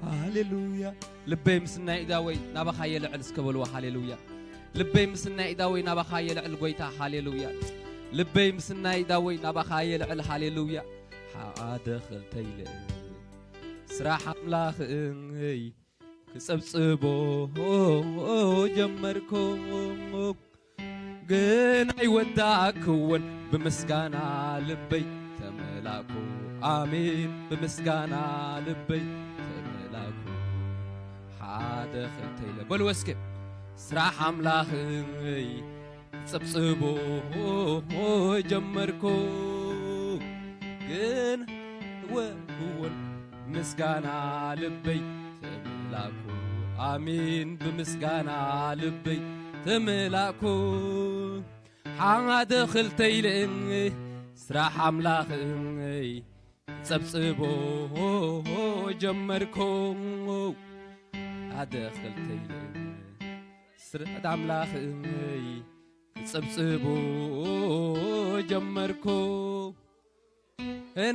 ሃሌሉያ። ልበይ ምስናይ ኢዳወይ ናባኻ የልዕል እስከ በልዎ። ሃሌሉያ። ልበይ ምስናይ ኢዳወይ ናባኻ የልዕል ጎይታ። ሃሌሉያ። ልበይ ምስናይ ኢዳወይ ናባኻ የልዕል። ሃሌሉያ። ሓደ ኽልተ ኢለ ስራሕ ኣምላኽይ ክጸብጽቦ ጀመርኩ። ግን ኣይወዳእክዎን፣ ብምስጋና ልበይ ተመላእኩ። ኣሜን፣ ብምስጋና ልበይ ተመላእኩ። ሓደ ኽልተ ኢለ በልዎ እስከ። ስራሕ ኣምላኽይ ክጸብጽቦ ጀመርኩ። ግን ወክወን ምስጋና ልበይ ተመላኩ። ኣሜን፣ ብምስጋና ልበይ ተመላኩ። ሓደ ኽልተ ኢለ ስራሕ ኣምላኽይ ጸብጽቦ ጀመርኩ። ሓደ ኽልተ ኢለ ስርዓት ኣምላኽይ ክጸብጽቦ ጀመርኩ።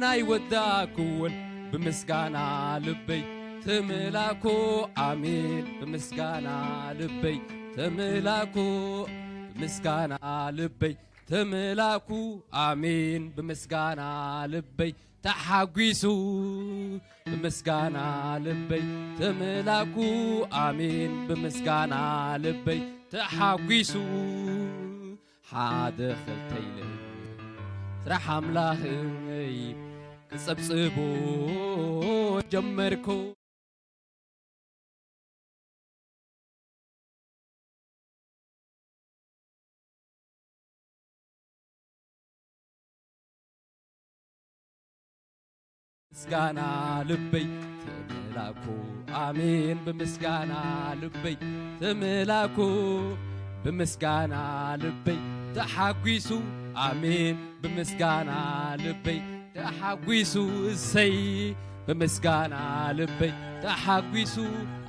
ናይ ወዳኩውን ብምስጋና ልበይ ተመላኩ። ኣሜን። ብምስጋና ልበይ ተመላኩ። ብምስጋና ልበይ ተመላኩ። ኣሜን። ብምስጋና ልበይ ተሓጒሱ። ብምስጋና ልበይ ተመላኩ። ኣሜን። ብምስጋና ልበይ ተሓጒሱ። ሓደ ኽልተ ኢለ ስራሕ ኣምላኽይ ክጸብጽቦ ጀመርኩ። ምስጋና ልበይ ተመላኩ። ኣሜን። ብምስጋና ልበይ ተመላኩ። ብምስጋና ልበይ ተሓጒሱ። ኣሜን። ብምስጋና ልበይ ተሓጒሱ። እሰይ። ብምስጋና ልበይ ተሓጒሱ።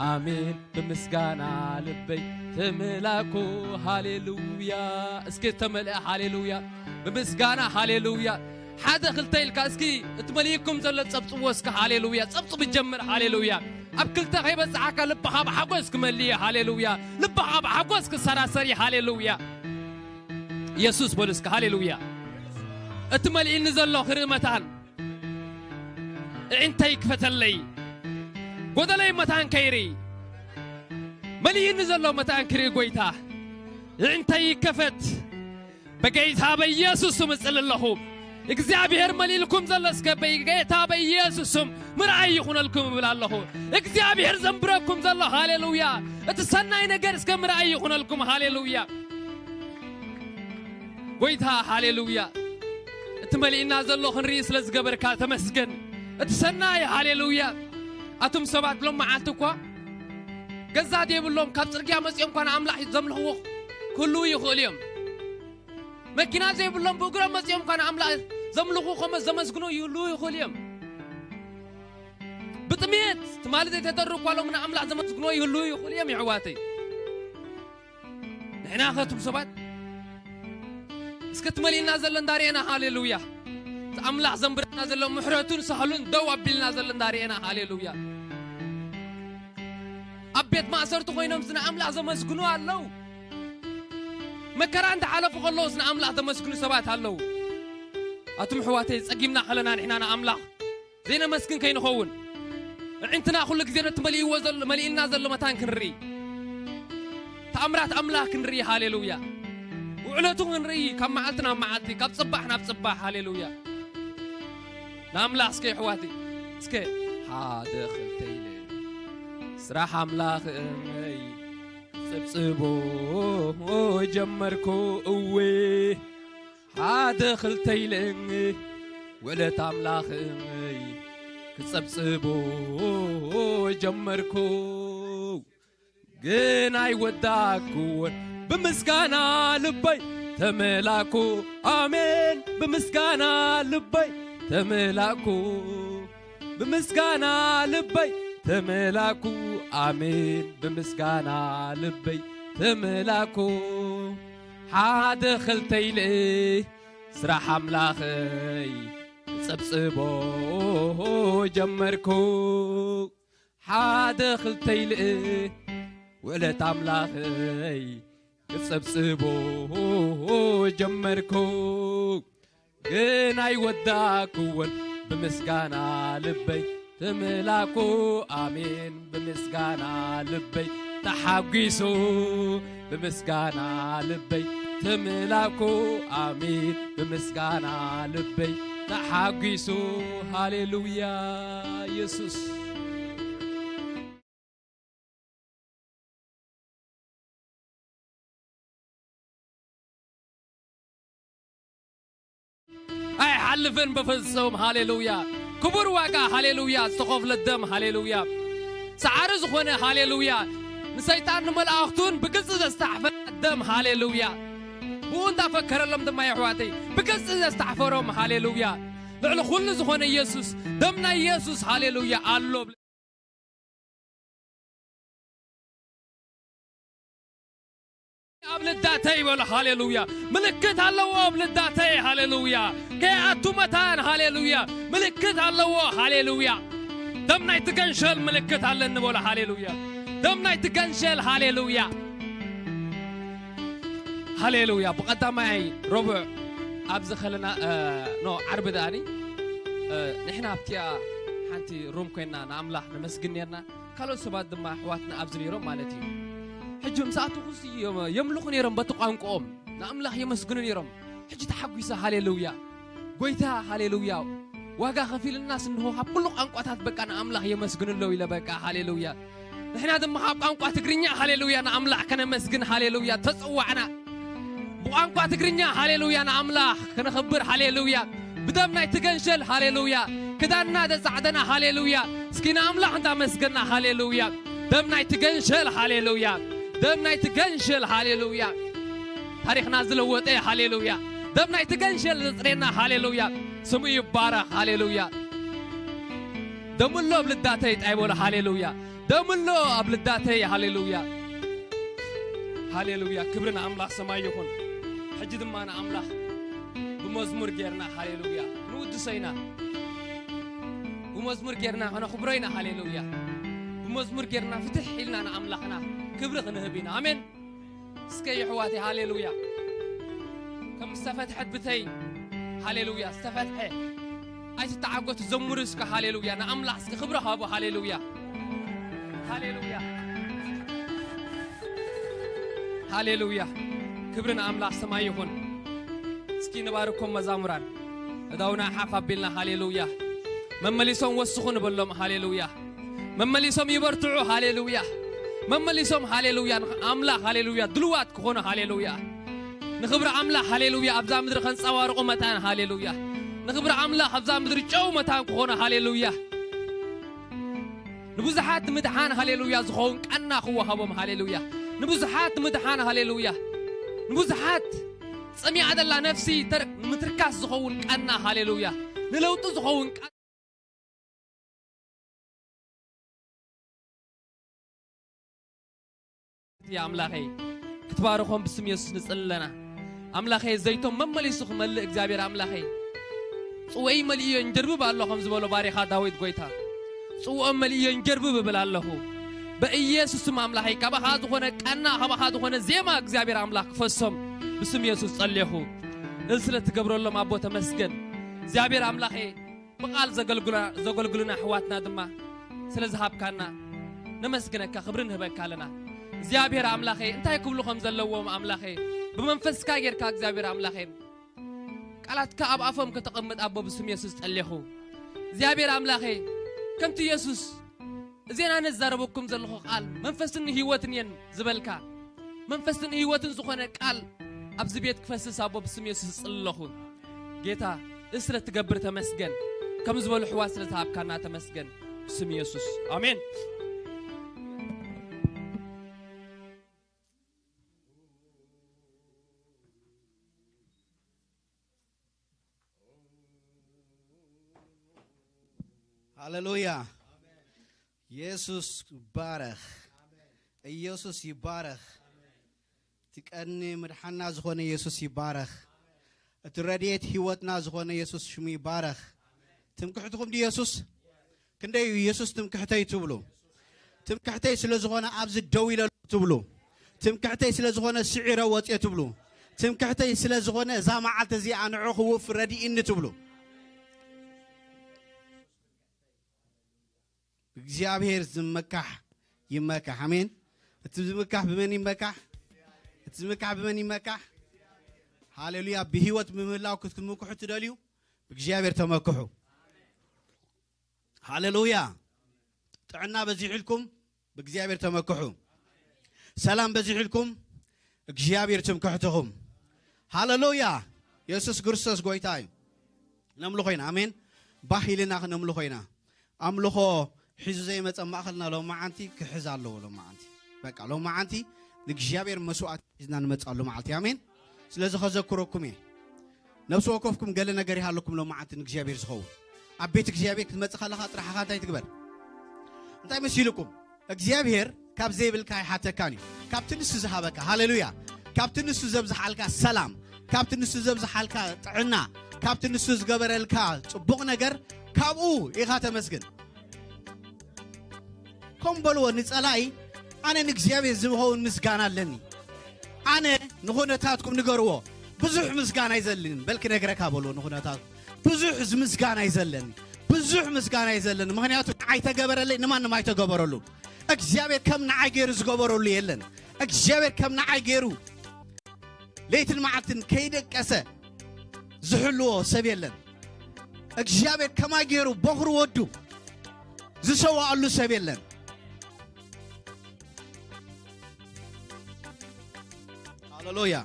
ኣሜን። ብምስጋና ልበይ ተመላኩ። ሃሌሉያ። እስኪ ተመልአ። ሃሌሉያ። ብምስጋና። ሃሌሉያ። ሓደ ኽልተ ኢልካ እስኪ እቲ መሊእኩም ዘሎ ጸብጽዎ እስኪ። ሃሌሉያ። ጸብጽብ ጀምር። ሃሌሉያ። ኣብ ክልተ ከይበጽሓካ ልብኻ ብሓጎስ ክመልእ። ሃሌሉያ። ልብኻ ብሓጎስ ክሰራሰር። ሃሌሉያ። የሱስ በሉ እስኪ። ሃሌሉያ። እቲ መሊእኒ ዘሎ ክርኢ መታን፣ እዕንተይ ክፈተለይ። ጎደለይ መታን ከይርኢ፣ መሊእኒ ዘሎ መታን ክርኢ ጎይታ፣ እዕንተይ ይከፈት። በጌታ በኢየሱስ ስም እጽሊ ኣለኹ። እግዚኣብሔር መሊእልኩም ዘሎ እስከ በጌታ በኢየሱስ ስም ምርኣይ ይኹነልኩም እብል ኣለኹ። እግዚኣብሔር ዘንብረኩም ዘሎ፣ ሃሌሉያ። እቲ ሰናይ ነገር እስከ ምርኣይ ይኹነልኩም። ሃሌሉያ። ጎይታ፣ ሃሌሉያ። እቲ መሊእና ዘሎ ክንርኢ ስለ ዝገበርካ ተመስገን። እቲ ሰናይ፣ ሃሌሉያ። ኣቱም ሰባት ሎም መዓልቲ እኳ ገዛ ዘይብሎም ካብ ጽርግያ መጺኦም እኳ ንኣምላኽ ዘምልኽዎ ክህልዉ ይኽእሉ እዮም። መኪና ዘይብሎም ብእግሮም መጺኦም እኳ ንኣምላኽ ዘምልኹ፣ ከምኡ ዘመስግኑ ይህልዉ ይኽእሉ እዮም። ብጥሜት ትማሊ ዘይተደርሩ እኳ ሎም ንኣምላኽ ዘመስግንዎ ይህልዉ ይኽእሉ እዮም፣ የሕዋተይ። ንሕና ኸ እቱም ሰባት እስከ እቲ መሊእና ዘሎ እንዳርኤና፣ ሃሌሉያ። እቲ ኣምላኽ ዘንብረና ዘሎ ምሕረቱን ሳህሉን ደው ኣቢልና ዘሎ እንዳርኤና፣ ሃሌሉያ። ኣብ ቤት ማእሰርቲ ኮይኖም ንኣምላኽ ዘመስግኑ ኣለዉ። መከራ እንዳሓለፉ ከለዉስ ንኣምላኽ ዘመስግኑ ሰባት ኣለዉ። ኣቱም ኣሕዋተይ፣ ጸጊምና ከለና ንሕና ንኣምላኽ ዘይነመስግን ከይንኸውን፣ ኣዒንትና ኩሉ ግዜ ነቲ መሊእዎ ዘሎ፣ መሊእና ዘሎ መታን ክንርኢ፣ ተኣምራት ኣምላኽ ክንርኢ፣ ሃሌሉያ። ውዕለቱ ክንርኢ፣ ካብ መዓልቲ ናብ መዓልቲ፣ ካብ ጽባሕ ናብ ጽባሕ፣ ሃሌሉያ። ንኣምላኽ እስከ የሕዋተይ፣ እስከ ሓደ ኽልተ ኢለ ስራሕ ኣምላኽ እመይ ክጽብጽቦ ጀመርኩ፣ እወ። ሓደ ኽልተ ኢለ ውዕለት ኣምላኽይ ክጸብጽቦ ጀመርኩ ግን ኣይወዳኩዎን ብምስጋና ልበይ ተመላኩ ኣሜን ብምስጋና ልበይ ተመላኩ ብምስጋና ልበይ ተመላኩ ኣሜን ብምስጋና ልበይ ተመላኩ ሓደ ክልተ ኢለ ስራሕ ኣምላኸይ ጸብጽቦ ጀመርኩ ሓደ ክልተ ኢለ ውዕለት ኣምላኸይ ክጸብጽቦ ጀመርኩ ግን ኣይወዳኩዎን ብምስጋና ልበይ ተመላኩ ኣሜን ብምስጋና ልበይ ተሓጒሱ ብምስጋና ልበይ ተመላኩ ኣሜን ብምስጋና ልበይ ተሓጒሱ ሃሌሉያ ኢየሱስ ኣይሓልፍን ብፍጹም ሃሌሉያ ክቡር ዋጋ ሃሌሉያ ዝተኸፍለ ደም ሃሌሉያ ሰዓሪ ዝኾነ ሃሌሉያ ንሰይጣን ንመላእኽቱን ብግልፂ ዘስታሕፈ ደም ሃሌሉያ ብኡ እንዳፈከረሎም ድማ የሕዋተይ ብግልፂ ዘስታሕፈሮም ሃሌሉያ ልዕሊ ኩሉ ዝኾነ ኢየሱስ ደም ናይ ኢየሱስ ሃሌሉያ ኣሎ ኣብ ልዳተይ ይበሉ ሃሌሉያ ምልክት ኣለዎ ኣብ ልዳተይ ሃሌሉያ ከይኣቱ መታን ሃሌሉያ ምልክት ኣለዎ ሃሌሉያ ደም ናይቲ ገንሸል ምልክት ኣለኒ በሉ ሃሌሉያ ደም ናይቲ ገንሸል ሃሌሉያ ሃሌሉያ ብቐዳማይ ረቡዕ ኣብዚ ከለና ኖ ዓርቢ ደኣኒ ንሕና ኣብቲያ ሓንቲ ሩም ኮይና ንኣምላኽ ነመስግን ነርና ካልኦት ሰባት ድማ ኣሕዋትና ኣብዚ ነይሮም ማለት እዩ ሕጂ ምስ ኣተኹስ የምልኹ ነይሮም በቲ ቋንቋኦም ንኣምላኽ የመስግኑ ነይሮም ሕጂ ተሓጒሰ ሃሌሉያ ጎይታ ሃሌሉያ ዋጋ ከፊልናስ እንሆ ካብ ኩሉ ቋንቋታት በቃ ንኣምላኽ የመስግን ኣለዉ ኢለ በቃ ሃሌሉያ ንሕና ድማ ካብ ቋንቋ ትግርኛ ሃሌሉያ ንኣምላኽ ከነመስግን ሃሌሉያ ተጸዋዕና ብቋንቋ ትግርኛ ሃሌሉያ ንኣምላኽ ከነኽብር ሃሌሉያ ብደም ናይ ትገንሸል ሃሌሉያ ክዳንና ዘጻዕደና ሃሌሉያ እስኪ ንኣምላኽ እንዳመስገና ሃሌሉያ ደም ናይ ትገንሸል ሃሌሉያ ደም ናይ ትገንሸል ሃሌሉያ ታሪኽና ዝለወጠ ሃሌሉያ ደም ናይ ትገንሸል ዘጽሬና ሃሌሉያ ስሙ ይባረኽ ሃሌሉያ ደምሎ ኣብ ልዳተይ ጣይቦሎ ሃሌሉያ ደምሎ ኣብ ልዳተይ ሃሌሉያ ሃሌሉያ ክብሪ ንኣምላኽ ሰማይ ይኹን ሕጂ ድማ ንኣምላኽ ብመዝሙር ጌርና ሃሌሉያ ንውድሶ ኢና ብመዝሙር ጌርና ከነኽብሮ ኢና ሃሌሉያ ብመዝሙር ጌርና ፍትሕ ኢልና ንኣምላኽና ክብሪ ክንህብ ኢና ኣሜን እስከ የሕዋተይ ሃሌሉያ ከም ዝተፈትሐት ብተይ ሃሌሉያ ዝተፈትሐ ኣይትተዓጎቱ ዘምሩ እስከ ሃሌሉያ ንኣምላኽ እስከ ክብሪ ሃቦ ሃሌሉያ ሃሌሉያ ሃሌሉያ ክብሪ ንኣምላኽ ሰማይ ይኹን እስኪ ንባርኮም መዛሙራን እዳውና ሓፍ ኣቢልና ሃሌሉያ መመሊሶም ወስኹ ንበሎም ሃሌሉያ መመሊሶም ይበርትዑ ሃሌሉያ መመሊሶም ሃሌሉያ ኣምላኽ ሃሌሉያ ድልዋት ክኾኑ ሃሌሉያ ንኽብሪ ኣምላኽ ሃሌሉያ ኣብዛ ምድሪ ከንጸባርቑ መታን ሃሌሉያ ንኽብሪ ኣምላኽ ኣብዛ ምድሪ ጨው መታን ክኾኑ ሃሌሉያ ንብዙሓት ምድሓን ሃሌሉያ ዝኸውን ቀና ክወሃቦም ሃሌሉያ ንብዙሓት ምድሓን ሃሌሉያ ንብዙሓት ጸሚኣ ዘላ ነፍሲ ምትርካስ ዝኸውን ቀና ሃሌሉያ ንለውጢ ዝኸውን ኣምላኸይ ክትባርኾም ብስም የሱስ ንጽሊ ኣለና ኣምላኸይ ዘይቶም መመሊሱ ክመልእ እግዚኣብሔር ኣምላኸይ ጽወይ መሊእዮ እንጀርብብ ኣሎ ከም ዝበሎ ባሪኻ ዳዊት ጎይታ ጽውኦም መሊእዮ እንጀርብብ እብል ኣለኹ በኢየሱስም ኣምላኸይ ካባኻ ዝኾነ ቀና ካባኻ ዝኾነ ዜማ እግዚኣብሔር ኣምላኽ ክፈሶም ብስም የሱስ ጸልየኹ እዚ ስለ ትገብረሎም ኣቦ ተመስገን እግዚኣብሔር ኣምላኸይ ብቓል ዘገልግሉና ኣሕዋትና ድማ ስለ ዝሃብካና ነመስግነካ ክብሪ ንህበካ ኣለና እግዚኣብሔር ኣምላኸይ እንታይ ክብሉ ከም ዘለዎም ኣምላኸይ ብመንፈስካ ጌርካ እግዚኣብሔር ኣምላኸይ ቃላትካ ኣብ ኣፎም ከተቐምጥ ኣቦ ብስም የሱስ ጸሌኹ እግዚኣብሔር ኣምላኸይ ከምቲ የሱስ እዜና ነዛረበኩም ዘለኹ ቃል መንፈስን ህይወትን እየን ዝበልካ መንፈስን ህይወትን ዝኾነ ቃል ኣብዚ ቤት ክፈስስ ኣቦ ብስም የሱስ እጽሊ ኣለኹ ጌታ እዚ ስለ ትገብር ተመስገን ከም ዝበሉ ኣሕዋት ስለ ዝሃብካና ተመስገን ብስም የሱስ ኣሜን ሃሌሉያ። ኢየሱስ ይባረኽ። ኢየሱስ ይባረኽ። እቲ ቀኒ መድሓና ዝኾነ ኢየሱስ ይባረኽ። እቲ ረድኤት ህይወትና ዝኾነ ኢየሱስ ሽሙ ይባረኽ። ትምክሕትኹም ድዩ ኢየሱስ? ክንደይ እዩ ኢየሱስ ትምክሕተይ ትብሉ? ትምክሕተይ ስለ ዝኾነ ኣብዚ ደው ኢለ ኣለኹ ትብሉ? ትምክሕተይ ስለ ዝኾነ ስዒረ ወፅየ ትብሉ? ትምክሕተይ ስለ ዝኾነ እዛ መዓልቲ እዚኣ ንዑ ክውፍ ረድኢኒ ትብሉ? እግዚኣብሔር ዝመካሕ ይመካሕ። ኣሜን። እቲ ዝምካሕ ብመን ይመካሕ? እቲ ዝምካሕ ብመን ይመካሕ? ሃሌሉያ። ብህይወት ብምህላው ክትምክሑ ትደልዩ? ብእግዚኣብሔር ተመክሑ። ሃሌሉያ። ጥዕና በዚሕልኩም ብእግዚኣብሔር ተመክሑ። ሰላም በዚሕልኩም እግዚኣብሔር ትምክሕትኹም። ሃሌሉያ። የሱስ ክርስቶስ ጎይታ እዩ። ነምልኾ ኢና። ኣሜን። ባህ ኢልና ክነምልኾ ኢና። ኣምልኾ ሒዙ ዘይመጸ ማእኸልና ሎማዓንቲ ክሕዝ ኣለዎ። ሎማዓንቲ በቃ ሎማዓንቲ ንእግዚኣብሔር መስዋዕት ሒዝና ንመጽኣሉ መዓልቲ። ኣሜን። ስለዚ ከዘክረኩም እየ። ነፍሲ ወከፍኩም ገለ ነገር ይሃለኩም ሎማዓንቲ ንእግዚኣብሔር ዝኸውን። ኣብ ቤት እግዚኣብሔር ክትመጽእ ከለኻ ጥራሕኻ እንታይ ትግበር? እንታይ መሲልኩም? እግዚኣብሔር ካብ ዘይብልካ ኣይሓተካን እዩ። ካብቲ ንሱ ዝሃበካ፣ ሃሌሉያ፣ ካብቲ ንሱ ዘብዝሓልካ ሰላም፣ ካብቲ ንሱ ዘብዝሓልካ ጥዕና፣ ካብቲ ንሱ ዝገበረልካ ጽቡቕ ነገር፣ ካብኡ ኢኻ ተመስግን። ከም በልዎ ንጸላኢ፣ ኣነ ንእግዚኣብሔር ዝኸውን ምስጋና ኣለኒ። ኣነ ንኹነታትኩም ንገርዎ፣ ብዙሕ ምስጋና ኣይዘልንን። በል ክነግረካ በልዎ ንኹነታትኩም፣ ብዙሕ ምስጋና ኣይዘለኒ፣ ብዙሕ ምስጋና ኣይዘለኒ። ምኽንያቱ ንዓይ ተገበረለይ ንማንም ኣይተገበረሉ። እግዚኣብሔር ከም ንዓይ ገይሩ ዝገበረሉ የለን። እግዚኣብሔር ከም ንዓይ ገይሩ ለይትን መዓልትን ከይደቀሰ ዝሕልዎ ሰብ የለን። እግዚኣብሔር ከማይ ገይሩ በኹሪ ወዱ ዝሰዋኣሉ ሰብ የለን። ሃሌሉያ።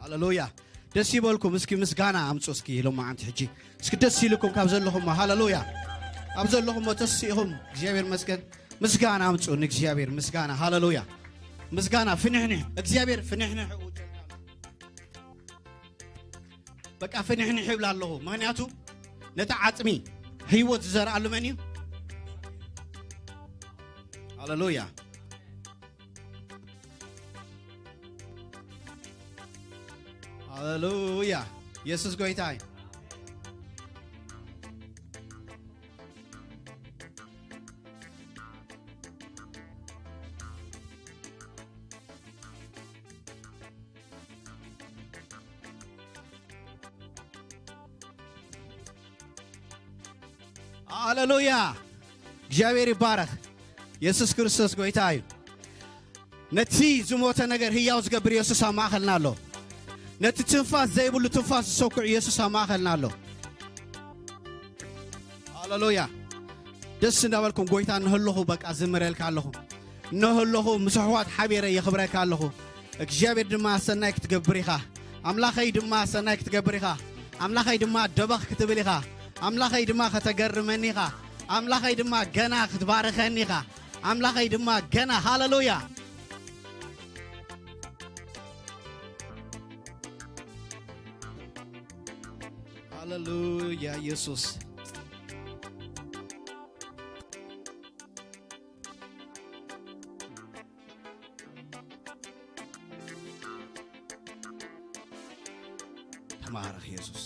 ሃሌሉያ። ደስ ይበልኩም። እስኪ ምስጋና ኣምፁ። እስኪ ሎማዓንቲ ሕጂ እስኪ ደስ ኢልኩም ካብ ዘለኹም፣ ሃሌሉያ፣ ኣብ ዘለኹም ተሲእኹም እግዚኣብሔር መስገን ምስጋና ኣምፁ ንእግዚኣብሔር ምስጋና። ሃሌሉያ። ምስጋና ፍንሕንሕ፣ እግዚኣብሔር ፍንሕንሕ። በቃ ፍንሕንሕ ይብል ኣለኹ። ምኽንያቱ ነቲ ዓጽሚ ህይወት ዝዘርኣሉ መን እዩ? ሃሌሉያ። ሃሌሉያ። የሱስ ጎይታ እዩ። ሃሌሉያ። እግዚኣብሔር ይባረኽ። የሱስ ክርስቶስ ጎይታ እዩ። ነቲ ዝሞተ ነገር ህያው ዝገብር የሱስ ኣብ ማእኸልና ኣሎ። ነቲ ትንፋስ ዘይብሉ ትንፋስ ዝሰኩዕ የሱስ ኣብ ማእኸልና ኣሎ። ሃሌሉያ። ደስ እንዳበልኩም ጎይታ እንሀለኹ በቃ ዝምረልካ ኣለኹ። እንሀለኹ ምስ ኣሕዋት ሓቢረ የኽብረካ ኣለኹ። እግዚኣብሔር ድማ ሰናይ ክትገብር ኢኻ። ኣምላኸይ ድማ ሰናይ ክትገብር ኢኻ። ኣምላኸይ ድማ ደበኽ ክትብል ኢኻ። ኣምላኸይ ድማ ከተገርመኒ ኢኻ። ኣምላኸይ ድማ ገና ክትባርኸኒ ኢኻ። ኣምላኸይ ድማ ገና፣ ሃሌሉያ። ሃሌሉያ የሱስ። ተባረኽ የሱስ።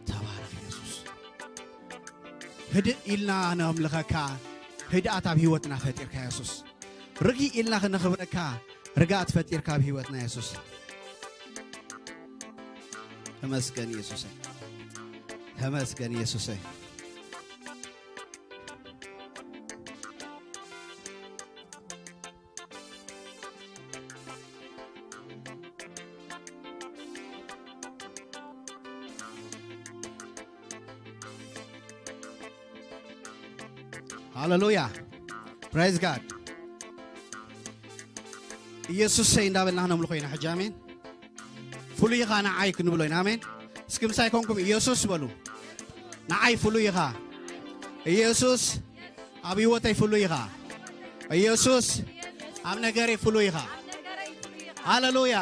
ተባረኽ የሱስ። ህድእ ኢልና ነምልኸካ፣ ህድኣት ኣብ ህይወትና ፈጢርካ የሱስ። ርግእ ኢልና ክነኽብረካ፣ ርግኣት ፈጢርካ ኣብ ህይወትና የሱስ። ተመስገን የሱሰይ። ተመስገን የሱሰይ። ሃሌሉያ። Praise God። ኢየሱሰይ እንዳበልና ክነምልኾ ኢና ሕጂ። ኣሜን። ፍሉይ ኢኻ ንዓይ ክንብሎ ኢና። ኣሜን። እስኪ ምሳይ ኮንኩም ኢየሱስ በሉ። ንዓይ ፍሉይ ኢኻ። ኢየሱስ ኣብ ህይወተይ ፍሉይ ኢኻ። ኢየሱስ ኣብ ነገረይ ፍሉይ ኢኻ። ሃሌሉያ።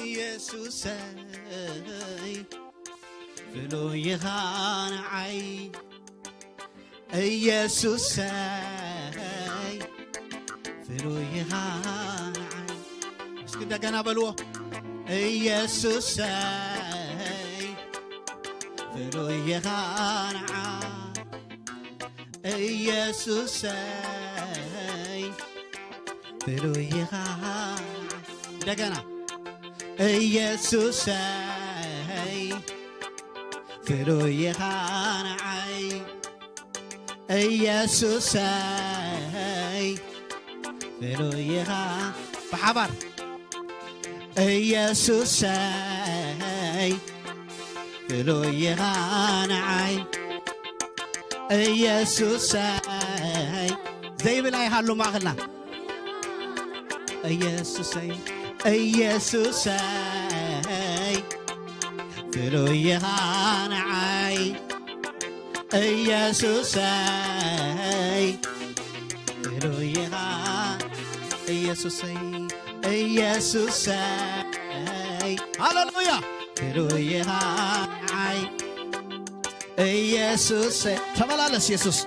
ኢየሱሰይ ፍሉይ ኢኻ ንዓይ። ኢየሱሰይ ፍሉይ ኢኻ ንዓይ። እስኪ እንደገና በልዎ። ኢየሱሰይ ፍሉይ ኢኻ ንዓይ። ኢየሱሰይ ፍሉይ ኢኻ። እንደገና። ኢየሱሰይ ፍሉይ ኢኻ ንዓይ። ኢየሱሰይ ፍሉይ ኢኻ። ብሓባር። ኢየሱሰይ ፍሉይ ኢኻ ንዓይ። ኢየሱሰይ ዘይብል ኣይሃሉ ማእኸልና። ኢየሱሰይ፣ ኢየሱሰይ ፍሉይ ኢኻ ንዓይ። ኢየሱሰይ ፍሉይ ኢኻ። ኢየሱሰይ፣ ኢየሱሰይ ሃሌሉያ። ፍሉይ ኢኻ ንዓይ። ኢየሱሰይ ተመላለስ። ኢየሱስ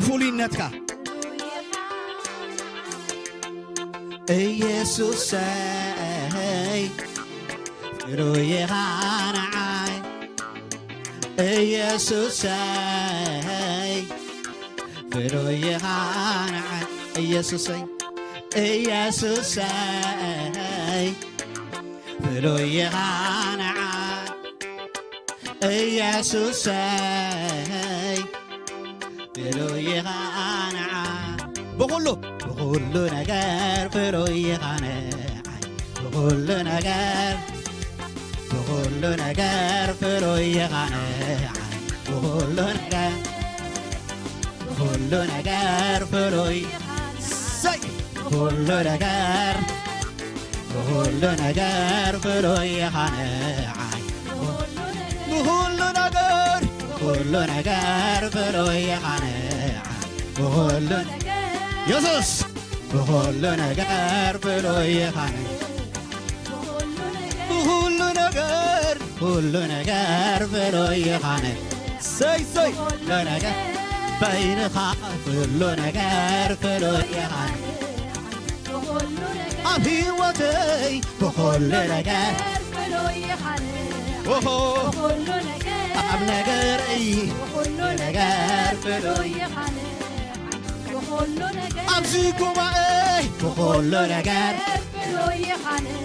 ፍሉይነትካ። ኢየሱሰይ ፍሉይ ኢኻ ንዓይ። ኢየሱሰይ ፍሉይ ኢኻ ንዓይ። ኢየሱሰይ፣ ኢየሱሰይ ፍሉይ ኢኻ ንዓይ። ኢየሱሰይ ፍሉይ ኢኻ ንዓይ። ብኹሉ፣ ብኹሉ ነገር ፍሉይ ኢኻ ንዓይ። ብኹሉ ነገር፣ ብኹሉ ነገር ፍሉይ ኢኻ ንዓይ። ብኹሉ ነገር፣ ብኹሉ ነገር ፍሉይ። ሰይ! ብኹሉ ነገር፣ ብኹሉ ነገር ፍሉይ ኢኻ ንዓይ። ብኹሉ ነገር፣ ብኹሉ ነገር ፍሉይ ኢኻ ንዓይ። ብኹሉ ኢየሱስ፣ ብኹሉ ነገር ፍሉይ ኢኻ ንዓይ። ብኹሉ ነገር፣ ኩሉ ነገር ፍሉይ ኢኻ ንዓይ። ሰይ፣ ሰይ። ኩሉ ነገር በይንኻ፣ ኩሉ ነገር ፍሉይ ኢኻ ንዓይ። ኣብ ህይወተይ ብኹሉ ነገር ፍሉይ ኢኻ ንዓይ። ኦሆ። ብኹሉ ነገር ኣብ ነገረይ ብኹሉ ነገር ፍሉይ ኢኻ ንዓይ። ብኹሉ ነገር ኣብዚ ጉባኤ ብኹሉ ነገር ፍሉይ ኢኻ ንዓይ።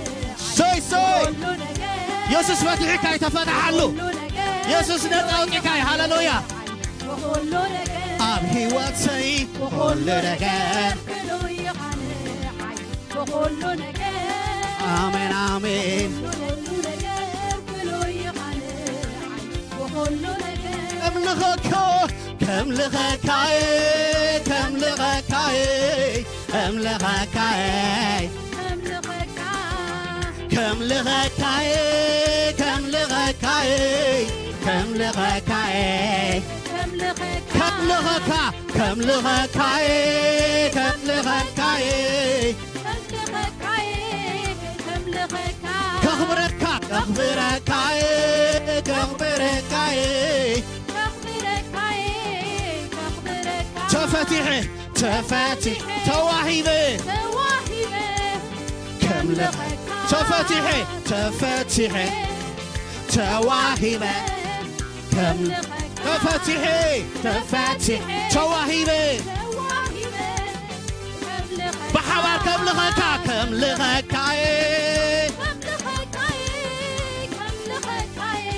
ሰይ፣ ሰይ። ብኹሉ ነገር የሱስ ፈቲሕካ እዩ፣ ተፈትሓሉ። ብኹሉ ነገር የሱስ ነጻ ኣውጺእካ እዩ። ሃሌሉያ። ብኹሉ ነገር ኣብ ህይወተይ ብኹሉ ነገር ፍሉይ ኢኻ ንዓይ። ብኹሉ ነገር ኣሜን፣ ኣሜን። ብኹሉ ነገር ፍሉይ ኢኻ ንዓይ። ብኹሉ ነገር ከምልኸካ፣ ከምልኸካየ፣ ከምልኸካየ፣ ከምልኸካየ። ከምልኸካ። ከምልኸካየ፣ ከምልኸካየ፣ ከምልኸካየ። ከምልኸካ። ከምልኸካ፣ ከምልኸካየ፣ ከምልኸካየ። ከምልኸካየ፣ ከምልኸካ። ከኽብረካ፣ ከኽብረካየ፣ ከኽብረካየ። ከኽብረካየ፣ ከኽብረካ። ተፈቲሐ፣ ተፈቲሐ፣ ተዋሂበ። ተዋሂበ። ከምልኸካ። ተፈቲሐ፣ ተፈቲሐ፣ ተዋሂበ። ከምልኸካ። ተፈቲሐ፣ ተፈቲሐ፣ ተዋሂበ። ተዋሂበ። ከምልኸካ። ብሓባር ከምልኸካ፣ ከምልኸካየ። ከምልኸካየ፣ ከምልኸካየ፣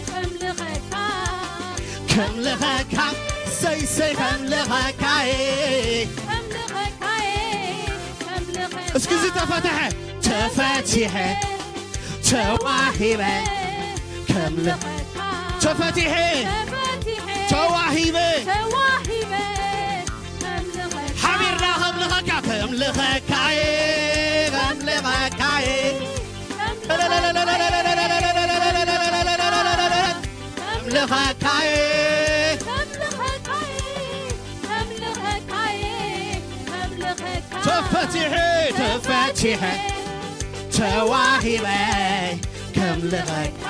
ከምልኸካ። ከምልኸካ፣ ሰይ፣ ሰይ፣ ከምልኸካየ። ከምልኸካየ፣ ከምልኸካ። እስኪ እዚ ተፈትሐ፣ ተፈቲሐ፣ ተዋሂበ። ከምልኸካ። ተፈቲሐ፣ ተፈቲሐ፣ ተዋሂበ። ተዋሂበ ተዋሂበ ከምልኸካ ሓቢርና ከምልኸካ ከምልኸካየ ከምልኸካየ ከምልኸካየ ከምልኸካየ ከምልኸካየ ከምልኸካየ ተፈቲሐ ተፈቲሐ ተዋሂበ ከምልኸካ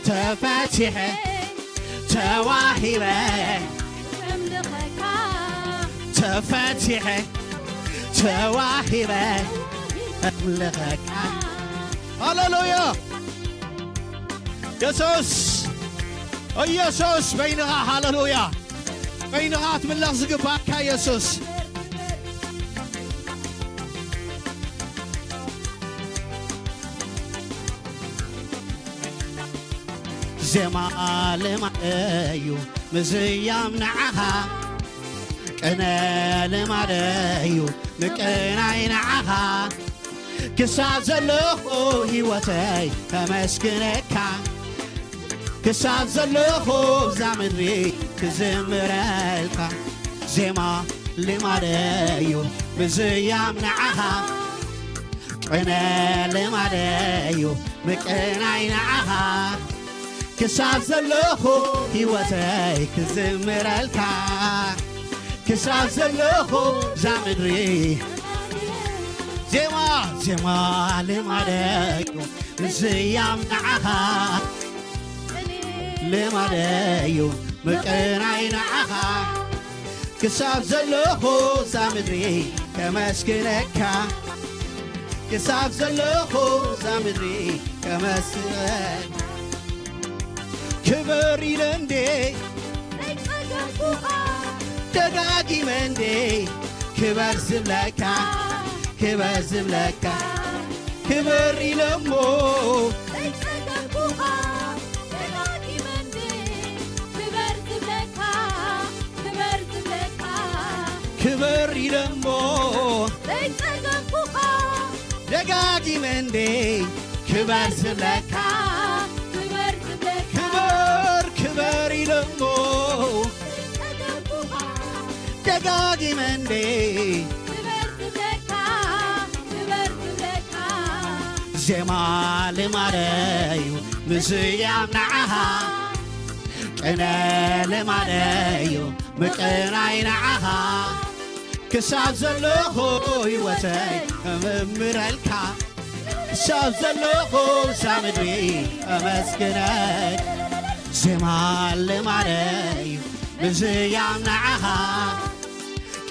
ተፈቲሐ ተዋሂበ ከምልኸካ ተፈቲሐ ተዋሂበ ከምልኸካ ሃሌሉያ የሱስ ኢየሱስ በይንኻ ሃሌሉያ በይንኻ ክትምለኽ ዝግባካ የሱስ ዜማ ልማደዩ ምዝያም ንዓኻ ቅነ ልማደዩ ምቅናይ ንዓኻ ክሳብ ዘለኹ ህይወተይ ከመስግነካ ክሳብ ዘለኹ እዛ ምድሪ ክዝምረልካ ዜማ ልማደዩ ምዝያም ንዓኻ ቅነ ልማደዩ ምቅናይ ንዓኻ ክሳብ ዘለኹ ህይወተይ ክዝምረልካ ክሳብ ዘለኹ እዛ ምድሪ ዜማ ዜማ ልማደዩ ምዝያም ንዓኻ ልማደዩ ምቅናይ ንዓኻ ክሳብ ዘለኹ እዛ ምድሪ ከመስግነካ ክሳብ ዘለኹ እዛ ምድሪ ከመስግነካ ክበር ኢለ እንዴ ደጋጊመ እንዴ ክበር ዝብለካ ክበር ዝብለካ ክበር ኢለ እሞ ክበር ኢለ እሞ ደጋጊመ እንዴ ክበር ዝብለካ ክበር ክበር ኢለ እሞ ደጋጊመ እንዴ ዜማ ልማደዩ ምዝያም ንዓኻ ቅነ ልማደዩ ምቅናይ ንዓኻ ክሳብ ዘለኹ ህይወተይ እምምረልካ ክሳብ ዘለኹ እዛ ምድሪ እመስግነክ ዜማ ልማደዩ ምዝያም ንዓኻ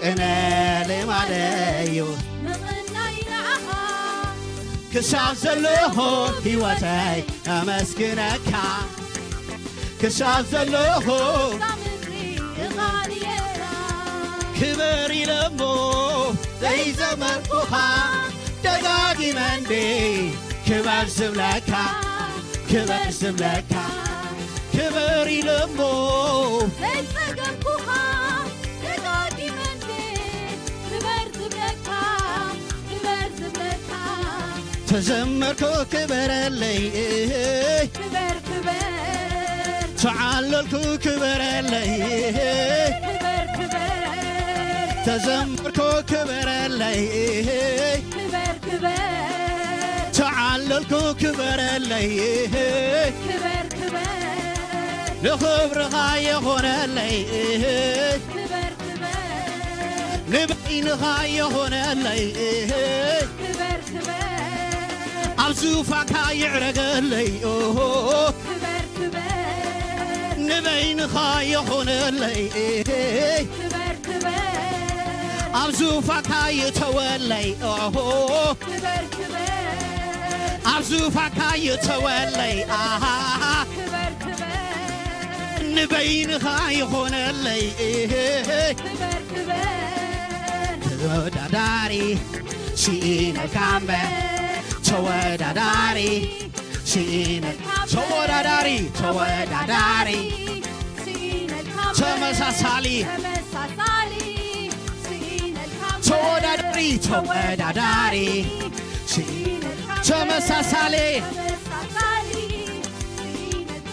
ቅነ ልማደዩ ምቕናይ ንዓኻ ክሳብ ዘለኹ ህይወተይ እመስግነካ ክሳብ ዘለኹ እዛ ምድሪ እቓልየላ ክበር ኢለ እሞ ዘይዘመርኩኻ ደጋጊመ እንዴ ክበር ዝብለካ ክበር ዝብለካ ክበር ኢለ እሞ ዘይጸገምኩኻ ደጋጊመ እንዴ ክበር ዝብለካ ክበር ዝብለካ ተዘመርኩ ክበረለይ ክበር ክበር ተዓለልኩ ክበረለይ ክበር ክበር ተዘመርኩ ክበረለይ ክበር ክበር ተዓለልኩ ክበረለይ ክበር ክበር ንኽብርኻ የኾነለይ ክበር ክበር ንበይንኻ የኾነለይ ክበር ክበር ኣብ ዙፋንካ ይዕረገለይ ኦሆ ክበር ክበር ንበይንኻ የኾነለይ ክበር ክበር ኣብ ዙፋንካ ይተወለይ ኦሆ ክበር ክበር ኣብ ዙፋንካ ይተወለይ ኣሃ ክበር ክበር ንበይንኻ ይኾነለይ ክበር ክበር ተወዳዳሪ ስኢነልካ እምበር ተወዳዳሪ ስኢነልካ ተወዳዳሪ ተወዳዳሪ ስኢነልካ እምበር ተመሳሳሊ ተመሳሳሊ ስኢነልካ እምበር ተወዳዳሪ ተወዳዳሪ ስኢነልካ እምበር ተመሳሳሊ ተመሳሳሊ ስኢነልካ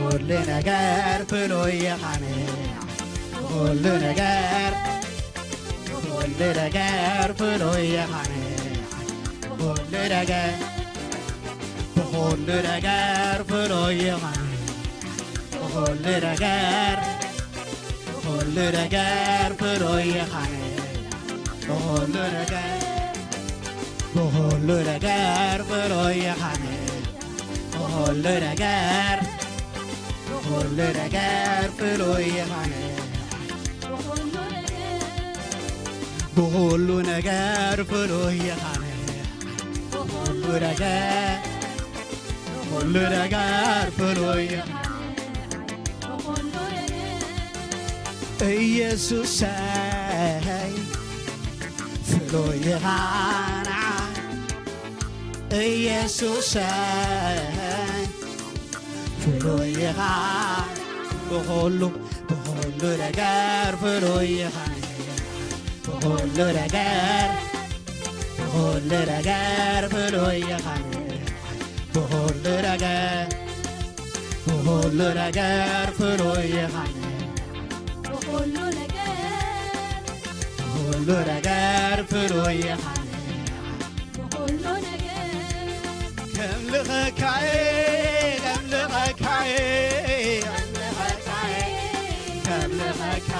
ኩሉ ነገር ፍሉይ ኢኻ ንዓይ። ኩሉ ነገር፣ ኩሉ ነገር ፍሉይ ኢኻ ንዓይ። ኩሉ ነገር፣ ብኹሉ ነገር ፍሉይ ኢኻ ንዓይ። ብኹሉ ነገር፣ ብኹሉ ነገር ፍሉይ ኢኻ ንዓይ። ብኹሉ ነገር፣ ብኹሉ ነገር ፍሉይ ኢኻ ንዓይ። ብኹሉ ነገር፣ ብኹሉ ነገር ፍሉይ ኢኻ ንዓይ። ብኹሉ ነገር ፍሉይ ኢኻ ንዓይ። ብኹሉ ነገር፣ ብኹሉ ነገር ፍሉይ ኢኻ ንዓይ። ብኹሉ ነገር ኢየሱሰይ ፍሉይ ኢኻ ንዓይ። ኢየሱሰይ ፍሉይ ኢኻ ብኹሉ፣ ብኹሉ ነገር ፍሉይ ኢኻ። ብኹሉ ነገር፣ ብኹሉ ነገር ፍሉይ ኢኻ። ብኹሉ ነገር፣ ብኹሉ ነገር ፍሉይ ኢኻ። ብኹሉ ነገር፣ ብኹሉ ነገር ፍሉይ ኢኻ። ብኹሉ ነገር ከምልኸካየ፣ ከምልኸካየ፣ ከምልኸካየ፣ ከምልኸካ፣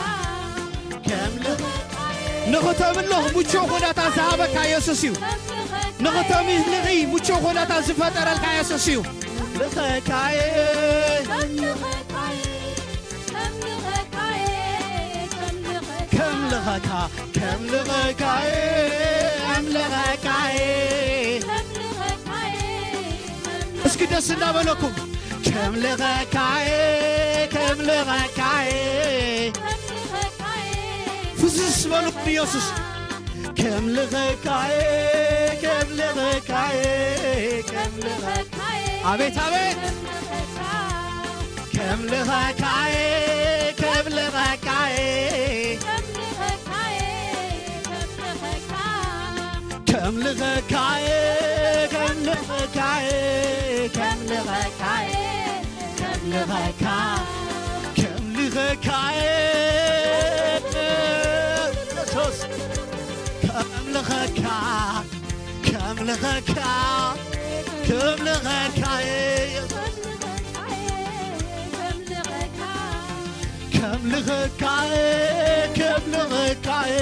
ከምልኸካየ። ንኽተምልኽ ምቹእ ኩነታት ዝሃበካ የሱስ እዩ። ከምልኸካየ። ንኽተምልኺ ምቹእ ኩነታት ዝፈጠረልካ የሱስ እዩ። ከምልኸካየ። ከምልኸካየ። ከምልኸካ፣ ከምልኸካየ፣ ከምልኸካየ። እስኪ ደስ እናበለኩም። ከምልኸካየ፣ ከምልኸካየ። ፍስስ በሉ ኢየሱስ። ከምልኸካየ፣ ከምልኸካየ፣ ከምልኸካየ። ኣቤት፣ ኣቤት። ከምልኸካየ፣ ከምልኸካየ። ከምልኸካየ፣ ከምልኸካየ፣ ከምልኸካየ። ከምልኸካ፣ ከምልኸካየ። የሱስ፣ ከምልኸካ፣ ከምልኸካ፣ ከምልኸካየ። ከምልኸካየ፣ ከምልኸካየ።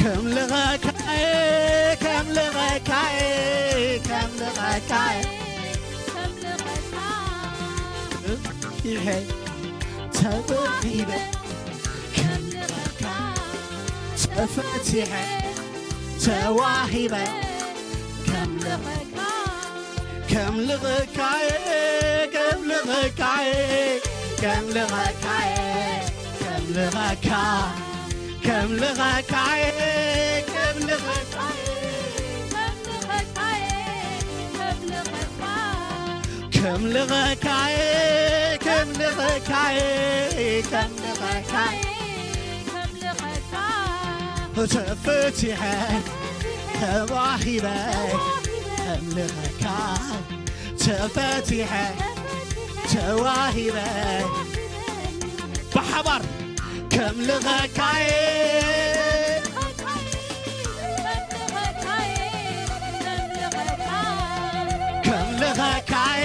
ከምልኸካየ፣ ከምልኸካየ፣ ከምልኸካየ። ይሄ ተዋሂበ፣ ከምልኸካ ተፈቲሐ፣ ተዋሂበ፣ ከምልኸካ። ከምልኸካየ፣ ከምልኸካየ፣ ከምልኸካየ፣ ከምልኸካ፣ ከምልኸካየ፣ ከምልኸካየ። ከምልኸካየ፣ ከምልኸካየ፣ ከምልኸካየ። ተፈቲሐ፣ ተዋሂበ፣ ከምልኸካ። ተፈቲሐ፣ ተዋሂበ። ብሓባር ከምልኸካየ። ከምልኸካየ፣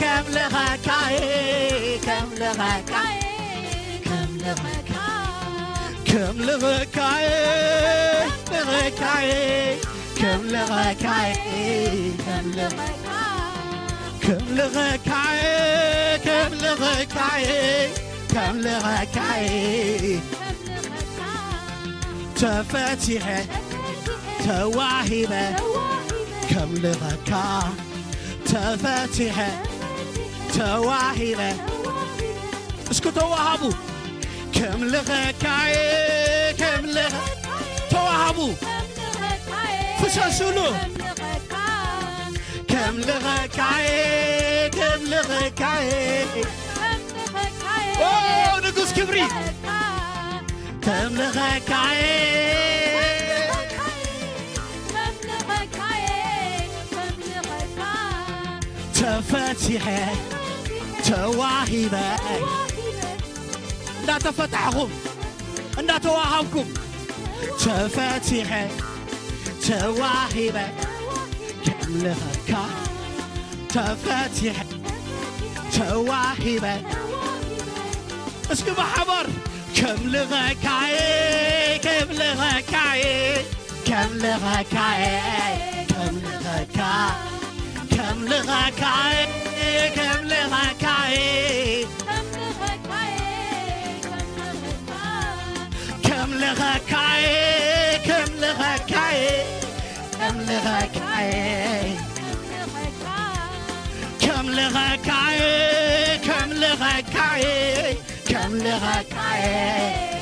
ከምልኸካየ፣ ከምልኸካየ፣ ከምልኸካ፣ ከምልኸካየ፣ ከምልኸካየ፣ ከምልኸካየ፣ ከምልኸካየ፣ ከምልኸካየ፣ ከምልኸካየ። ተፈቲሐ፣ ተዋሂበ፣ ከምልኸካ። ተፈቲሐ፣ ተዋሂበ። እስኪ ተዋሃቡ። ከምልኸካየ፣ ከምልኸ-፣ ተዋሃቡ። ፍሰሱሉ። ከምልኸካየ፣ ከምልኸካየ። ኦ፣ ንጉስ ክብሪ። ከምልኸካየ። ከምልኸካየ፣ ከምልኸካየ፣ ተፈቲሐ ተዋሂበ እንዳተፈታሕኹም እንዳተዋሃብኩም ተፈቲሐ ተዋሂበ ከምልኸካ ተፈቲሐ ተዋሂበ እስኪ ብሓባር ከምልኸካየ ከምልኸካየ ከምልኸካየ ከምልኸካ ከምልኸካየ ከምልኸካየ ከምልኸካየ ከምልኸካየ ከምልኸካየ ከምልኸካየ ከምልኸካየ ከምልኸካየ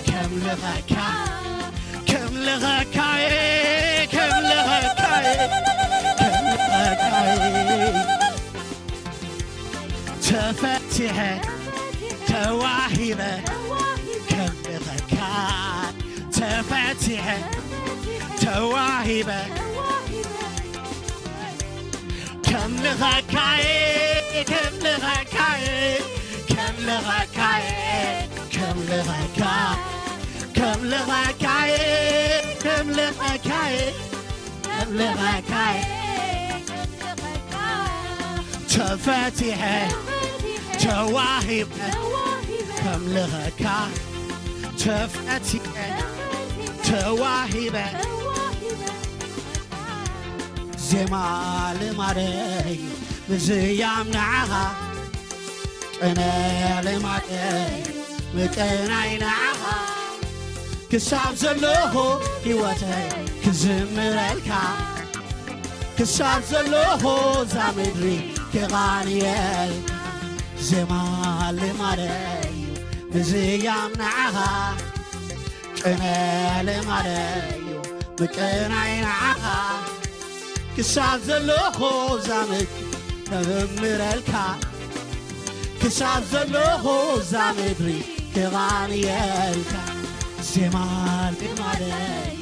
ከምልኸካ ከምልኸካየ ከምልኸካየ ከምልኸካየ ተፈቲሐ ተዋሂበ ከምልኸካ ተፈቲሐ ተዋሂበ ከምልኸካየ ከምልኸካየ ከምልኸካየ ከምልኸካ ከምልኸካየ ከምልኸካየ ከምልኸካየ ተፈቲሐ ተዋሂበ ከምልኸካ ተፈቲሐ ተዋሂበ ዜማ ልማደይ ምዝያም ንዓኻ ቅነ ልማደይ ምቅናይ ንዓኻ ክሳብ ዘለኹ ህይወተይ ክዝምረልካ ክሳብ ዘለኹ እዛ ምድሪ ክቓንየልካ ዜማ ልማደይ ምዝያም ንዓኻ ቅነ ልማደይ ምቅናይ ንዓኻ ክሳብ ዘለኹ እዛ ምድሪ ከዘምረልካ ክሳብ ዘለኹ እዛ ምድሪ ክቓንየልካ ዜማ ልማደይ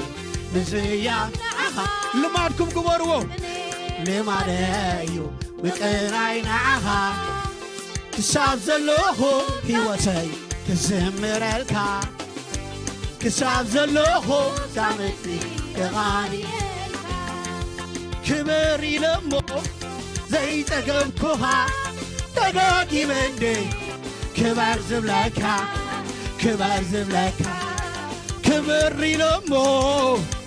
ምዝያ ንዓኻ ልማድኩም ግበርዎ ልማደይ እዩ ምቅናይ ንዓኻ ክሳብ ዘለኹ ህይወተይ ክዝምረልካ ክሳብ ዘለኹ እዛ ምድሪ ክቓንየልካ ክበር ኢለ እሞ ዘይጸገብኩኻ ደጋጊመ እንዴ ክበር ዝብለካ ክበር ዝብለካ ክብር ኢለ እሞ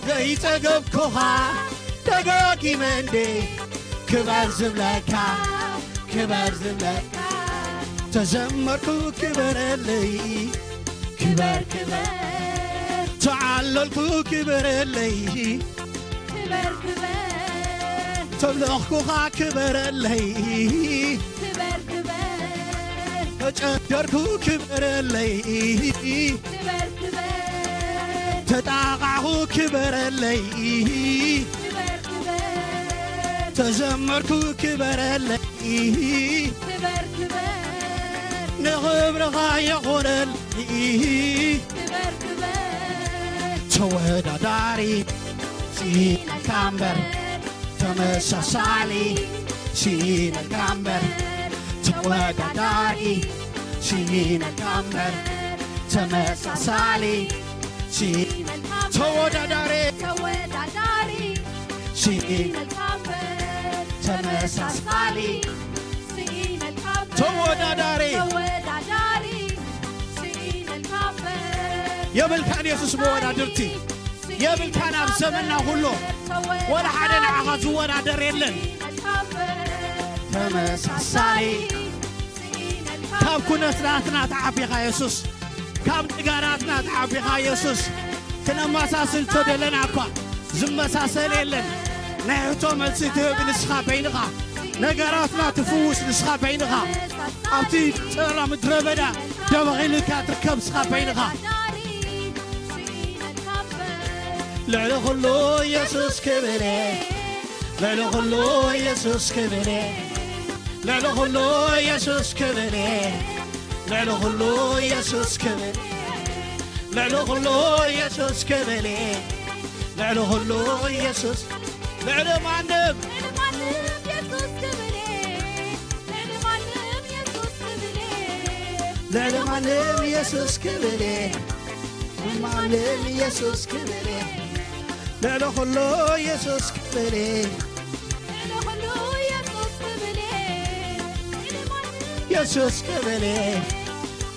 ዘይጸገብኩኻ ደጋጊመ እንዴ ክበር ዝብለካ ክበር ዝብለካ ተዘመርኩ ክበረለይ ክበር ክበር ተዓለልኩ ክበረለይ ክበር ክበር ተምለኽኩኻ ክበረለይ ክበር ክበር ተጨደርኩ ክበረለይ ክበር ክበር ተጣቓዕኹ ክበረለይ ክበር ክበር ተዘመርኩ ክበረለይ ክበር ክበር ንኽብርኻ የኾነለይ ክበር ክበር ተወዳዳሪ ስኢነልካ እምበር ተመሳሳሊ ስኢነልካ እምበር ተወዳዳሪ ስኢነልካ እምበር ተመሳሳሊ ስኢነልካ እምበር ተወዳዳሪ ተወዳዳሪ ስኢነልካ እምበር ተመሳሳሊ ስኢነልካ እምበር ተወዳዳሪ ተወዳዳሪ ስኢነልካ እምበር የብልካን የሱስ መወዳድርቲ የብልካን ኣብ ዘመንና ኩሎ ወላ ሓደ ንዓኻ ዝወዳደር የለን ተመሳሳሊ ካብ ኩነታትና ተዓቢኻ የሱስ ካብ ነገራትና ተዓቢኻ የሱስ ክነመሳስል ተደለና እኳ ዝመሳሰል የለን ናይ ሕቶ መልሲ ትህብ ንስኻ በይንኻ ነገራትና ትፍውስ ንስኻ በይንኻ ኣብቲ ጨራ ምድረ በዳ ደበኺልካ ትርከብ ንስኻ በይንኻ ልዕሊ ኩሉ ኢየሱስ ክብር ልዕሊ ኩሉ ኢየሱስ ክብር ልዕሊ ኩሉ ኢየሱስ ክብር ልዕሊ ኩሉ ኢየሱስ ክብር ልዕሊ ኩሉ ኢየሱስ ክብር ልዕሊ ኩሉ ኢየሱስ ልዕሊ ማንም ልዕሊ ማንም ኢየሱስ ክብል እየ። ልዕሊ ማንም ኢየሱስ ክብል እየ። ልዕሊ ኩሉ ኢየሱስ ክብል እየ። ልዕሊ ኩሉ ኢየሱስ ክብል እየ። ኢየሱስ ክብል እየ።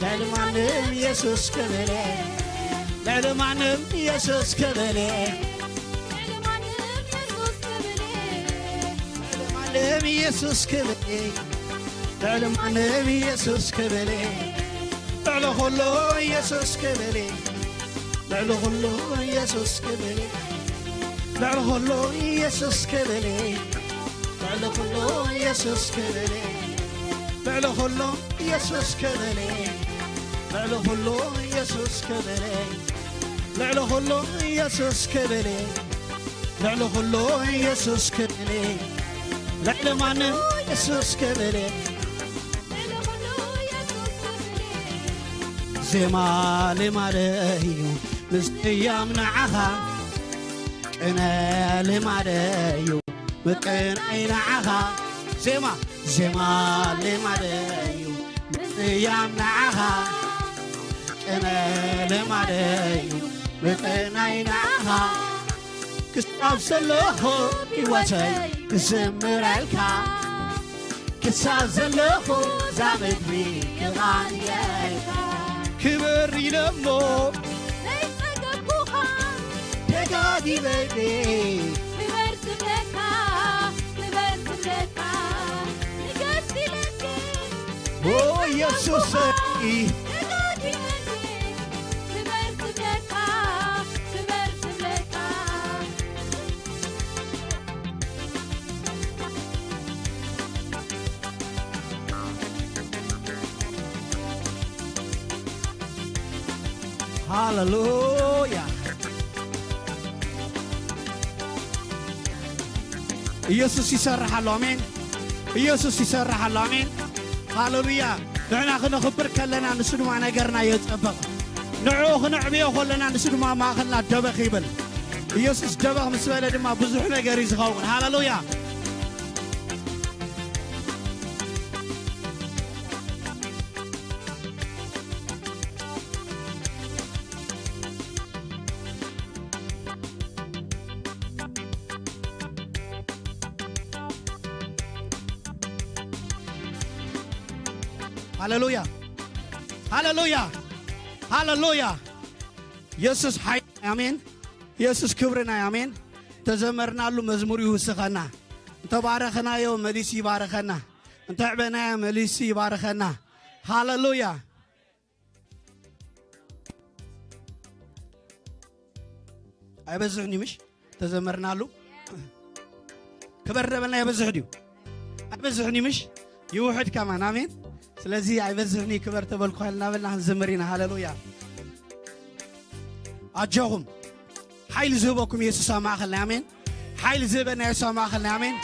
ልዕሊ ማንም ኢየሱስ ክብል እየ። ልዕሊ ማንም ኢየሱስ ክብል እየ። ልዕሊ ማንም ኢየሱስ ክብል እየ። ልዕሊ ማንም ኢየሱስ ክብል እየ። ልዕሊ ኩሉ ኢየሱስ ክብል እየ። ልዕሊ ኩሉ ኢየሱስ ክብል እየ። ልዕሊ ኩሉ ኢየሱስ ክብል እየ። ልዕሊ ኩሉ ኢየሱስ ክብል እየ። ልዕሊ ኩሉ ኢየሱስ ክብል እየ። ልዕሊ ኩሉ ኢየሱስ ክብል እየ። ልዕሊ ኩሉ ኢየሱስ ክብል እየ። ልዕሊ ኩሉ ኢየሱስ ክብል እየ። ልዕሊ ማንም ኢየሱስ ክብል እየ። ዜማ ልማደይ እዩ ምስያም ንዓኻ፣ ቅነ ልማደይ እዩ ምቅናይ ንዓኻ። ዜማ ዜማ ልማደይ እዩ ምስያም ንዓኻ፣ ቅነ ልማደይ እዩ ምቅናይ ንዓኻ። ክሳብ ዘለኹ ህይወተይ ክዝምረልካ፣ ክሳብ ዘለኹ እዛ ምድሪ ክቓንየልካ። ክበር ኢለ እሞ ዘይጸገብኩኻ ደጋጊመ ክበር ክብለካ፣ ክበር ክብለካ፣ ንገስ ኢለኒ ኦ ኢየሱሰይ። ደጋጊመ ክበር ክብለካ፣ ክበር ክብለካ። ሃሌሉያ። ኢየሱስ ይሰርሕ ኣሎ። ኣሜን። ኢየሱስ ይሰርሕ ኣሎ። ኣሜን። ሃሌሉያ። ንሕና ክነኽብር ከለና ንሱ ድማ ነገርና የጸብቕ። ንዕኡ ክነዕብዮ ከለና ንሱ ድማ ማእኸልና ደበኽ ይብል። ኢየሱስ ደበኽ ምስ በለ ድማ ብዙሕ ነገር እዩ ዝኸውን። ሃሌሉያ። ሃሌሉያ፣ ሃሌሉያ፣ ሃሌሉያ። ኢየሱስ ሓይልና እዩ። ኣሜን። ኢየሱስ ክብርና እዩ። ኣሜን። ተዘመርናሉ መዝሙር ይውስኸና። እንተባረኽናዮ መሊሱ ይባርኸና። እንተዕበናዮ መሊሱ ይባርኸና። ሃሌሉያ። ኣይበዝሕን እዩ ምሽ? ተዘመርናሉ። ክበር ደበልና ይበዝሕ ድዩ? ኣይበዝሕን እዩ ምሽ? ይውሕድ ከማን። ኣሜን። ስለዚ ኣይበዝሕን እዩ ክበር ተበልኩ እናበልና ክንዝምር ኢና። ሃሌሉያ። ኣጆኹም። ሓይሊ ዝህበኩም ኢየሱስ ኣብ ማእኸልና። ኣሜን። ሓይሊ ዝህበና ኢየሱስ ኣብ ማእኸልና። ኣሜን።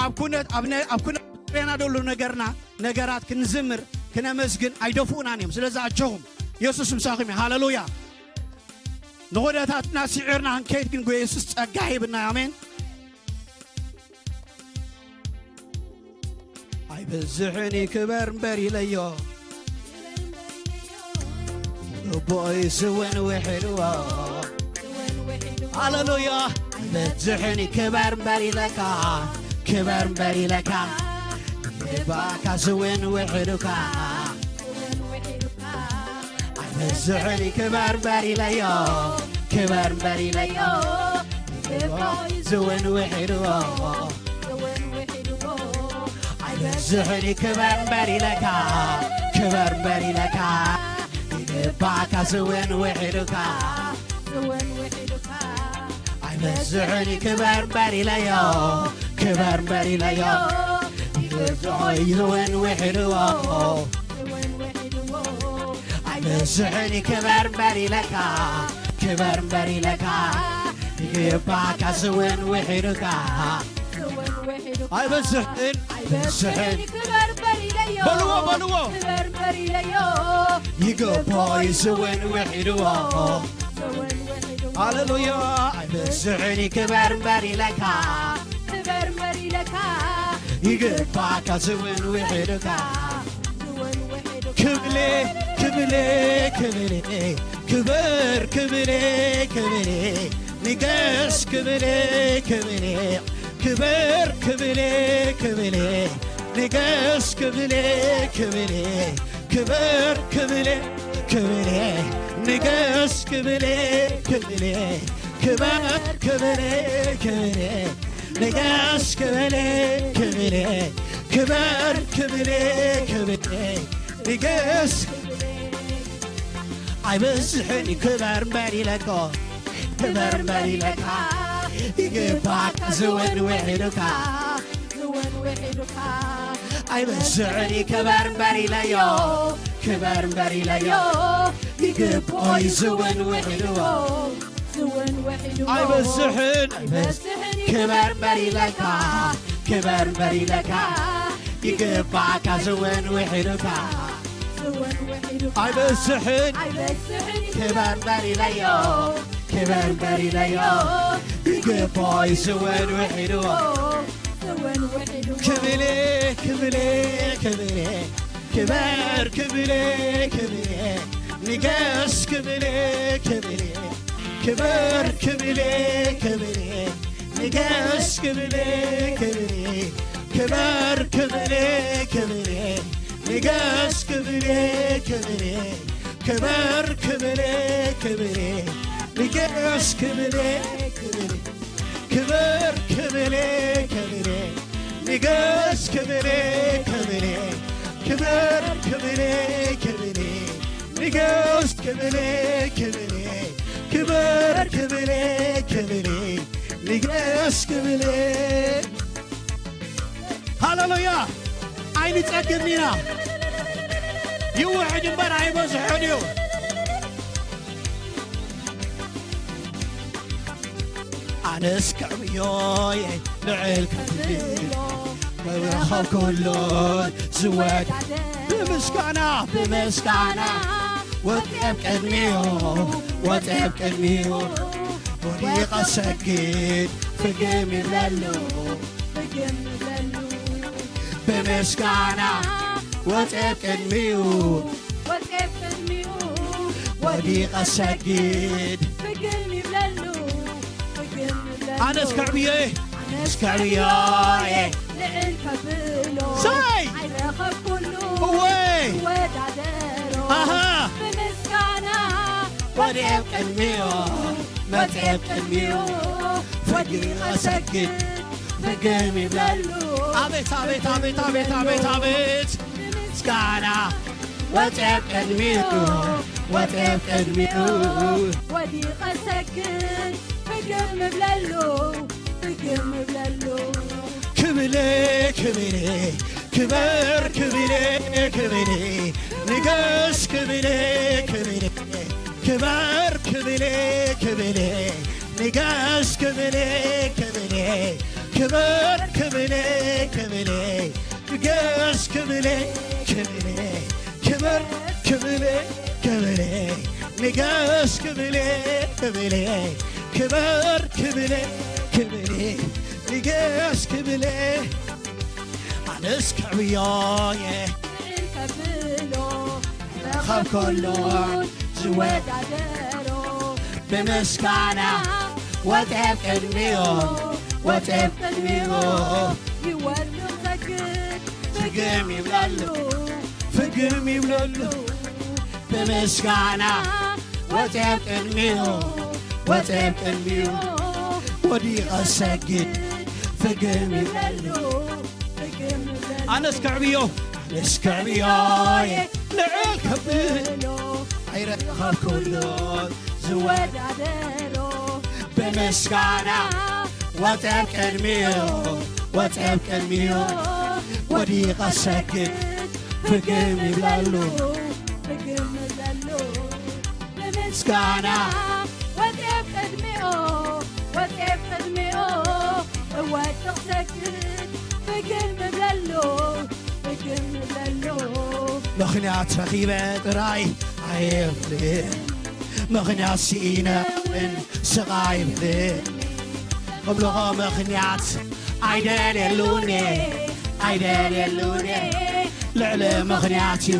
ኣብ ኩነት፣ ኣብ ነ-፣ ኣብ ኩነት ዙርያና ደሎ ነገርና፣ ነገራት ክንዝምር፣ ክነመስግን ኣይደፍኡናን እዮም። ስለዚ ኣጆኹም። ኢየሱስ ምሳኹም እዩ። ሃሌሉያ። ንኹነታትና ስዒርና ክንከይድ ግን ጎ-፣ ኢየሱስ ጸጋ ሂብና። ኣሜን። ኣይበዝሕን እዩ ክበር እምበር ኢለዮ፣ ግቡእይ ዝውን ውሒድዎ። ሃሌሉያ። ኣይበዝሕን እዩ ክበር እምበር ኢለካ፣ ክበር እምበር ኢለካ፣ ይግባእካ ዝውን ውሒዱካ። ኣይበዝሕን እዩ ክበር እምበር ኢለዮ፣ ክበር እምበር ኢለዮ፣ ይግባእይ ዝውን ውሒድዎ። ኣይበዝሕን እዩ ክበር እምበር ኢለካ፣ ክበር እምበር ኢለካ፣ ይግባእካ ዝውን ውሒዱካ። ኣይበዝሕን እዩ ክበር እምበር ኢለዮ፣ ክበር እምበር ኢለዮ፣ ይግባእይ ዝውን ውሒድዎ። ኣይበዝሕን እዩ ክበር እምበር ኢለካ፣ ክበር እምበር ኢለካ፣ ይግባእካ ዝውን ውሒዱካ። ኣይበዝሕን፣ ኣይበዝሕን። ክበር እምበር ኢለዮ። በልዎ፣ በልዎ። ክበር እምበር ኢለዮ። ይግባእይ ዝውን ውሒድዎ። ሃሌሉያ። ኣይበዝሕን እዩ ክበር እምበር ኢለካ፣ ክበር እምበር ኢለካ፣ ይግባእካ ዝውን ውሒዱካ። ክብሌ ክብሌ ክብሌ ክበር ክብሌ ክብሌ ንገስ ክብሌ ክብሌ ክበር ክብሌ ክብሌ ንገስ ክብሌ ክብሌ ክበር ክብሌ ክብሌ ንገስ ክብሌ ክብሌ ክበር ክብሌ ክብሌ ንገስ ክብሌ ክብሌ ክበር ክብሌ ክብሌ ንገስ ኣይበዝሕን ክበር እምበር ኢለኮ ክበር እምበር ኢለካ ይግባካ ዝውን ውሒዱካ ዝውን ውሒዱካ ኣይበዝሕን ክበር እምበር ኢለዮ ክበር እምበር ኢለዮ ይግብኦ እዩ ዝውን ውሒድዎ ዝውን ውሒድዎ ኣይበዝሕን ኣይበዝሕን ክበር እምበር ኢለካ ክበር እምበር ኢለካ ይግባካ ዝውን ውሒዱካ ዝውን ውሒዱካ ኣይበዝሕን ኣይበዝሕን ክበር እምበር ኢለዮ ክበር እምበር ኢለዮ ይግብኦ እዩ ዝውን ውሒድዎ ዝውን ውሒድዎ ክብሌ ክብሌ ክብሌ ክበር ክብሌ ክብሌ ንገስ ክብሌ ክብሌ ክበር ክብሌ ክብሌ ንገስ ክብሌ ክብሌ ክበር ክብሌ ክብሌ ንገስ ክብሌ ክብሌ ክበር ክብሌ ክብሌ ንገስ ክብሌ ክብሌ ክበር ክብሌ ክብሌ ንገስ ክብሌ ክብሌ ክበር ክብሌ ክብሌ ንገስ ክብሌ ክብሌ ክበር ክብሌ ክብሌ ንገስ ክብሌ ሃሌሉያ ኣይንጸግብን ኢና ይውሕድ እምበር ኣይበዝሖን እዩ ኣነስ ከዕብዮ እየ ልዕል ከብል መብረኸብ ኩሉን ዝወድ ብምስጋና ብምስጋና ወጤብ ቅድሚኡ ወጤብ ቅድሚኡ ወዲቐ ሰግድ ፍግም ይብለሉ ፍግም ይብለሉ ብምስጋና ወጤብ ቅድሚኡ ወጤብ ቅድሚኡ ወዲቐ ሰግድ ፍግም ይብለሉ ፍግም ይብለሉ ኣነስ ከዕብዮ እየ ኣነስ ከዕብዮ እየ ልዕል ከብሎ ሳይ ኣይረኸብኩሉ እወይ ወዳደሮ ኣሃ ብምስጋና ወዲኤብ ቅድሚኡ መፅኤብ ቅድሚኡ ወዲቐ ሰግድ ፍግም ይብለሉ ኣቤት ኣቤት ኣቤት ኣቤት ኣቤት ኣቤት ምስጋና ወፅኤብ ቅድሚኡ ወፅኤብ ቅድሚኡ ወዲቐ ሰግድ ፍግም እብለሉ ፍግም እብለሉ ክብሌ ክብሌ ክበር ክብሌ ክብሌ ንገስ ክብሌ ክብሌ ክበር ክብሌ ክብሌ ንገስ ክብሌ ክብሌ ክበር ክብሌ ክብሌ ንገስ ክብሌ ክብሌ ክበር ክብሌ ክብሌ ንገስ ክብሌ ክብሌ ክበር ክብሌ ክብሌ ንገስ ክብሌ ኣነስ ከዕብዮ እየ ከብሎ ካብ ከሎ ዝወዳደሮ ብምስጋና ወጤብ ቅድሚኡ ወጤብ ቅድሚኡ ይወድቕ ሰግድ ፍግም ይብለሉ ፍግም ይብለሉ ብምስጋና ወጤብ ቅድሚኡ ወጤብ ቅድሚኡ ወዲቐ ሰግድ ፍግም ይብለሉ ኣነስ ከዕብዮ ኣነስ ከዕብዮ እየ ልዕል ከብሎ ኣይረኸብኩሉ ዝወዳደሮ ብምስጋና ወጤብ ቅድሚኡ ወጤብ ቅድሚኡ ወዲቐ ሰግድ ፍግም ይብለሉ ፍግም ይብለሉ ብምስጋና ወጤብ ቅድሚኡ ወጤብ ቅድሚኡ እወድቕ ሰግድ ፍግም እብለሉ ፍግም እብለሉ ምኽንያት ረኺበ ጥራይ ኣየፍልን ምኽንያት ስኢነ እውን ስቓ ይብልን እብልኾ ምኽንያት ኣይደልየሉን እየ ኣይደልየሉን እየ ልዕሊ ምኽንያት እዩ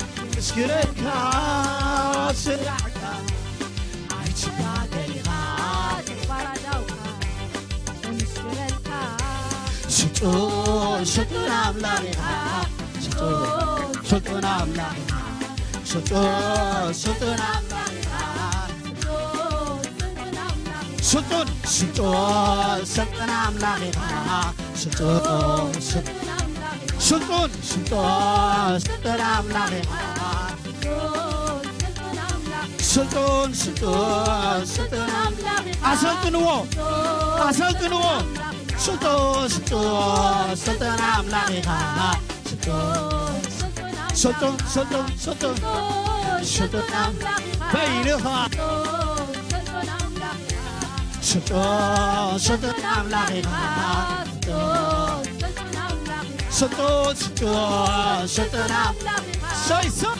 ምስግረልካ ስራሕካ ኣይትጋገ ኢኻ ተግባራዳውካ ምስግረልካ ስጡን ስጡን ኣምላኽ ኢኻ ስጡን ስጡን ኣምላኽ ኢኻ ስጡን ስጡን ኣምላኽ ኢኻ ስጡን ስጡን ስጡን ኣምላኽ ኢኻ ስጡን ስጡን ስልጡን ስልጡን ስልጡን ኣምላኽ ኢኻ ስልጡን ስልጡን ስልጡን ኣምላኽ ኢኻ ኣሰልጥንዎ ኣሰልጥንዎ ስልጡን ስልጡን ስልጡን ኣምላኽ ኢኻ ስልጡን ስልጡን ስልጡን ስልጡን ኣምላኽ ኢኻ በይንኻ ስልጡን ስልጡን ኣምላኽ ኢኻ ስልጡን ስልጡን ስልጡን ኣምላኽ ኢኻ ሰይ ሰይ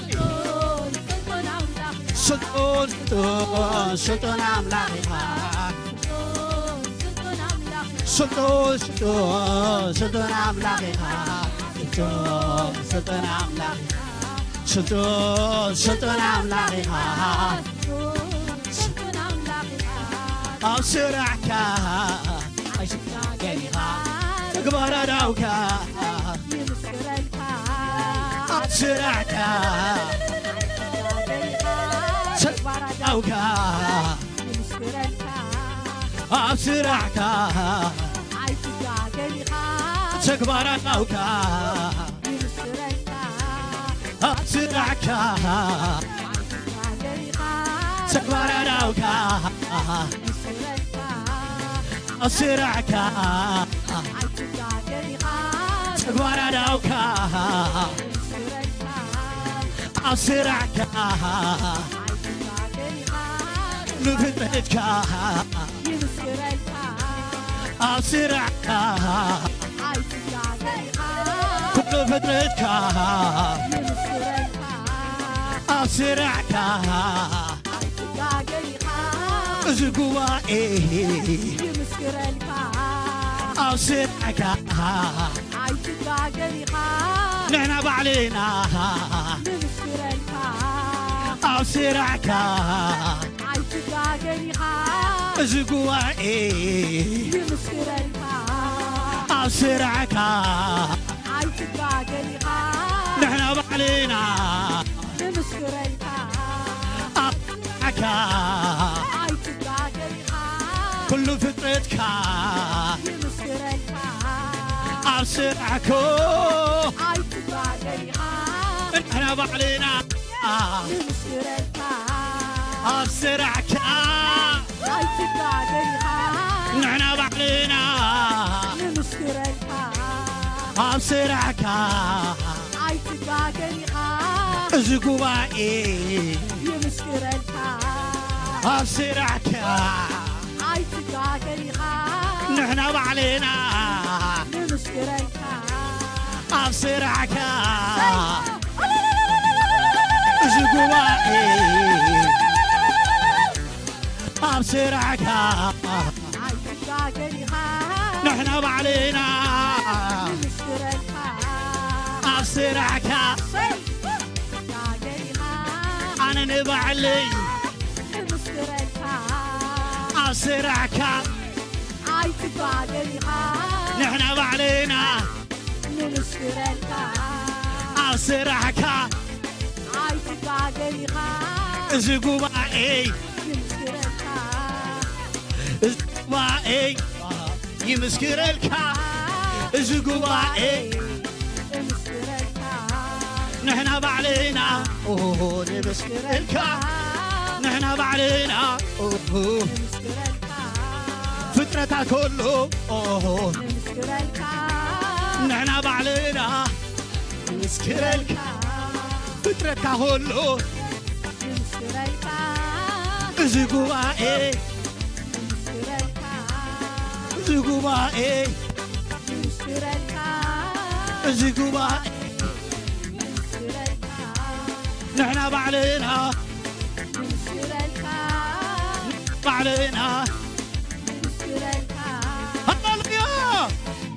ስልጡን ስልጡን ስልጡን ኣምላኽ ኢኻ ስልጡን ስልጡን ስልጡን ኣምላኽ ኢኻ ስልጡን ስልጡን ስልጡን ኣምላኽ ኢኻ ስልጡን ስልጡን ኣምላኽ ኢኻ ስልጡን ስልጡን ኣምላኽ ኢኻ ስልጡን ስልጡን ኣምላኽ ኢኻ ስልጡን ኣምላኽ ኢኻ ኣብ ስራሕካ ኣይትጋገን ኢኻ ተግባር ኣዳውካ ይምስክረልካ ኣብ ስራሕካ ተግባር ኣዳውካ ይምስክረልካ ኣብ ስራሕካ ኣይትጋገን ኢኻ ተግባር ኣዳውካ ይምስክረልካ ኣብ ስራሕካ ኣይትጋገን ኢኻ ተግባር ኣዳውካ ይምስክረልካ ኣብ ስራሕካ ኣይትጋገን ኢኻ ተግባር ኣዳውካ ይምስክረልካ ኣብ ስራሕካ ኣይትጋገን ኢኻ ንፍጥረትካ ይምስክረልካ ኣብ ስራሕካ ኣይትጋገን ኢኻ ኩሉ ፍጥረትካ ይምስክረልካ ኣብ ስራሕካ ኣይትጋገን ኢኻ እዚ ጉባኤ ይምስክረልካ ኣብ ስራሕካ ኣይትጋገን ኢኻ ንሕና ባዕልና ንምስክረልካ ኣብ ስራሕካ ኣይትጋገን ኢኻ እዚ ጉባኤ ይምስክረልካ ኣብ ስራሕካ ኣይትጋገን ኢኻ ንሕና ባዕልና ንምስክረልካ ኣብ ስራሕካ ኣይትጋገን ኢኻ ኩሉ ፍጥረትካ ይምስክረልካ ኣብ ስራሕኮ ኣይትጋገን ኢኻ ንሕና ባዕልና ንምስክረልካ ኣብ ስራሕካ ኣይትጋገን ኢኻ ንሕና ባዕልና ንምስክረልካ ኣብ ስራሕካ ኣይትጋገን ኢኻ እዚ ጉባኤ ይምስክረልካ ኣብ ስራሕካ ኣይትጋገን ኢኻ ንሕና ባዕልና ንምስክረልካ ኣብ ስራሕካ እዚ ጉባኤ ኣብ ስራሕካ ኣይትጋገን ኢኻ ንሕና ባዕልና ንምስክረልካ ኣብ ስራሕካ ኣይትጋገን ኢኻ ኣነ ንባዕለይ ንምስክረልካ ኣብ ስራሕካ ኣይትጋገን ኢኻ ንሕና ባዕልና ንምስክረልካ ኣብ ስራሕካ ኣይትጋገን ኢኻ እዚ ጉባኤ ይምስክረልካ እዚ ጉባኤ ይምስክረልካ እዚ ጉባኤ ይምስክረልካ ንሕና ባዕልና ኦ፣ ንምስክረልካ ንሕና ባዕልና ኦ፣ ይምስክረልካ ፍጥረታ ከሎ ኦ፣ ይምስክረልካ ንሕና ባዕልና ይምስክረልካ ፍጥረትካ ከሎ ይምስክረልካ እዚ ጉባኤ ይምስክረልካ እዚ ጉባኤ ይምስክረልካ እዚ ጉባኤ ይምስክረልካ ንሕና ባዕልና ይምስክረልካ ባዕልና ይምስክረልካ ሃሌሉያ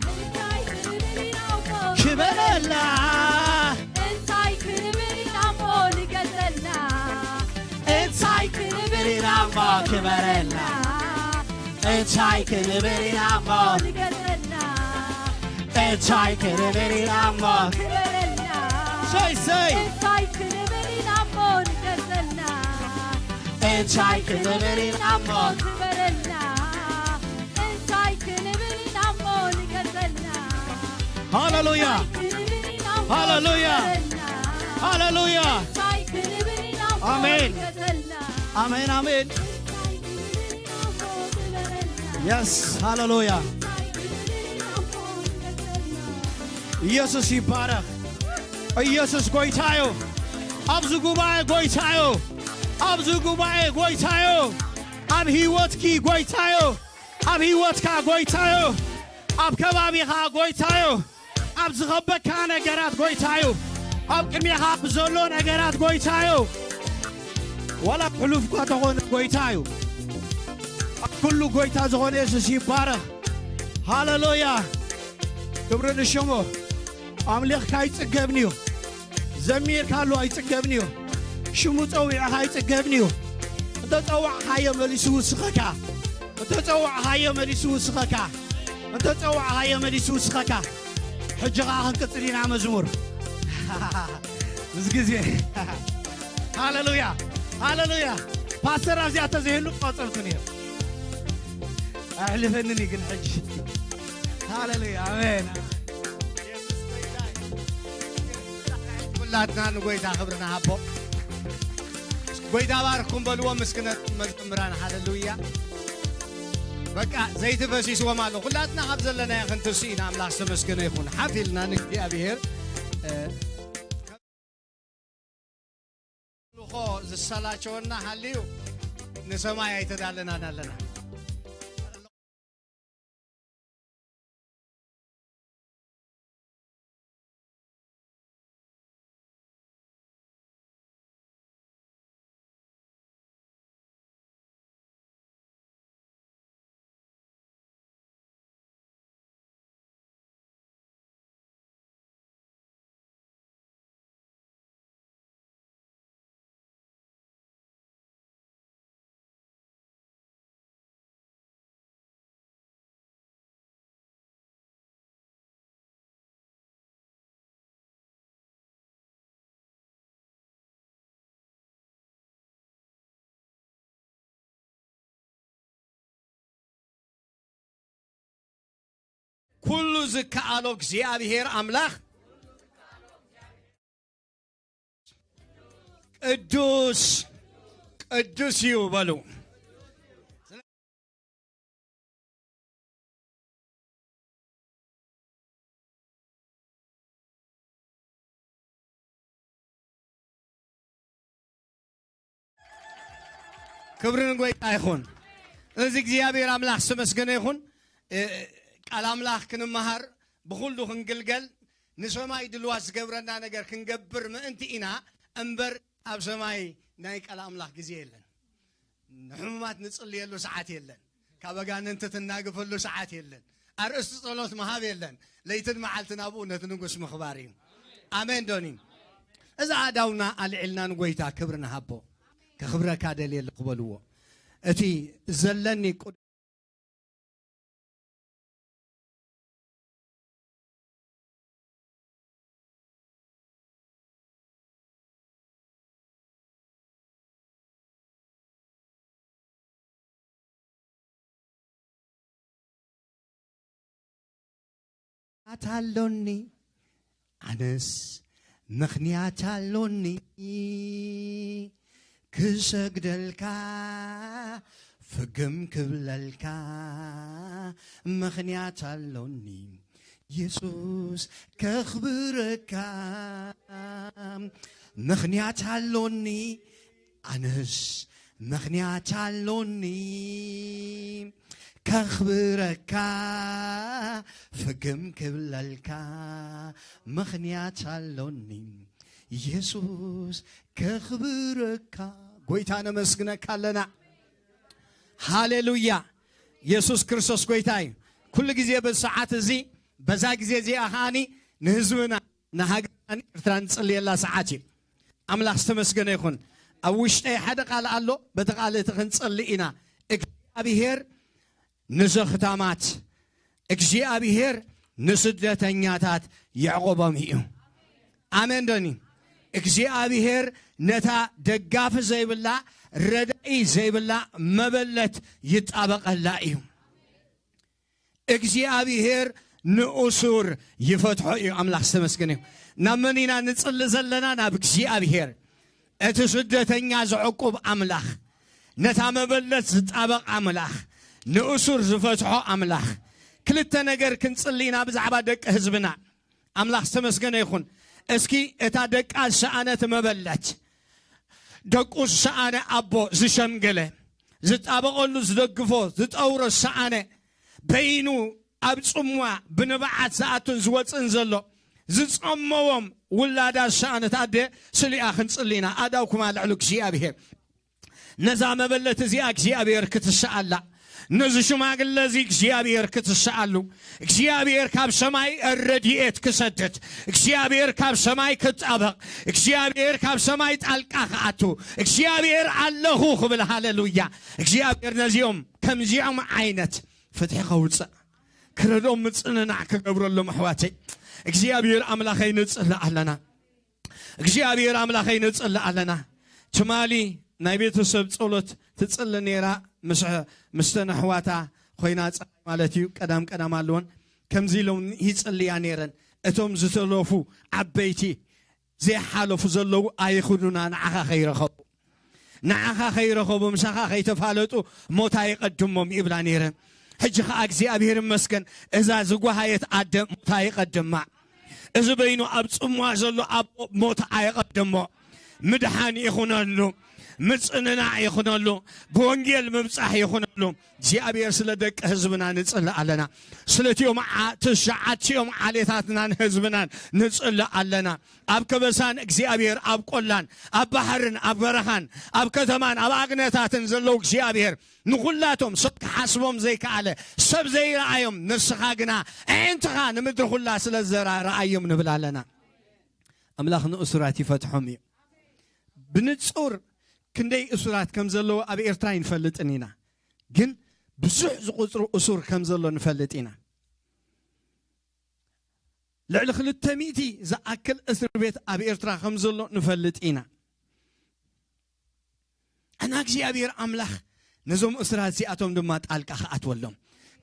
እንታይ ክንብል ኢና እሞ ክበረላ እንታይ ክንብል ኢና እሞ በረና እንታይ ክንብል ኢና እሞ ንገረና እንታይ ክንብል ኢና እሞ ክበረና ሰይ ሰይ እንታይ ክንብል ኢና እሞ ንገረና እንታይ ክንብል ኢና እሞ ክበረና እንታይ ክንብል ኢና እሞ ንገረና ሃሌሉያ ሃሌሉያ ሃሌሉያ ኣሜን ኣሜን ኣሜን የስ ሃሌሉያ ኢየሱስ ይባረኽ ኢየሱስ ጎይታዩ ኣብዚ ጉባኤ ጎይታዩ ኣብዚ ጉባኤ ጎይታዩ ኣብ ህይወትኪ ጎይታዩ ኣብ ህይወትካ ጎይታዩ ኣብ ከባቢኻ ጎይታዩ ኣብ ዝኸበካ ነገራት ጎይታዩ ኣብ ቅድሜኻ ብዘሎ ነገራት ጎይታዩ ዋላ ሕሉፍ እኳ ተኾነ ጎይታዩ ኣብ ኩሉ ጎይታ ዝኾነ የሱስ ይባረኽ ሃሌሉያ ክብሪ ንሽሙ ኣምሊኽካ ኣይጽገብን እዩ ዘሚርካሉ ኣይጽገብን እዩ ሽሙ ጸዊዕኻ ኣይጽገብን እዩ እንተ ጸዋዕኻዮ መሊሱ ውስኸካ እንተ ጸዋዕኻዮ መሊሱ ውስኸካ እንተ ጸዋዕኻዮ መሊሱ ውስኸካ ሕጂ ኸዓ ክንቅጽል ኢና መዝሙር ምስ ግዜ ሃሌሉያ ሃሌሉያ ፓስተር ኣብዚኣ ተዘይህሉ ቆጸልኩ ነይሩ ኣሕልፈንን ግን ሕጂ ሃሌሉያ ኣሜን ኩላትና ንጎይታ ክብርና ሃቦ ጎይታ ባርኩም በልዎ ምስክነት መዘምራን ሃሌሉያ በቃ ዘይቲ ፈሲስዎም ኣሎ ኩላትና ካብ ዘለናዮ ክንትሱ ኢና ኣምላኽ ዝተመስገነ ይኹን ሓፍ ኢልና ንእግዚኣብሔር ልኾ ዝሰላቸወና ሃልዩ ንሰማይ ኣይተዳለናን ኣለና ኩሉ ዝከኣሎ እግዚኣብሔር ኣምላኽ ቅዱስ ቅዱስ እዩ በሉ። ክብሪ ንጎይታ ይኹን። እዚ እግዚኣብሔር ኣምላኽ ዝተመስገነ ይኹን። እ፣ ቃል ኣምላኽ ክንመሃር፣ ብኹሉ ክንግልገል፣ ንሰማይ ድልዋት ዝገብረና ነገር ክንገብር ምእንቲ ኢና እምበር፣ ኣብ ሰማይ ናይ ቃል ኣምላኽ ግዜ የለን። ንሕሙማት ንጽልየሉ ሰዓት የለን። ካብ ኣጋንንቲ ትናግፈሉ ሰዓት የለን። ኣርእስቲ ጸሎት ምሃብ የለን። ለይትን መዓልትን ኣብኡ ነቲ ንጉስ ምኽባር እዩ። ኣሜን ዶኒ? እዛ ኣእዳውና ኣልዒልና ንጎይታ ክብሪ ንሃቦ። ከኽብረካ ደልየ ኣለኹ በልዎ። እቲ ዘለኒ ቁ- ኣታሎኒ ኣነስ ምኽንያት ኣሎኒ ክሰግደልካ ፍግም ክብለልካ ምኽንያት ኣሎኒ የሱስ ከኽብረካ ምኽንያት ኣሎኒ ኣነስ ምኽንያት ኣሎኒ ከኽብረካ ፍግም ክብለልካ ምኽንያት ኣሎኒ የሱስ ከኽብረካ ጎይታ ነመስግነካ ኣለና ሃሌሉያ የሱስ ክርስቶስ ጎይታ እዩ ኩሉ ግዜ በዚ ሰዓት እዚ በዛ ግዜ እዚኣ ከዓኒ ንህዝብና ንሃገርና ንኤርትራ ንጽልየላ ሰዓት እዩ ኣምላኽ ዝተመስገነ ይኹን ኣብ ውሽጠይ ሓደ ቃል ኣሎ በቲ ቃል እቲ ክንጸሊ ኢና እግዚኣብሔር ንዘኽታማት፣ እግዚኣብሔር ንስደተኛታት የዕቆቦም እዩ። ኣሜን ዶኒ? እግዚኣብሔር ነታ ደጋፊ ዘይብላ፣ ረዳኢ ዘይብላ መበለት ይጣበቐላ እዩ። እግዚኣብሔር ንእሱር ይፈትሖ እዩ። ኣምላኽ ዝተመስገነ እዩ። ናብ መን ኢና ንጽሊ ዘለና? ናብ እግዚኣብሔር። እቲ ስደተኛ ዘዕቁብ ኣምላኽ፣ ነታ መበለት ዝጣበቕ ኣምላኽ፣ ንእሱር ዝፈትሖ ኣምላኽ። ክልተ ነገር ክንጽሊ ኢና ብዛዕባ ደቂ ህዝብና። ኣምላኽ ዝተመስገነ ይኹን። እስኪ እታ ደቃ ዝሰኣነት መበለት፣ ደቁ ዝሰኣነ ኣቦ ዝሸምገለ፣ ዝጣበቐሉ ዝደግፎ ዝጠውሮ ዝሰኣነ፣ በይኑ ኣብ ጽምዋ ብንብዓት ዝኣቱን ዝወጽእን ዘሎ፣ ዝጸመዎም ውላዳ ዝሰኣነት ኣደ ስሊኣ ክንጽሊ ኢና። ኣእዳውኩማ ልዕሉ እግዚኣብሔር። ነዛ መበለት እዚኣ እግዚኣብሔር ክትስኣላ፣ ነዚ ሽማግለ እዚ እግዚኣብሔር ክትስኣሉ፣ እግዚኣብሔር ካብ ሰማይ ረድኤት ክሰድድ፣ እግዚኣብሔር ካብ ሰማይ ክጣበቕ፣ እግዚኣብሔር ካብ ሰማይ ጣልቃ ክኣቱ፣ እግዚኣብሔር ኣለኹ ክብል። ሃሌሉያ። እግዚኣብሔር ነዚኦም ከምዚኦም ዓይነት ፍትሒ ከውፅእ፣ ክረድኦም፣ ምፅንናዕ ክገብረሎም ኣሕዋተይ እግዚኣብሔር ኣምላኸይ ንፅሊ ኣለና። እግዚኣብሔር ኣምላኸይ ንፅሊ ኣለና። ትማሊ ናይ ቤተሰብ ጸሎት ትጽሊ ነይራ፣ ምስ ምስተን ኣሕዋታ ኮይና፣ ጸሓይ ማለት እዩ፣ ቀዳም ቀዳም ኣለወን። ከምዚ ኢሎም ይጽልያ ነይረን። እቶም ዝተረፉ ዓበይቲ ዘይሓለፉ ዘለዉ ኣይኹኑና፣ ንዓኻ ከይረኸቡ፣ ንዓኻ ከይረኸቡ፣ ምሳኻ ከይተፋለጡ ሞት ኣይቐድሞም ይብላ ነይረን። ሕጂ ኸኣ እግዚኣብሔር ይመስገን፣ እዛ ዝጓሃየት ኣደ ሞት ኣይቐድማ። እዚ በይኑ ኣብ ጽምዋ ዘሎ ኣቦ ሞት ኣየቐድሞ። ምድሓን ይኹነሉ፣ ምጽንናዕ ይኹነሉ፣ ብወንጌል ምብጻሕ ይኹነሉ። እግዚኣብሔር ስለ ደቂ ህዝብና ንጽሊ ኣለና። ስለቲኦም ዓ-፣ ትሽዓቲኦም ዓሌታትናን ህዝብናን ንጽሊ ኣለና። ኣብ ከበሳን እግዚኣብሔር፣ ኣብ ቆላን፣ ኣብ ባሕርን፣ ኣብ በረኻን፣ ኣብ ከተማን፣ ኣብ ኣግነታትን ዘለዉ እግዚኣብሔር ንኹላቶም ሰብ ክሓስቦም ዘይከኣለ፣ ሰብ ዘይረኣዮም፣ ንስኻ ግና ኣዒንትኻ ንምድሪ ኩላ ስለ ዘራ-፣ ረኣዮም ንብል ኣለና። ኣምላኽ ንእሱራት ይፈትሖም እዩ። ብንጹር ክንደይ እሱራት ከም ዘለዉ ኣብ ኤርትራ ኣይንፈልጥን ኢና፣ ግን ብዙሕ ዝቑጽሩ እሱር ከም ዘሎ ንፈልጥ ኢና። ልዕሊ ክልተ ሚእቲ ዝኣክል እስር ቤት ኣብ ኤርትራ ከም ዘሎ ንፈልጥ ኢና። ኣና እግዚኣብሔር ኣምላኽ ነዞም እሱራት እዚኣቶም ድማ ጣልቃ ክኣትወሎም፣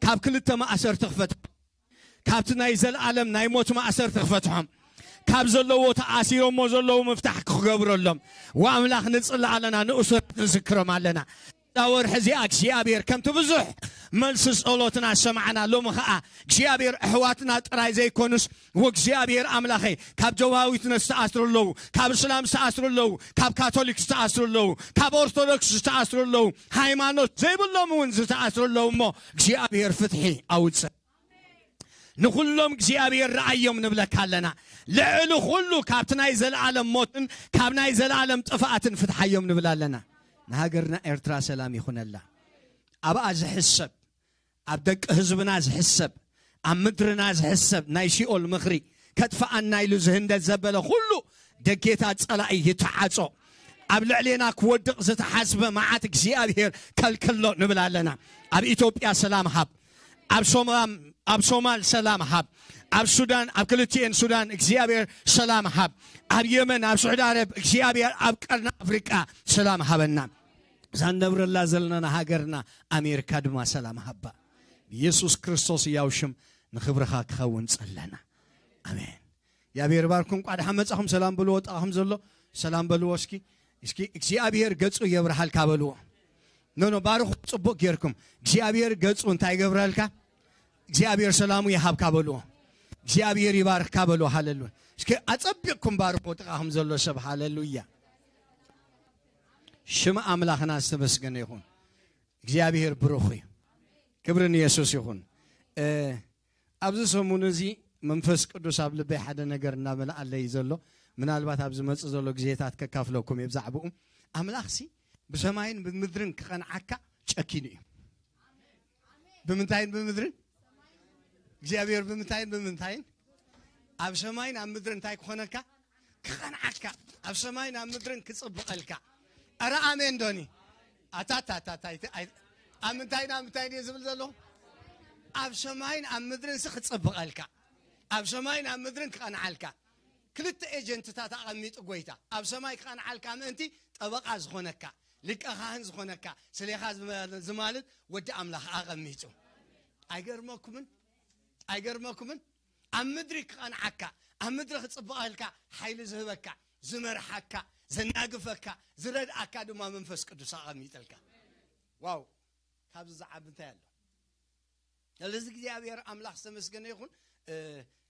ካብ ክልተ ማእሰርቲ ክፈትሖም፣ ካብቲ ናይ ዘለኣለም ናይ ሞት ማእሰርቲ ክፈትሖም፣ ካብ ዘለዎ ተኣሲሮሞ ዘለዉ ምፍታሕ ክገብረሎም፣ ወኣምላኽ ንጽሊ ኣለና፣ ንእሱራት ንዝክሮም ኣለና። እዛ ወርሒ እዚኣ እግዚኣብሔር ከምቲ ብዙሕ መልሲ ጸሎትና ዝሰማዕና፣ ሎሚ ኸኣ እግዚኣብሔር ኣሕዋትና ጥራይ ዘይኮኑስ፣ ወእግዚኣብሔር ኣምላኸይ፣ ካብ ጀባዊት ዝተኣስሩ ኣለዉ፣ ካብ እስላም ዝተኣስሩ ኣለዉ፣ ካብ ካቶሊክ ዝተኣስሩ ኣለዉ፣ ካብ ኦርቶዶክስ ዝተኣስሩ ኣለዉ፣ ሃይማኖት ዘይብሎም እውን ዝተኣስሩ ኣለዉ። እሞ እግዚኣብሔር ፍትሒ ኣውፅእ። ንኹሎም እግዚኣብሔር ረኣዮም ንብለካ ኣለና። ልዕሊ ኩሉ ካብቲ ናይ ዘለኣለም ሞትን ካብ ናይ ዘለኣለም ጥፍኣትን ፍትሓዮም ንብል ኣለና። ንሃገርና ኤርትራ ሰላም ይኹነላ። ኣብኣ ዝሕሰብ፣ ኣብ ደቂ ህዝብና ዝሕሰብ፣ ኣብ ምድርና ዝሕሰብ ናይ ሲኦል ምኽሪ ከጥፍኣና ኢሉ ዝህንደድ ዘበለ ኩሉ ደጌታት ጸላኢ ይተዓጾ። ኣብ ልዕሌና ክወድቕ ዝተሓስበ መዓት እግዚኣብሔር ከልክሎ ንብል ኣለና። ኣብ ኢትዮጵያ ሰላም ሃብ። ኣብ ሶማም-፣ ኣብ ሶማል ሰላም ሃብ። ኣብ ሱዳን፣ ኣብ ክልቲኤን ሱዳን እግዚኣብሔር ሰላም ሃብ። ኣብ የመን፣ ኣብ ስዑዲ ዓረብ እግዚኣብሔር፣ ኣብ ቀርኒ ኣፍሪቃ ሰላም ሃበና። እዛ ንነብረላ ዘለና ሃገርና ኣሜሪካ ድማ ሰላም ሃባ። ብየሱስ ክርስቶስ ህያው ሽም ንኽብርኻ ክኸውን ጸለና። ኣሜን። እግዚኣብሔር ይባርኩም። እንቋዕ ደሓን መጻኹም። ሰላም በልዎ፣ ጥቓኹም ዘሎ ሰላም በልዎ እስኪ። እስኪ እግዚኣብሔር ገጹ የብርሃልካ በልዎ። ኖ፣ ኖ፣ ባርኹ ጽቡቕ ጌርኩም። እግዚኣብሔር ገጹ እንታይ ይገብረልካ? እግዚኣብሔር ሰላሙ ይሃብካ በልዎ። እግዚኣብሔር ይባርኽካ በልዎ። ሃሌሉያ። እስኪ ኣጸቢቕኩም ባርኹ ጥቓኹም ዘሎ ሰብ። ሃሌሉያ። ሽም ኣምላኽና ዝተመስገነ ይኹን። እግዚኣብሔር ብሩኽ እዩ። ክብሪ ንየሱስ ይኹን። እ፣ ኣብዚ ሰሙን እዚ መንፈስ ቅዱስ ኣብ ልበይ ሓደ ነገር እናመልኣለይ ዘሎ፣ ምናልባት ኣብ ዝመጽእ ዘሎ ግዜታት ከካፍለኩም እየ ብዛዕባኡ። ኣምላኽሲ ብሰማይን ብምድርን ክቐንዓካ ጨኪኑ እዩ። ብምንታይን ብምድርን? እግዚኣብሔር ብምንታይን ብምንታይን? ኣብ ሰማይን ኣብ ምድርን እንታይ ክኾነካ? ክቐንዓካ። ኣብ ሰማይን ኣብ ምድርን ክጽብቐልካ። ኧረ ኣሜን ዶኒ? ኣታታታታ፣ ኣይ-፣ ኣብ ምንታይን ኣብ ምንታይን እየ ዝብል ዘለኹ? ኣብ ሰማይን ኣብ ምድርን ሲ ክጽብቐልካ፣ ኣብ ሰማይን ኣብ ምድርን ክቐንዓልካ። ክልተ ኤጀንትታት ኣቐሚጡ ጎይታ፣ ኣብ ሰማይ ክቐንዓልካ ምእንቲ ጠበቓ ዝኾነካ፣ ሊቀ ካህን ዝኾነካ፣ ስሌኻ ዝመ-፣ ዝማልድ ወዲ ኣምላኽ ኣቐሚጡ። ኣይገርመኩምን? ኣይገርመኩምን? ኣብ ምድሪ ክቐንዓካ፣ ኣብ ምድሪ ክጽብቐልካ፣ ሓይሊ ዝህበካ፣ ዝመርሓካ፣ ዘናግፈካ፣ ዝረድኣካ ድማ መንፈስ ቅዱስ ኣቐሚጠልካ። ዋው! ካብዚ ዝዓቢ እንታይ ኣሎ? ስለዚ እግዚኣብሔር ኣምላኽ ዝተመስገነ ይኹን። እ፣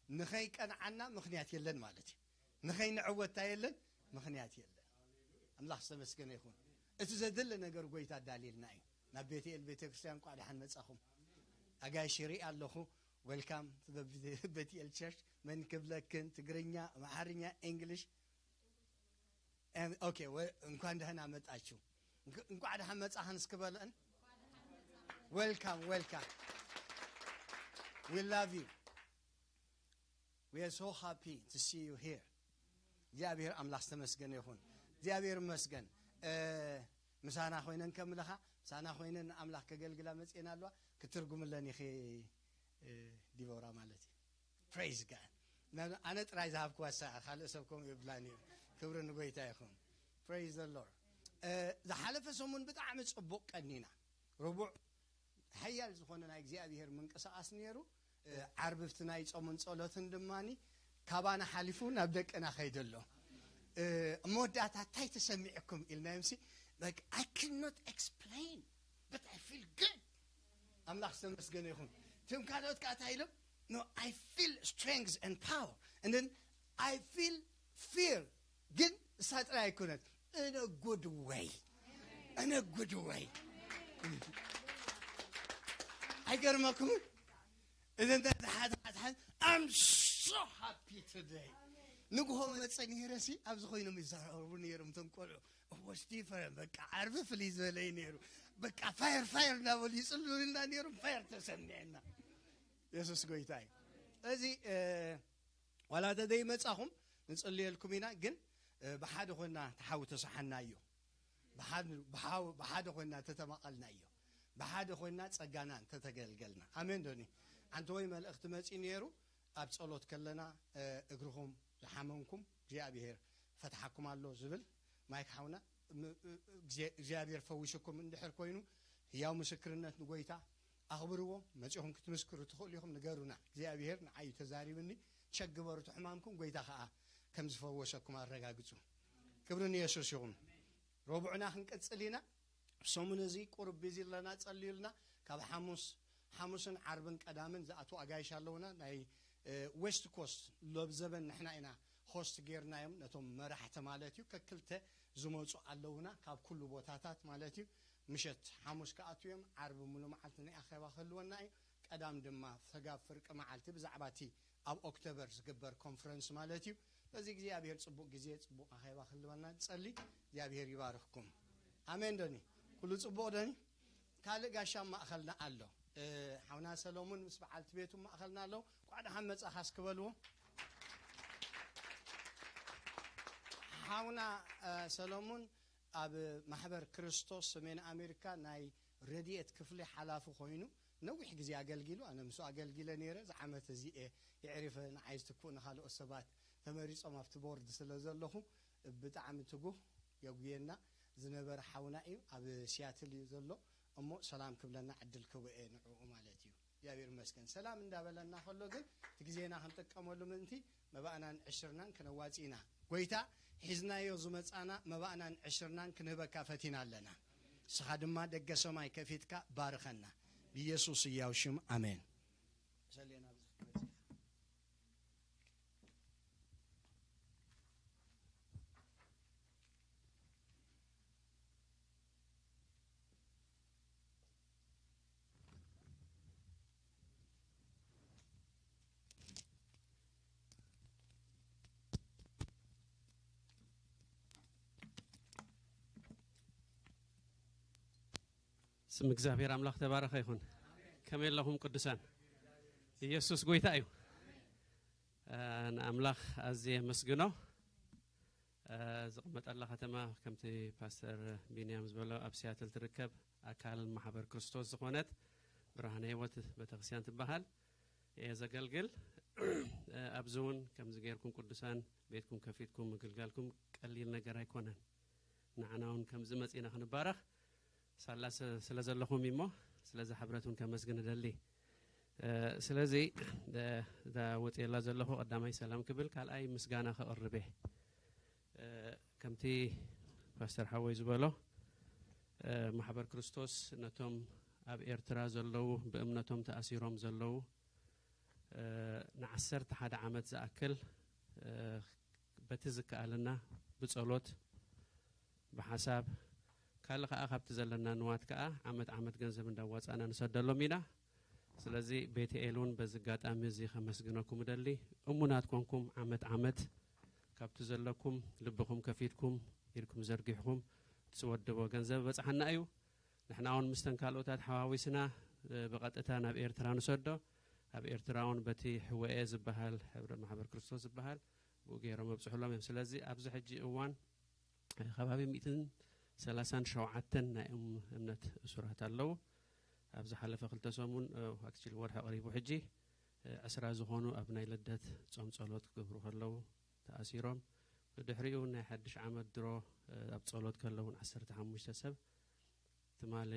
ንኸይቀንዓና ምኽንያት የለን ማለት እዩ። ንኸይንዕወታ የለን ምኽንያት የለን። ኣምላኽ ዝተመስገነ ይኹን። እቲ ዘድሊ ነገር ጎይታ ኣዳልየልና እዩ። ናብ ቤትኤል ቤተክርስትያን እንኳዕ ደሓን መጻኹም። ኣጋይሽ ይርኢ ኣለኹ። Welcome to the ቤትኤል ቸርች። መን ክብለክን? ትግርኛ፣ ኣምሓርኛ፣ እንግሊሽ? ኦኬ፣ እንኳን ደህና መጣችሁ። እንኳዕ ደህና መጻኽን እስኪ በለን። Welcome, welcome. We love you. We are so happy to see you here. እግዚኣብሔር ኣምላኽ ዝተመስገነ ይኹን። እግዚኣብሔር ይመስገን። እ፣ ምሳና ኮይነን ከምልኻ፣ ምሳና ኮይነን ንኣምላኽ ከገልግላ መጽኤን ኣለዋ። ክትርጉምለን ኢኺ፣ እ፣ ዲቦራ ማለት እዩ። Praise God. ና-፣ ኣነ ጥራይ ዝሃብክዋ ሳ-፣ ካልእ ሰብ ከምኡ የብላን እዩ። ክብሪ ንጎይታ ይኹን። Praise the Lord. እ፣ ዝሓለፈ ሰሙን ብጣዕሚ ጽቡቕ ቀኒና። ረቡዕ ሓያል ዝኾነ ናይ እግዚኣብሔር ምንቅስቓስ ነይሩ። እ፣ ዓርቢ ኣብቲ ናይ ጾምን ጸሎትን ድማኒ ካባና ሓሊፉ ናብ ደቅና ከይደ ኣሎ። እ፣ መወዳእታ እንታይ ተሰሚዕኩም ኢልናዮምሲ፣ like, I cannot explain, but I feel good. ኣምላኽ ዝተመስገነ ይኹን። እቶም ካልኦት ከኣ እንታይ ኢሎም? No, I feel strength and power. And then I feel fear. ግን እሳ ጥራይ ኣይኮነት። In a good way. In a good way. ኣይገርመኩምን? እዘን ተሓዝሓዝሓዝ፣ I'm so happy today. ንግሆ መጸ ነይረሲ፣ ኣብዚ ኮይኖም ይዛረቡ ነይሮም እቶም ቆልዑ። It was different. በቃ ዓርቢ ፍልይ ዝበለ እዩ ነይሩ። በቃ ፋየር ፋየር እናበሉ ይጽልዩልና ነይሮም። ፋየር ተሰሚዐና። የሱስ ጎይታ እዩ። እዚ፣ እ፣ ዋላ ተዘይመጻኹም ንጽልየልኩም ኢና፣ ግን፣ እ፣ ብሓደ ኮይና ተሓዊ ተሰሓናዮ። ብሓድ-፣ ብሓው-፣ ብሓደ ኮይና ተተማቐልናዮ። ብሓደ ኮይና ጸጋና እንተተገልገልና። ኣሜን ዶኒ? ኣንተ ወይ መልእኽቲ መጺኡ ነይሩ፣ ኣብ ጸሎት ከለና፣ እ፣ እግርኹም ዝሓመምኩም እግዚኣብሔር ፈትሓኩም ኣሎ ዝብል ማይክ ሓውና፣ ም-፣ እ-፣ እግዚኣብሔር ፈዊስኩም እንድሕር ኮይኑ፣ ህያው ምስክርነት ንጎይታ ኣኽብርዎ። መጺኹም ክትምስክሩ ትኽእሉ ኢኹም፣ ንገሩና። እግዚኣብሔር ንዓዩ ተዛሪብኒ፣ ቸክ ግበሩ እቲ ሕማምኩም፣ ጎይታ ኸኣ ከም ዝፈወሰኩም ኣረጋግጹ። ክብሪ ንየሱስ ይኹን። ረቡዕና ክንቅጽል ኢና። ሰሙን እዚ ቁሩብ ቢዚ ኣለና፣ ጸልዩልና። ካብ ሓሙስ፣ ሓሙስን ዓርብን ቀዳምን ዝኣትዉ ኣጋይሽ ኣለዉና። ናይ፣ እ፣ ዌስት ኮስት ሎብ ዘበን ንሕና ኢና ሆስት ጌርናዮም፣ ነቶም መራሕቲ ማለት እዩ። ከክልተ ዝመጹ ኣለዉና፣ ካብ ኩሉ ቦታታት ማለት እዩ። ምሸት ሓሙስ ክኣትዉ እዮም፣ ዓርቢ ሙሉ መዓልቲ ናይ ኣኼባ ክህልወና እዩ። ቀዳም ድማ ሰጋብ ፍርቂ መዓልቲ ብዛዕባ እቲ ኣብ ኦክቶበር ዝግበር ኮንፈረንስ ማለት እዩ። በዚ እግዚኣብሔር ጽቡቕ ግዜ፣ ጽቡቕ ኣኼባ ክህልወና ንጸሊ። እግዚኣብሔር ይባርኽኩም። ኣሜን ዶኒ? ኩሉ ጽቡቕ ዶኒ? ካልእ ጋሻ ኣብ ማእኸልና ኣሎ። እ፣ ሓውና ሰሎሙን ምስ በዓልቲ ቤቱ ኣብ ማእኸልና ኣለዉ። እንኳዕ ደሓን መጻኻ እስኪ በልዎ። ሓውና፣ እ፣ ሰሎሙን ኣብ ማሕበር ክርስቶስ ሰሜን ኣሜሪካ ናይ ረድኤት ክፍሊ ሓላፊ ኮይኑ ነዊሕ ግዜ ኣገልጊሉ። ኣነ ምስኡ ኣገልጊለ ነይረ። እዚ ዓመት እዚ እየ የዕሪፈ፣ ንዓይ ዝትክኡ ንኻልኦት ሰባት ተመሪጾም ኣብቲ ቦርድ ስለ ዘለኹ። ብጣዕሚ ትጉህ የጉየና ዝነበረ ሓውና እዩ። ኣብ ሲያትል እዩ ዘሎ እሞ ሰላም ክብለና ዕድል ክህቦ እየ ንዕኡ ማለት እዩ። እግዚኣብሔር ይመስገን። ሰላም እንዳበለና ከሎ ግን እቲ ግዜና ክንጥቀመሉ ምእንቲ መባእናን ዕሽርናን ክነዋጽእ ኢና። ጎይታ ሒዝናዮ ዝመጻና መባእናን ዕሽርናን ክንህበካ ፈቲና ኣለና። ንስኻ ድማ ደገ ሰማይ ከፊትካ ባርኸና። ብኢየሱስ ህያው ሽም ኣሜን። ሰሌና ብዙሕ ትመጽእ ኢኻ። ስም እግዚኣብሔር ኣምላኽ ተባረኸ ይኹን። ከመይ ኣለኹም ቅዱሳን? ኢየሱስ ጎይታ እዩ። እ፣ ንኣምላኽ ኣዝየ የመስግኖ። እ፣ ዝቕመጠላ ከተማ ከምቲ ፓስተር ቢንያም ዝበሎ ኣብ ሲያትል ትርከብ። ኣካል ማሕበር ክርስቶስ ዝኾነት ብርሃነ ህይወት ቤተክርስትያን ትበሃል እየ ዘገልግል። ኣብዚ እውን ከምዚ ገይርኩም ቅዱሳን ቤትኩም ከፊትኩም ምግልጋልኩም ቀሊል ነገር ኣይኮነን። ንዓና እውን ከምዚ መጺና ክንባረኽ ሳላ ስ-፣ ስለ ዘለኹም እሞ ስለዚ ሕብረት እውን ከመስግን እደሊ። እ፣ ስለዚ ደ-፣ እዛ ወፅየላ ዘለኹ ቀዳማይ ሰላም ክብል ካልኣይ ምስጋና ከቕርብ እየ። እ፣ ከምቲ ፓስተር ሓወይ ዝበሎ፣ እ፣ ማሕበር ክርስቶስ ነቶም ኣብ ኤርትራ ዘለዉ ብእምነቶም ተኣሲሮም ዘለዉ፣ እ፣ ንዓሰርተ ሓደ ዓመት ዝኣክል፣ እ፣ በቲ ዝከኣለና ብጸሎት፣ ብሓሳብ፣ ካልእ ከኣ ካብቲ ዘለና ንዋት ከኣ ዓመት ዓመት ገንዘብ እንዳዋጻእና ንሰደሎም ኢና። ስለዚ ቤተ ኤል እውን በዚ ኣጋጣሚ እዚ ከመስግነኩም እደሊ። እሙናት ኮንኩም ዓመት ዓመት ካብቲ ዘለኩም ልብኹም ከፊትኩም ኢድኩም ዘርጊሕኩም ትወድቦ ገንዘብ በጽሓና እዩ። ንሕና እውን ምስተን ካልኦታት ሓዋዊስና፣ እ፣ ብቐጥታ ናብ ኤርትራ ንሰዶ። ኣብ ኤርትራ እውን በቲ ሕወኤ ዝበሃል፣ ሕብረ ማሕበር ክርስቶስ ዝበሃል፣ ብኡ ገይሮም ኣብጽሑሎም እዮም። ስለዚ ኣብዚ ሕጂ እዋን፣ እ፣ ከባቢ ሚእትን ሰላሳን ሸውዓተን ናይ እም-፣ እምነት እሱራት ኣለዉ። ኣብ ዝሓለፈ ክልተ ሰሙን፣ እ፣ ኣክቹሊ ወርሒ ቀሪቡ ሕጂ፣ እ፣ ዕስራ ዝኾኑ ኣብ ናይ ልደት ጾም ጸሎት ክገብሩ ከለዉ ተኣሲሮም፣ ብድሕሪኡ ናይ ሓድሽ ዓመት ድሮ፣ እ፣ ኣብ ጸሎት ከለዉ እውን ዓሰርተ ሓሙሽተ ሰብ ትማሊ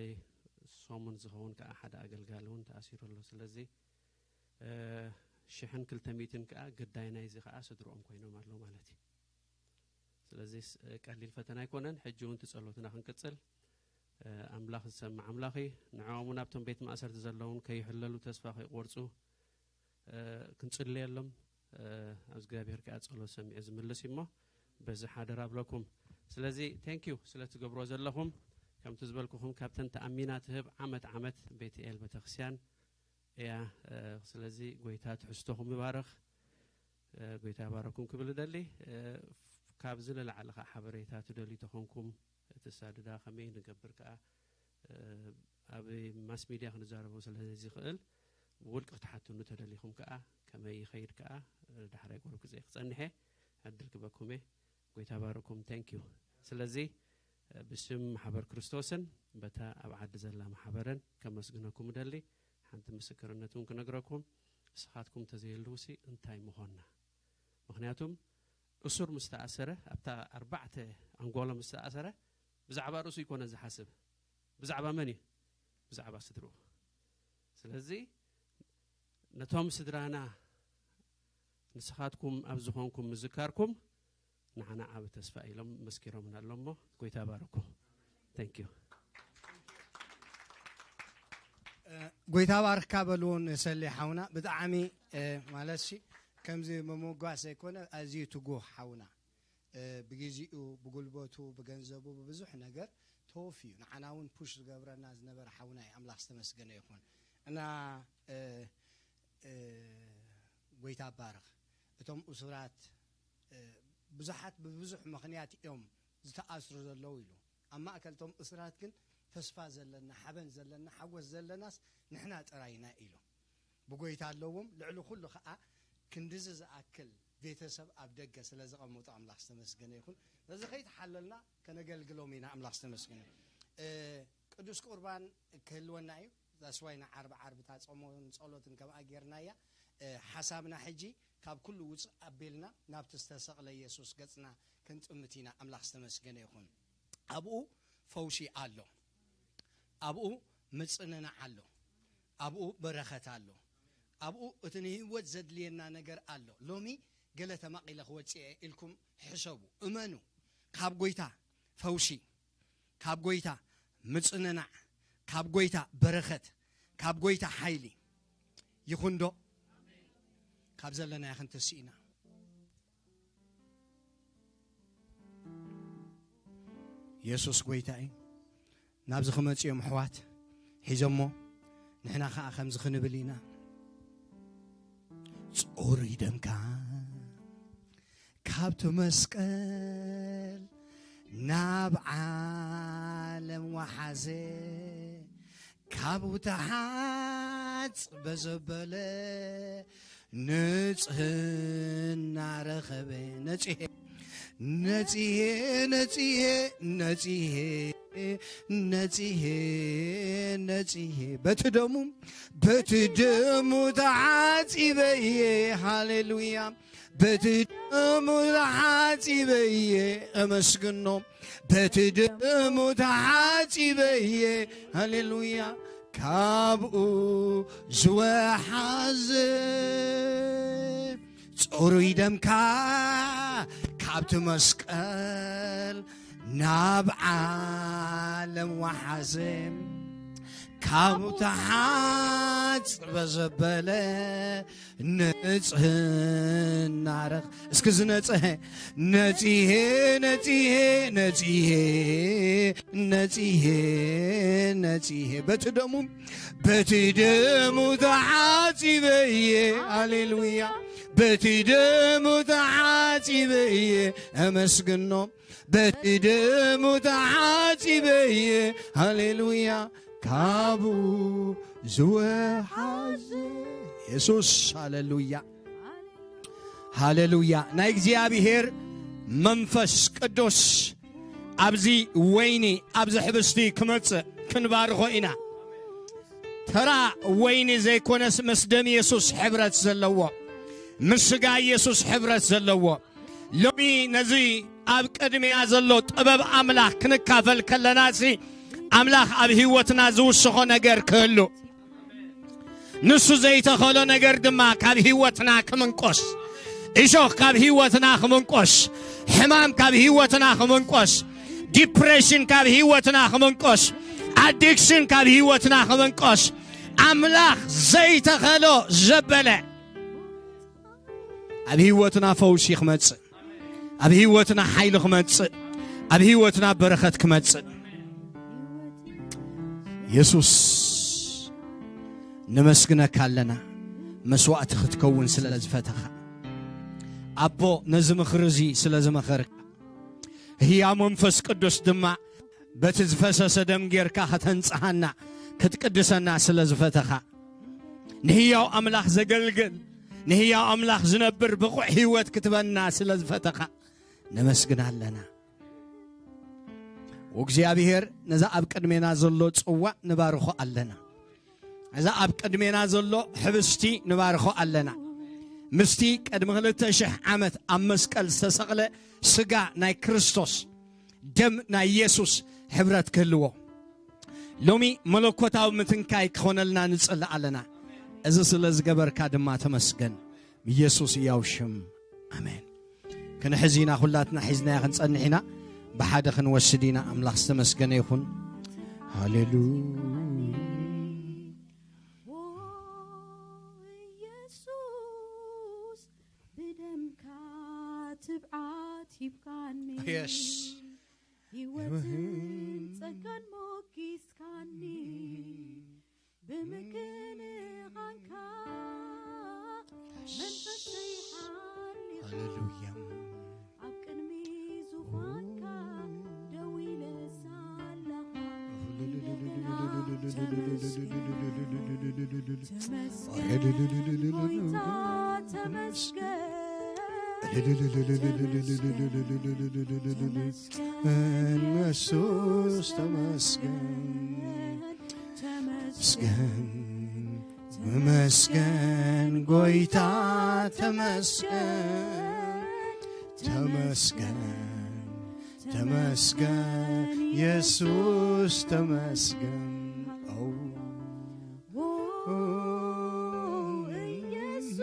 ሰሙን ዝኸውን ከኣ ሓደ ኣገልጋሊ እውን ተኣሲሩ ኣሎ። ስለዚ፣ እ፣ ሽሕን ክልተ ሚእትን ከኣ ግዳይ ናይዚ ከኣ ስድርኦም ኮይኖም ኣለዉ ማለት እዩ። ስለዚ ስ-፣ ቀሊል ፈተና ኣይኮነን። ሕጂ እውን እቲ ጸሎትና ክንቅጽል፣ እ፣ ኣምላኽ ዝሰምዕ ኣምላኽ እዩ። ንዕኦም እውን ኣብቶም ቤት ማእሰርቲ ዘለውን ከይሕለሉ ተስፋ ከይቆርጹ፣ እ፣ ክንጽልየሎም፣ እ፣ ኣብ እግዚኣብሔር ከኣ ጸሎት ሰሚዑ ዝምልስ እዩ እሞ በዚ ሓደራ ኣብለኩም። ስለዚ ቴንክ ዩ ስለ ትገብሮ ዘለኹም። ከምቲ ዝበልኩኹም ካብተን ተኣሚና ትህብ ዓመት ዓመት ቤት ኤል ቤተክርስትያን እያ። እ፣ ስለዚ ጎይታ ትሕዝቶኹም ይባርኽ። እ፣ ጎይታ ይባረኩም ክብል እደሊ። እ፣ ካብዚ ንላዕሊ ከኣ ሓበሬታ ትደልዩ ተኾንኩም፣ እቲ ሳድዳ ከመይ ንገብር ከኣ፣ እ፣ ኣብ ማስ ሚድያ ክንዛረቦ ስለ ዘይዝኽእል፣ ብውልቂ ክትሓቱኒ ተደሊኹም ከኣ፣ ከመይ ይኸይድ ከኣ፣ እ፣ ዳሕራይ ቁሩብ ግዜ ክጸንሕ እየ፣ ዕድል ክበኩም እየ። ጎይታ ባርኩም። ቴንክ ዩ። ስለዚ፣ እ፣ ብስም ማሕበር ክርስቶስን በታ ኣብ ዓዲ ዘላ ማሕበርን ከመስግነኩም እደሊ። ሓንቲ ምስክርነት እውን ክነግረኩም፣ ንስኻትኩም እንተዘየልውሲ እንታይ ምኾንና? ምኽንያቱም እሱር ምስ ተኣሰረ፣ ኣብታ ኣርባዕተ ኣንጎሎ ምስ ተኣሰረ፣ ብዛዕባ ርእሱ ኣይኮነን ዝሓስብ። ብዛዕባ መን እዩ? ብዛዕባ ስድርኡ። ስለዚ ነቶም ስድራና ንስኻትኩም ኣብ ዝኾንኩም ምዝካርኩም ንዓና ዓቢ ተስፋ ኢሎም መስኪሮምና ኣሎ እሞ፣ ጎይታ ባርኩም። ቴንክ ዩ። እ፣ ጎይታ ባርካ በልዎ ንሰሌ ሓውና። ብጣዕሚ፣ እ፣ ማለት ሲ፣ ከምዚ ምምጓስ ዘይኮነ፣ ኣዝዩ ትጉህ ሓውና። እ፣ ብግዜኡ፣ ብጉልበቱ፣ ብገንዘቡ፣ ብብዙሕ ነገር ተወፍዩ ንዓና እውን ፑሽ ዝገብረና ዝነበረ ሓውና እዩ። ኣምላኽ ዝተመስገነ ይኹን። እና፣ እ፣ እ፣ ጎይታ ባርኽ። እቶም እሱራት፣ እ፣ ብዙሓት ብብዙሕ ምኽንያት እዮም ዝተኣስሩ ዘለዉ ኢሉ። ኣብ ማእከል እቶም እሱራት ግን ተስፋ ዘለና፣ ሓበን ዘለና፣ ሓጎስ ዘለናስ ንሕና ጥራይ ኢና ኢሉ። ብጎይታ ኣለዎም። ልዕሊ ኩሉ ኸኣ ክንድዚ ዝኣክል ቤተሰብ ኣብ ደገ ስለ ዘቐመጡ ኣምላኽ ዝተመስገነ ይኹን። ስለዚ ከይተሓለልና ከነገልግሎም ኢና። ኣምላኽ ዝተመስገነ ይኹን። እ፣ ቅዱስ ቁርባን ክህልወና እዩ። ዛስዋይ ንዓርቢ ዓርቢ እታ ጾምን ጸሎትን ከምኣ ጌርናያ። እ፣ ሓሳብና ሕጂ ካብ ኩሉ ውጽእ ኣቢልና ናብቲ ዝተሰቕለ የሱስ ገጽና ክንጥምት ኢና። ኣምላኽ ዝተመስገነ ይኹን። ኣብኡ ፈውሲ ኣሎ። ኣብኡ ምጽንናዕ ኣሎ። ኣብኡ በረኸት ኣሎ። ኣብኡ እቲ ንህይወት ዘድልየና ነገር ኣሎ። ሎሚ ገለ ተማቒለ ክወጽእ እየ ኢልኩም ሕሰቡ። እመኑ። ካብ ጎይታ ፈውሲ፣ ካብ ጎይታ ምጽንናዕ፣ ካብ ጎይታ በረኸት፣ ካብ ጎይታ ሓይሊ ይኹን ዶ? ካብ ዘለናዮ ክንትስእ ኢና። የሱስ ጎይታ እዩ። ናብዚ ክመጽኡ እዮም ኣሕዋት ሒዞሞ፣ ንሕና ኸኣ ከምዚ ክንብል ኢና። ጽሩይ ደምካ ካብቲ መስቀል ናብ ዓለም ወሓዘ፣ ካብኡ ተሓጽበ ዘበለ ንጽህና ረኸበ። ነጺሄ፣ ነጺሄ ነጺሄ ነጺሄ ነጺሄ ነጺሄ በቲ ደሙ በቲ ደሙ ተሓጺበ እየ። ሃሌሉያ። በቲ ደሙ ተሓጺበ እየ። እመስግኖ። በቲ ደሙ ተሓጺበ እየ። ሃሌሉያ። ካብኡ ዝወሓዘ ጽሩይ ደምካ ካብቲ መስቀል ናብ ዓለም ወሓዘ። ካብ ተሓጽበ ዘበለ ንጽህና ረኽ-፣ እስኪ ዝነጽሀ ነጺሄ ነጺሄ ነጺሄ ነጺሄ ነጺሄ በቲ ደሙ በቲ ደሙ ተሓጺበ እየ። ሃሌሉያ። በቲ ደሙ ተሓጺበ እየ። እመስግኖ። በቲ ደሙ ተሓጺበ እየ። ሃሌሉያ። ካብኡ ዝወሓዘ የሱስ። ሃሌሉያ። ሃሌሉያ። ናይ እግዚኣብሔር መንፈስ ቅዱስ ኣብዚ ወይኒ፣ ኣብዚ ሕብስቲ ክመጽእ ክንባርኾ ኢና። ተራ ወይኒ ዘይኮነስ፣ ምስ ደም የሱስ ሕብረት ዘለዎ፣ ምስ ስጋ የሱስ ሕብረት ዘለዎ። ሎሚ ነዚ ኣብ ቅድሚና ዘሎ ጥበብ ኣምላኽ ክንካፈል ከለናሲ፣ ኣምላኽ ኣብ ህይወትና ዝውስኾ ነገር ክህሉ፣ ንሱ ዘይተኸሎ ነገር ድማ ካብ ህይወትና ክምንቆስ፣ እሾኽ ካብ ህይወትና ክምንቆስ፣ ሕማም ካብ ህይወትና ክምንቆስ፣ ዲፕሬሽን ካብ ህይወትና ክምንቆስ፣ ኣዲክሽን ካብ ህይወትና ክምንቆስ፣ ኣምላኽ ዘይተኸሎ ዘበለ ኣብ ህይወትና ፈውሲ ክመጽእ፣ ኣብ ህይወትና ሓይሊ ክመጽእ፣ ኣብ ህይወትና በረኸት ክመጽእ። የሱስ፣ ነመስግነካ ኣለና፣ መስዋእቲ ክትከውን ስለ ዝፈተኻ። ኣቦ፣ ነዚ ምኽሪ እዚ ስለ ዝመኸርካ፣ ህያው መንፈስ ቅዱስ ድማ በቲ ዝፈሰሰ ደም ጌርካ ከተንጽሃና፣ ክትቅድሰና ስለ ዝፈተኻ፣ ንህያው ኣምላኽ ዘገልግል፣ ንህያው ኣምላኽ ዝነብር ብቑዕ ህይወት ክትበና ስለ ዝፈተኻ፣ ነመስግን ኣለና። እግዚኣብሔር፣ ነዛ ኣብ ቅድሜና ዘሎ ጽዋእ ንባርኾ ኣለና። እዛ ኣብ ቅድሜና ዘሎ ሕብስቲ ንባርኾ ኣለና። ምስቲ ቅድሚ ክልተ ሽሕ ዓመት ኣብ መስቀል ዝተሰቕለ ስጋ ናይ ክርስቶስ፣ ደም ናይ የሱስ ሕብረት ክህልዎ፣ ሎሚ መለኮታዊ ምትንካይ ክኾነልና ንጽሊ ኣለና። እዚ ስለ ዝገበርካ ድማ ተመስገን። ብየሱስ ህያው ሽም፣ ኣሜን። ክንሕዝ ኢና፣ ኩላትና ሒዝናዮ ክንጸንሕ ኢና። ብሓደ ክንወስድ ኢና። ኣምላኽ ዝተመስገነ ይኹን። ሃሌሉያ። የሱስ፣ ብደምካ ትብዓት ሂብካኒ። የስ። ህይወትን ጸጋን ሞጊስካኒ። ብምክንኻንካ መንፈሰይ ሓሊኻ። ሃሌሉያ። ኣብ ቅድሚ ዙፋንካ ደው ኢለ ሳለኻ እንደገና ተመስገን። ተመስገን ጎይታ ተመስገን። ተመስገን የሱስ ተመስገን። ተመስገን፣ ተመስገን ጎይታ ተመስገን፣ ተመስገን፣ ተመስገን የሱስ ተመስገን። ኦ፣ ኦ፣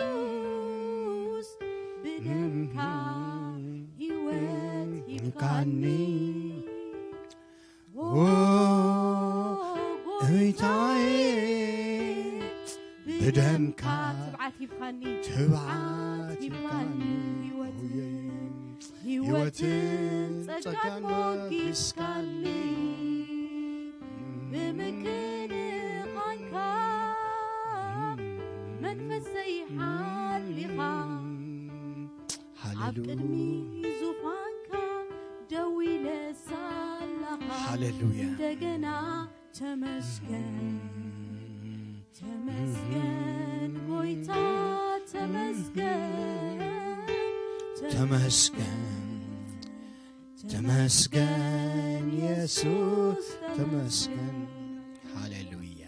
ኢየሱስ ብደምካ ህይወት ሂብካኒ። ኦ ጎይታዬ፣ ብደምካ ትብዓት ሂብካኒ። ትብዓት ሂብካኒ። ህይወት፣ ህይወትን ጸጋን ሞጊስካኒ። ብምክንኻንካ መንፈሰይ ሓሊኻ። ኣብ ሃሌሉያ። ቅድሚ ዙፋንካ ደው ኢለ ሳለኻ ሃሌሉያ። እንደገና ተመስገን፣ ተመስገን ጎይታ ተመስገን፣ ተመስገን። ተመስገን የሱስ፣ ተመስገን። ሃሌሉያ።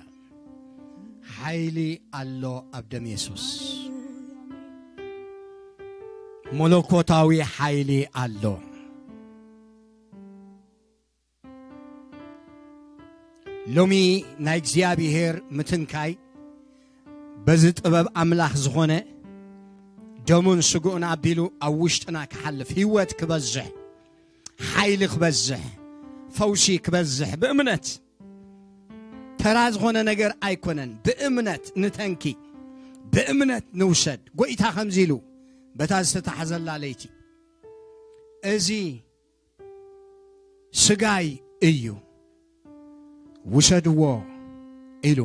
ሓይሊ ኣሎ ኣብ ደም የሱስ። መለኮታዊ ሓይሊ ኣሎ። ሎሚ ናይ እግዚኣብሔር ምትንካይ በዚ ጥበብ ኣምላኽ ዝኾነ ደሙን ስግኡን ኣቢሉ ኣብ ውሽጥና ክሓልፍ፣ ህይወት ክበዝሕ፣ ሓይሊ ክበዝሕ፣ ፈውሲ ክበዝሕ ብእምነት። ተራ ዝኾነ ነገር ኣይኮነን። ብእምነት ንተንኪ፣ ብእምነት ንውሰድ። ጎይታ ከምዚ ኢሉ በታ ዝተታሕዘላ ለይቲ፣ እዚ ስጋይ እዩ፣ ውሰድዎ ኢሉ።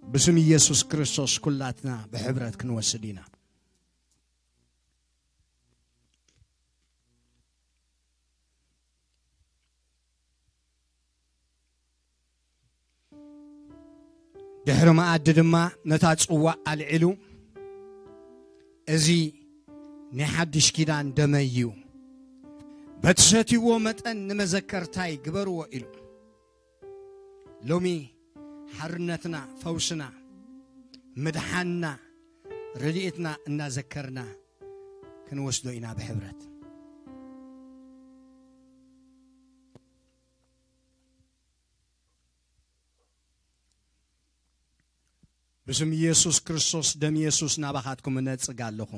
ብስም ኢየሱስ ክርስቶስ ኩላትና ብሕብረት ክንወስድ ኢና። ድሕሪ መኣዲ ድማ ነታ ጽዋእ ኣልዒሉ፣ "እዚ ናይ ሓድሽ ኪዳን ደመይ እዩ፣ በቲ ሰትይዎ መጠን ንመዘከርታይ ግበርዎ" ኢሉ። ሎሚ ሓርነትና፣ ፈውስና፣ ምድሓንና፣ ረድኤትና እናዘከርና ክንወስዶ ኢና ብሕብረት። ብስም ኢየሱስ ክርስቶስ፣ ደም ኢየሱስ ናባኻትኩም እነጽግ ኣለኹ።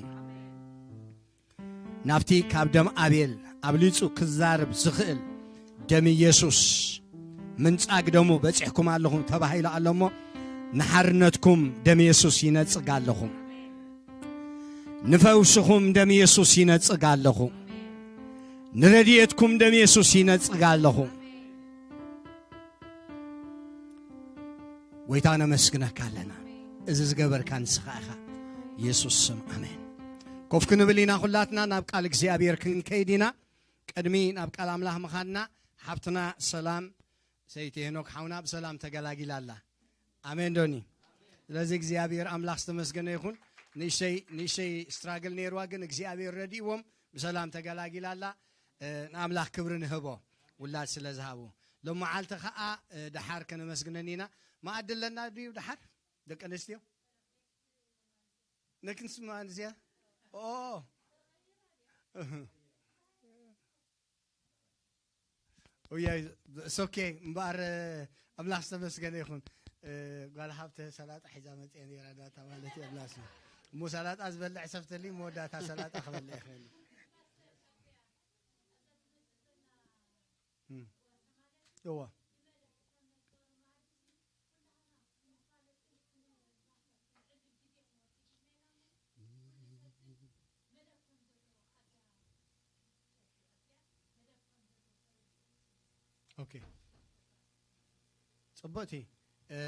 ናብቲ ካብ ደም ኣቤል ኣብሊጹ ክዛረብ ዝኽእል ደም ኢየሱስ፣ ምንጻግ ደሙ በጺሕኩም ኣለኹም ተባሂሉ ኣሎ እሞ፣ ንሓርነትኩም ደም ኢየሱስ ይነጽግ ኣለኹ። ንፈውስኹም ደም ኢየሱስ ይነጽግ ኣለኹ። ንረድኤትኩም ደም ኢየሱስ ይነጽግ ኣለኹ። ጎይታ ነመስግነካ ኣለና። እዚ ዝገበርካ ንስኻ ኢኻ። ኢየሱስ ስም ኣሜን። ኮፍ ክንብል ኢና ኩላትና ናብ ቃል እግዚኣብሔር ክንከይድ ኢና። ቅድሚ ናብ ቃል ኣምላኽ ምኻድና ሓብትና ሰላም ሰይቲ ሄኖክ ሓውና ብሰላም ተገላጊላ ኣላ። ኣሜን ዶኒ። ስለዚ እግዚኣብሔር ኣምላኽ ዝተመስገነ ይኹን። ንእሽተይ ንእሽተይ ስትራግል ነይርዋ፣ ግን እግዚኣብሔር ረድእዎም ብሰላም ተገላጊላ ኣላ። እ፣ ንኣምላኽ ክብሪ ንህቦ ውላድ ስለ ዝሃቡ። ሎም መዓልቲ ኸዓ፣ እ፣ ደሓር ከነመስግነን ኢና። መኣዲ ኣለና ድዩ ደሓር? ደቂ ኣንስትዮ? ነክንስማ እዚኣ? ኦ። ኡያ፣ it's okay። እምበኣር፣ ኣምላኽ ዝተመስገነ ይኹን። እ፣ ጓል ሃብተ ሰላጣ ሒዛ መጽያ ነይራ ዳታ ማለት እዩ፣ ኣምላኽ ስሙ። እሞ ሰላጣ ዝበልዕ ሰብ ተልዩ፣ መወዳእታ ሰላጣ ክበልዕ ይኽእል እዩ። እም። እዋ። ኦኬ። ጽቡቕቲ። እ፣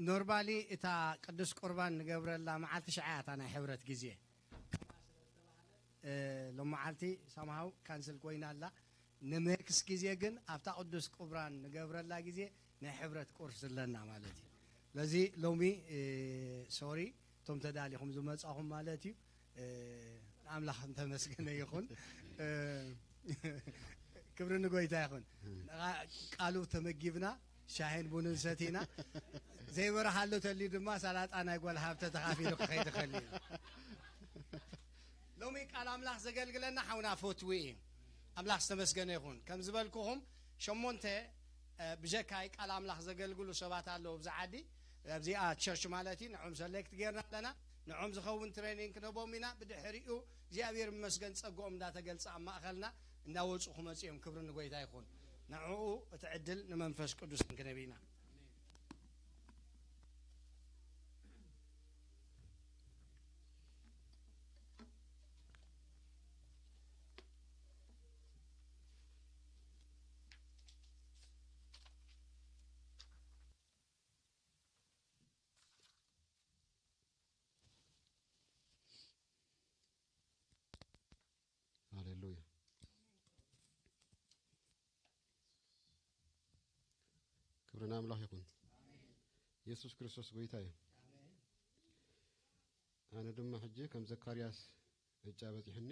ኖርማሊ እታ ቅዱስ ቁርባን ንገብረላ መዓልቲ ሽዓ እያ እታ ናይ ሕብረት ግዜ። እ፣ ሎም መዓልቲ ሳምሃው ካንስል ኮይና ኣላ። ንመክስ ግዜ ግን ኣብታ ቅዱስ ቁርባን ንገብረላ ግዜ ናይ ሕብረት ቁርስ ኣለና ማለት እዩ። ስለዚ ሎሚ፣ እ፣ ሶሪ፣ እቶም ተዳሊኹም ዝመጻኹም ማለት እዩ። እ፣ ንኣምላኽ እንተመስገነ ይኹን። እ፣ ክብሪ ንጎይታ ይኹን። ቃሉ ተመጊብና፣ ሻሂን ቡንን ሰቲና፣ ዘይበረሃሉ ተልዩ ድማ ሳላጣ ናይ ጓል ሃብተ ተኻፊሉ ክኸይድ ይኽእል እዩ። ሎሚ ቃል ኣምላኽ ዘገልግለና ሓውና ፈትዊ እዩ። ኣምላኽ ዝተመስገነ ይኹን። ከም ዝበልኩኹም፣ ሸሞንተ፣ እ፣ ብጀካይ ቃል ኣምላኽ ዘገልግሉ ሰባት ኣለዉ ኣብዚ ዓዲ፣ ኣብዚኣ ቸርች ማለት እዩ። ንዖም ሰሌክት ጌርና ኣለና። ንዖም ዝኸውን ትሬኒንግ ክንህቦም ኢና። ብድሕሪኡ እግዚኣብሔር ይመስገን ጸግኦም እንዳተገልጸ ኣብ ማእኸልና እንዳወጹ ክመጹ እዮም። ክብሪ ንጎይታ ይኹን። ንዕኡ እቲ ዕድል ንመንፈስ ቅዱስ ክንህብ ኢና። ሃሌሉያ። ክብሪ ንኣምላኽ ይኹን። ኢየሱስ ክርስቶስ ጎይታ እዩ። ኣነ ድማ ሕጂ ከም ዘካርያስ ዕጫ በጺሑኒ፣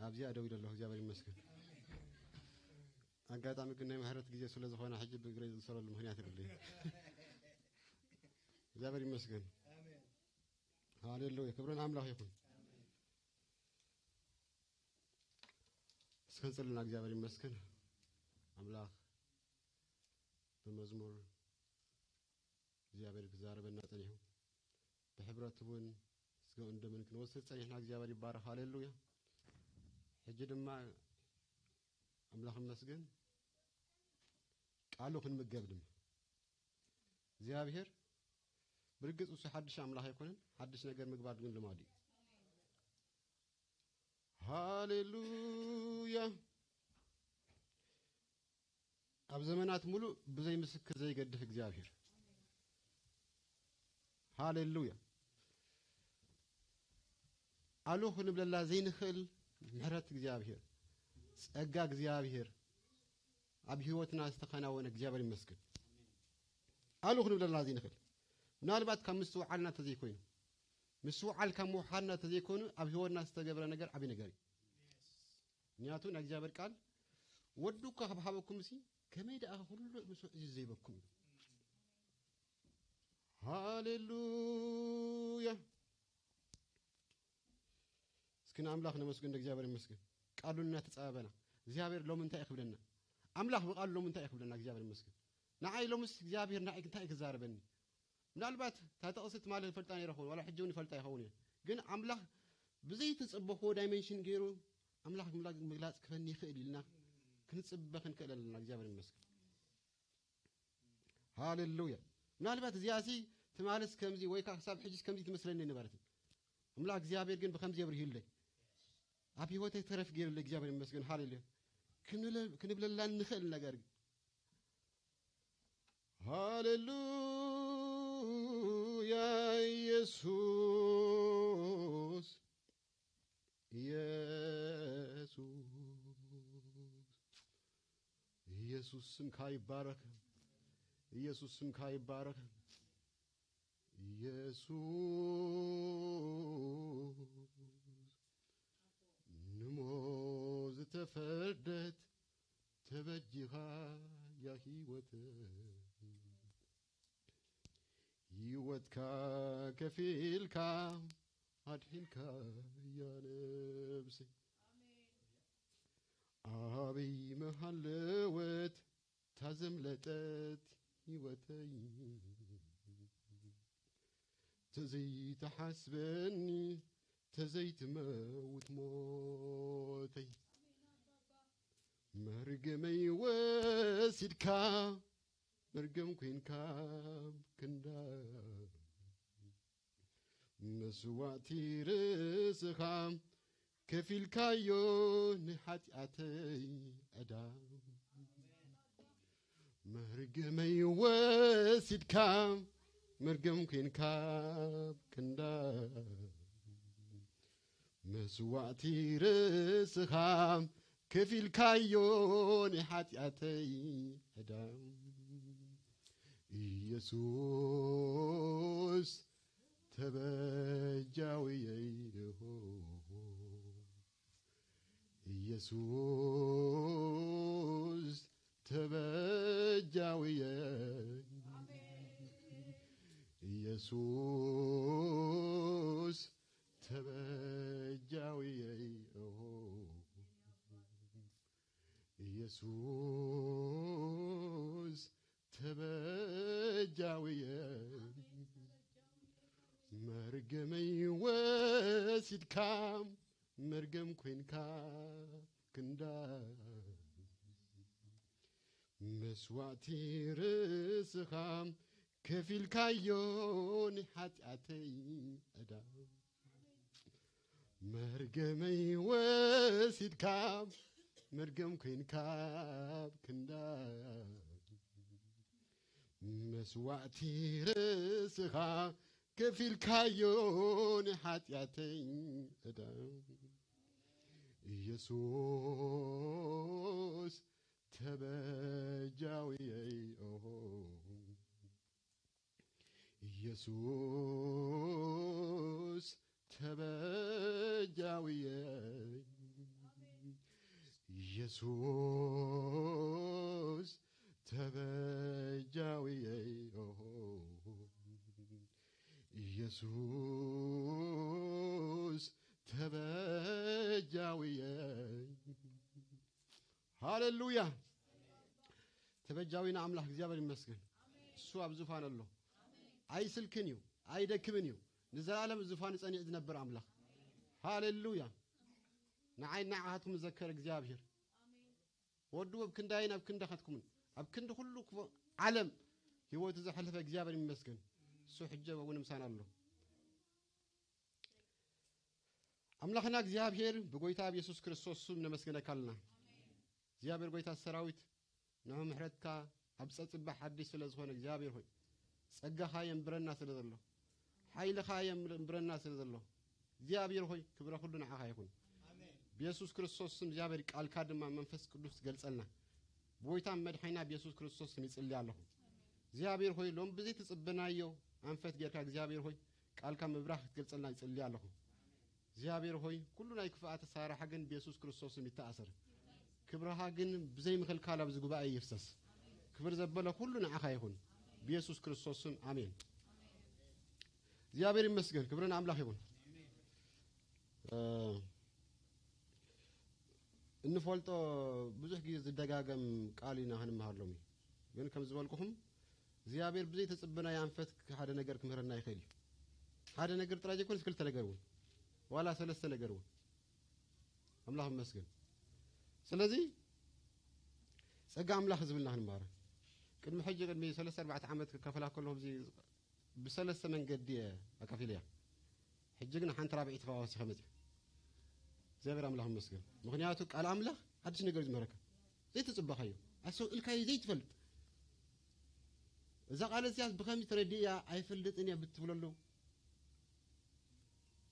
ኣብዚኣ ደው ኢለ ኣለኹ። እግዚኣብሔር ይመስገን። ኣጋጣሚ ግን ናይ ምሕረት ግዜ ስለ ዝኾነ ሕጂ ብእግረይ ዝእሰረሉ ምኽንያት የብለይ። እግዚኣብሔር ይመስገን። ሃሌሉያ፣ ክብርን ኣምላኽ ይኹን። እስከ ንጸልና። እግዚኣብሔር ይመስገን። ኣምላኽ ብመዝሙር እግዚኣብሔር ክዛረበና ጸኒሑ፣ ብሕብረት እውን ስጋኡን ደሙን ክንወስድ ጸኒሕና። እግዚኣብሔር ይባረኽ። ሃሌሉያ። ሕጂ ድማ ኣምላኽ ይመስገን፣ ቃሉ ክንምገብ ድማ። እግዚኣብሔር ብርግጽ እሱ ሓድሽ ኣምላኽ ኣይኮነን፣ ሓድሽ ነገር ምግባር ግን ልማዱ እዩ። ሃሌሉያ። ኣብ ዘመናት ሙሉእ ብዘይ ምስክር ዘይገድፍ እግዚኣብሔር። ሃሌሉያ። ኣሉ ክንብለላ ዘይንኽእል ምሕረት እግዚኣብሔር፣ ጸጋ እግዚኣብሔር ኣብ ህይወትና ዝተኸናወነ እግዚኣብሔር ይመስገን። ኣሉ ክንብለላ ዘይንኽእል፣ ምናልባት ካብ ምስትውዓልና ተዘይኮይኑ፣ ምስትውዓል ካብ ምውሓድና ተዘይኮይኑ ኣብ ህይወትና ዝተገብረ ነገር ዓብዪ ነገር እዩ። ምክንያቱ ናይ እግዚኣብሔር ቃል፣ "ወዱ እኳ ካብ ሃበኩም ሲ ከመይ ደኣ ኩሉ ምስኡ እዚ ዘይበኩም?" ሃሌሉያ። እስኪ ንኣምላኽ ነመስግን፣ ንእግዚኣብሔር ይመስገን። ቃሉ እናተጸባበና እግዚኣብሔር ሎሚ እንታይ እዩ ክብለና? ኣምላኽ ብቃሉ ሎሚ እንታይ እዩ ክብለና? እግዚኣብሔር ይመስገን። ንዓይ ሎምስ እግዚኣብሔር ንዓይ እንታይ እዩ ክዛረበኒ? ምናልባት እታ ጥቕሲ ትማሊ ይፈልጣ ነይረ ክኸውን፣ ዋላ ሕጂ እውን ይፈልጣ ይኸውን እየ። ግን ኣምላኽ ብዘይተጸበኽዎ ዳይሜንሽን ገይሩ ኣምላኽ ምግላ-፣ ምግላጽ ክፈኒ ይኽእል ኢልና ክንጽበ ክንክእል ኣለና። እግዚኣብሔር ይመስገን። ሃሌሉያ። ምናልባት እዚኣሲ ትማልስ ከምዚ ወይ ከዓ ክሳብ ሕጂስ ከምዚ ትመስለኒ ነበረት። ኣምላኽ እግዚኣብሔር ግን ብከምዚ የብርሂለይ። ኣብ ህይወተይ ተረፍ ገይሩለይ እግዚኣብሔር ይመስገን። ሃሌሉያ። ክንብለ-፣ ክንብለላ እንኽእል ነገር ግን። ሃሌሉያ ኢየሱስ፣ ኢየሱስ፣ ኢየሱስ ስምካ ይባረክ። ኢየሱስ ስምካ ይባረክ። ኢየሱስ ንሞት ዝተፈርደት ተበጂኻ ያ ህይወት፣ ህይወትካ ከፊልካ ኣድሒንካ ያ ነብሰይ። ኣበይ መሃለወት ታዘምለጠት ህይወተይ፣ ተዘይተሓስበኒ ተዘይትመውት ሞተይ፣ መርገመይ ወሲድካ መርገም ኮይንካ ክንዳ መስዋእቲ ርእስኻ ከፊልካዮ ንሓጢኣተይ ዕዳ። መርገመይ ወሲድካ መርገም ኮይንካ ክንዳ መስዋእቲ ርእስኻ ከፊልካዮ ንሓጢኣተይ ዕዳ። ኢየሱስ ተበጃውየይ፣ ኢየሱስ ተበጃውየይ፣ ኢየሱስ ተበጃውየይ፣ ኢየሱስ ተበጃውየ። መርገመይ ወሲድካ መርገም ኮይንካ ክንዳ መስዋእቲ ርእስኻ ከፊልካዮ ንሓጢኣተይ ዕዳ። መርገመይ ወሲድካ መርገም ኮይንካ ክንዳ መስዋእቲ ርእስኻ ከፊልካዮ ንሓጢኣተይ ዕዳ። ኢየሱስ ተበጃውየይ፣ ኦሆ። ኢየሱስ ተበጃውየይ፣ ኢየሱስ ተበጃውየይ፣ ኦሆ፣ ኢየሱስ ተበጃውየይ። ሃሌሉያ። ተበጃዊና ኣምላኽ እግዚኣብሔር ይመስገን። እሱ ኣብ ዙፋን ኣሎ። ኣይስልክን እዩ፣ ኣይደክምን እዩ። ንዘለኣለም ዙፋን ጸኒዕ ዝነብር ኣምላኽ። ሃሌሉያ። ንዓይ ንዓኻትኩም ዘከር እግዚኣብሔር። ወዱ ኣብ ክንዳይን ኣብ ክንዳኻትኩምን ኣብ ክንዲ ኩሉ ክፉ ዓለም ህይወቱ ዘሕለፈ እግዚኣብሔር ይመስገን። እሱ ሕጂ እውን ምሳና ኣሎ። ኣምላኽና እግዚኣብሔር ብጎይታ ኣብ የሱስ ክርስቶስ ስም ነመስግነካ ኣለና። እግዚኣብሔር ጎይታ ሰራዊት፣ ንዑ ምሕረትካ ኣብ ጸጽባ ሓድሽ ስለ ዝኾነ እግዚኣብሔር ሆይ፣ ጸጋኻ የንብረና ስለ ዘሎ፣ ሓይልኻ የንብረና ስለ ዘሎ፣ እግዚኣብሔር ሆይ፣ ክብረ ኩሉ ንዓኻ ይኹን። ኣሜን። ብየሱስ ክርስቶስ ስም እግዚኣብሔር ቃልካ ድማ መንፈስ ቅዱስ ትገልጸልና። ብጎይታ መድሓኒና ብየሱስ ክርስቶስ ስም ይጽሊ ኣለኹ። እግዚኣብሔር ሆይ፣ ሎም ብዘይ ትጽበናዮ ኣንፈት ጌርካ እግዚኣብሔር ሆይ፣ ቃልካ ምብራኽ ክትገልጸልና ይጽሊ ኣለኹ። እግዚኣብሔር ሆይ፣ ኩሉ ናይ ክፍኣት ኣሰራርሓ ግን ብየሱስ ክርስቶስ ስም ይተኣሰር። ክብርኻ ግን ብዘይ ምኽልካል ኣብዚ ጉባኤ ይፍሰስ። ክብር ዘበለ ኩሉ ንዓኻ ይኹን። ብየሱስ ክርስቶስ ስም ኣሜን። እግዚኣብሔር ይመስገን። ክብሪ ንኣምላኽ ይኹን። እ፣ እንፈልጦ ብዙሕ ግዜ ዝደጋገም ቃል ኢና ክንመሃር ሎሚ። ግን ከም ዝበልኩኹም እግዚኣብሔር ብዘይ ተጽበናዮ ኣንፈት ሓደ ነገር ክምህረና ይኽእል እዩ። ሓደ ነገር ጥራይ ዘይኮነስ ክልተ ነገር እውን፣ ዋላ ሰለስተ ነገር እውን። ኣምላኽ ይመስገን። ስለዚ ጸጋ ኣምላኽ ዝብልና ክንመሃር ቅድሚ ሕጂ፣ ቅድሚ ሰለስተ ኣርባዕተ ዓመት ክከፈላ ከለኹ፣ እዚ ብሰለስተ መንገዲ እየ ኣካፊለያ። ሕጂ ግን ሓንቲ ራብዒት ተፋዋሲ ከመጽእ እግዚኣብሔር ኣምላኽ ይመስገን። ምኽንያቱ ቃል ኣምላኽ ሓድሽ ነገር እዩ ዝምህረካ። ዘይተጽበኻዮ፣ ኣስተውዕልካዮ ዘይትፈልጥ። እዛ ቃል እዚኣስ ብኸመይ ተረዲእያ ኣይፈልጥን እያ ብትብለሉ፣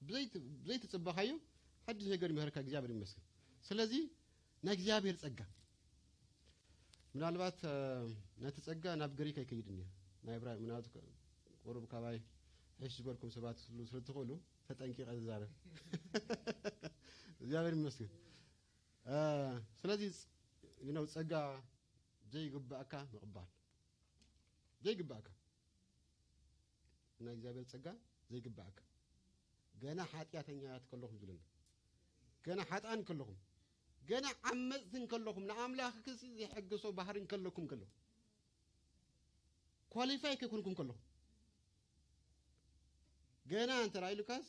ብዘይት-፣ ብዘይትጽበኻዮ ሓድሽ ነገር ይምህረካ እግዚኣብሔር ይመስገን። ስለዚ ናይ እግዚኣብሔር ጸጋ፣ ምናልባት፣ እ፣ ነቲ ጸጋ ናብ ግሪክ ኣይከይድን እየ። ናይ ብራ-፣ ምናልባት ቁሩብ ካባይ ሕሽ ዝበልኩም ሰባት ስሉ-፣ ስለ ትኽእሉ ተጠንቂቐ ዝዛረብ። እግዚኣብሔር ይመስገን። እ፣ ስለዚ ጸ-፣ you know፣ ጸጋ ዘይግባእካ ምቕባል። ዘይግባእካ። ናይ እግዚኣብሔር ጸጋ ዘይግባእካ። ገና ሓጢኣተኛታት ከለኹም ዝብለና። ገና ሓጥኣን ከለኹም። ገና ዓመጽቲ ከለኹም፣ ንኣምላኽ ክሲ ዘይሕግሶ ባህሪ ከለኩም ከሎ። ኳሊፋይ ከይኮንኩም ከለኹም። ገና እንተ ኢሉካስ፣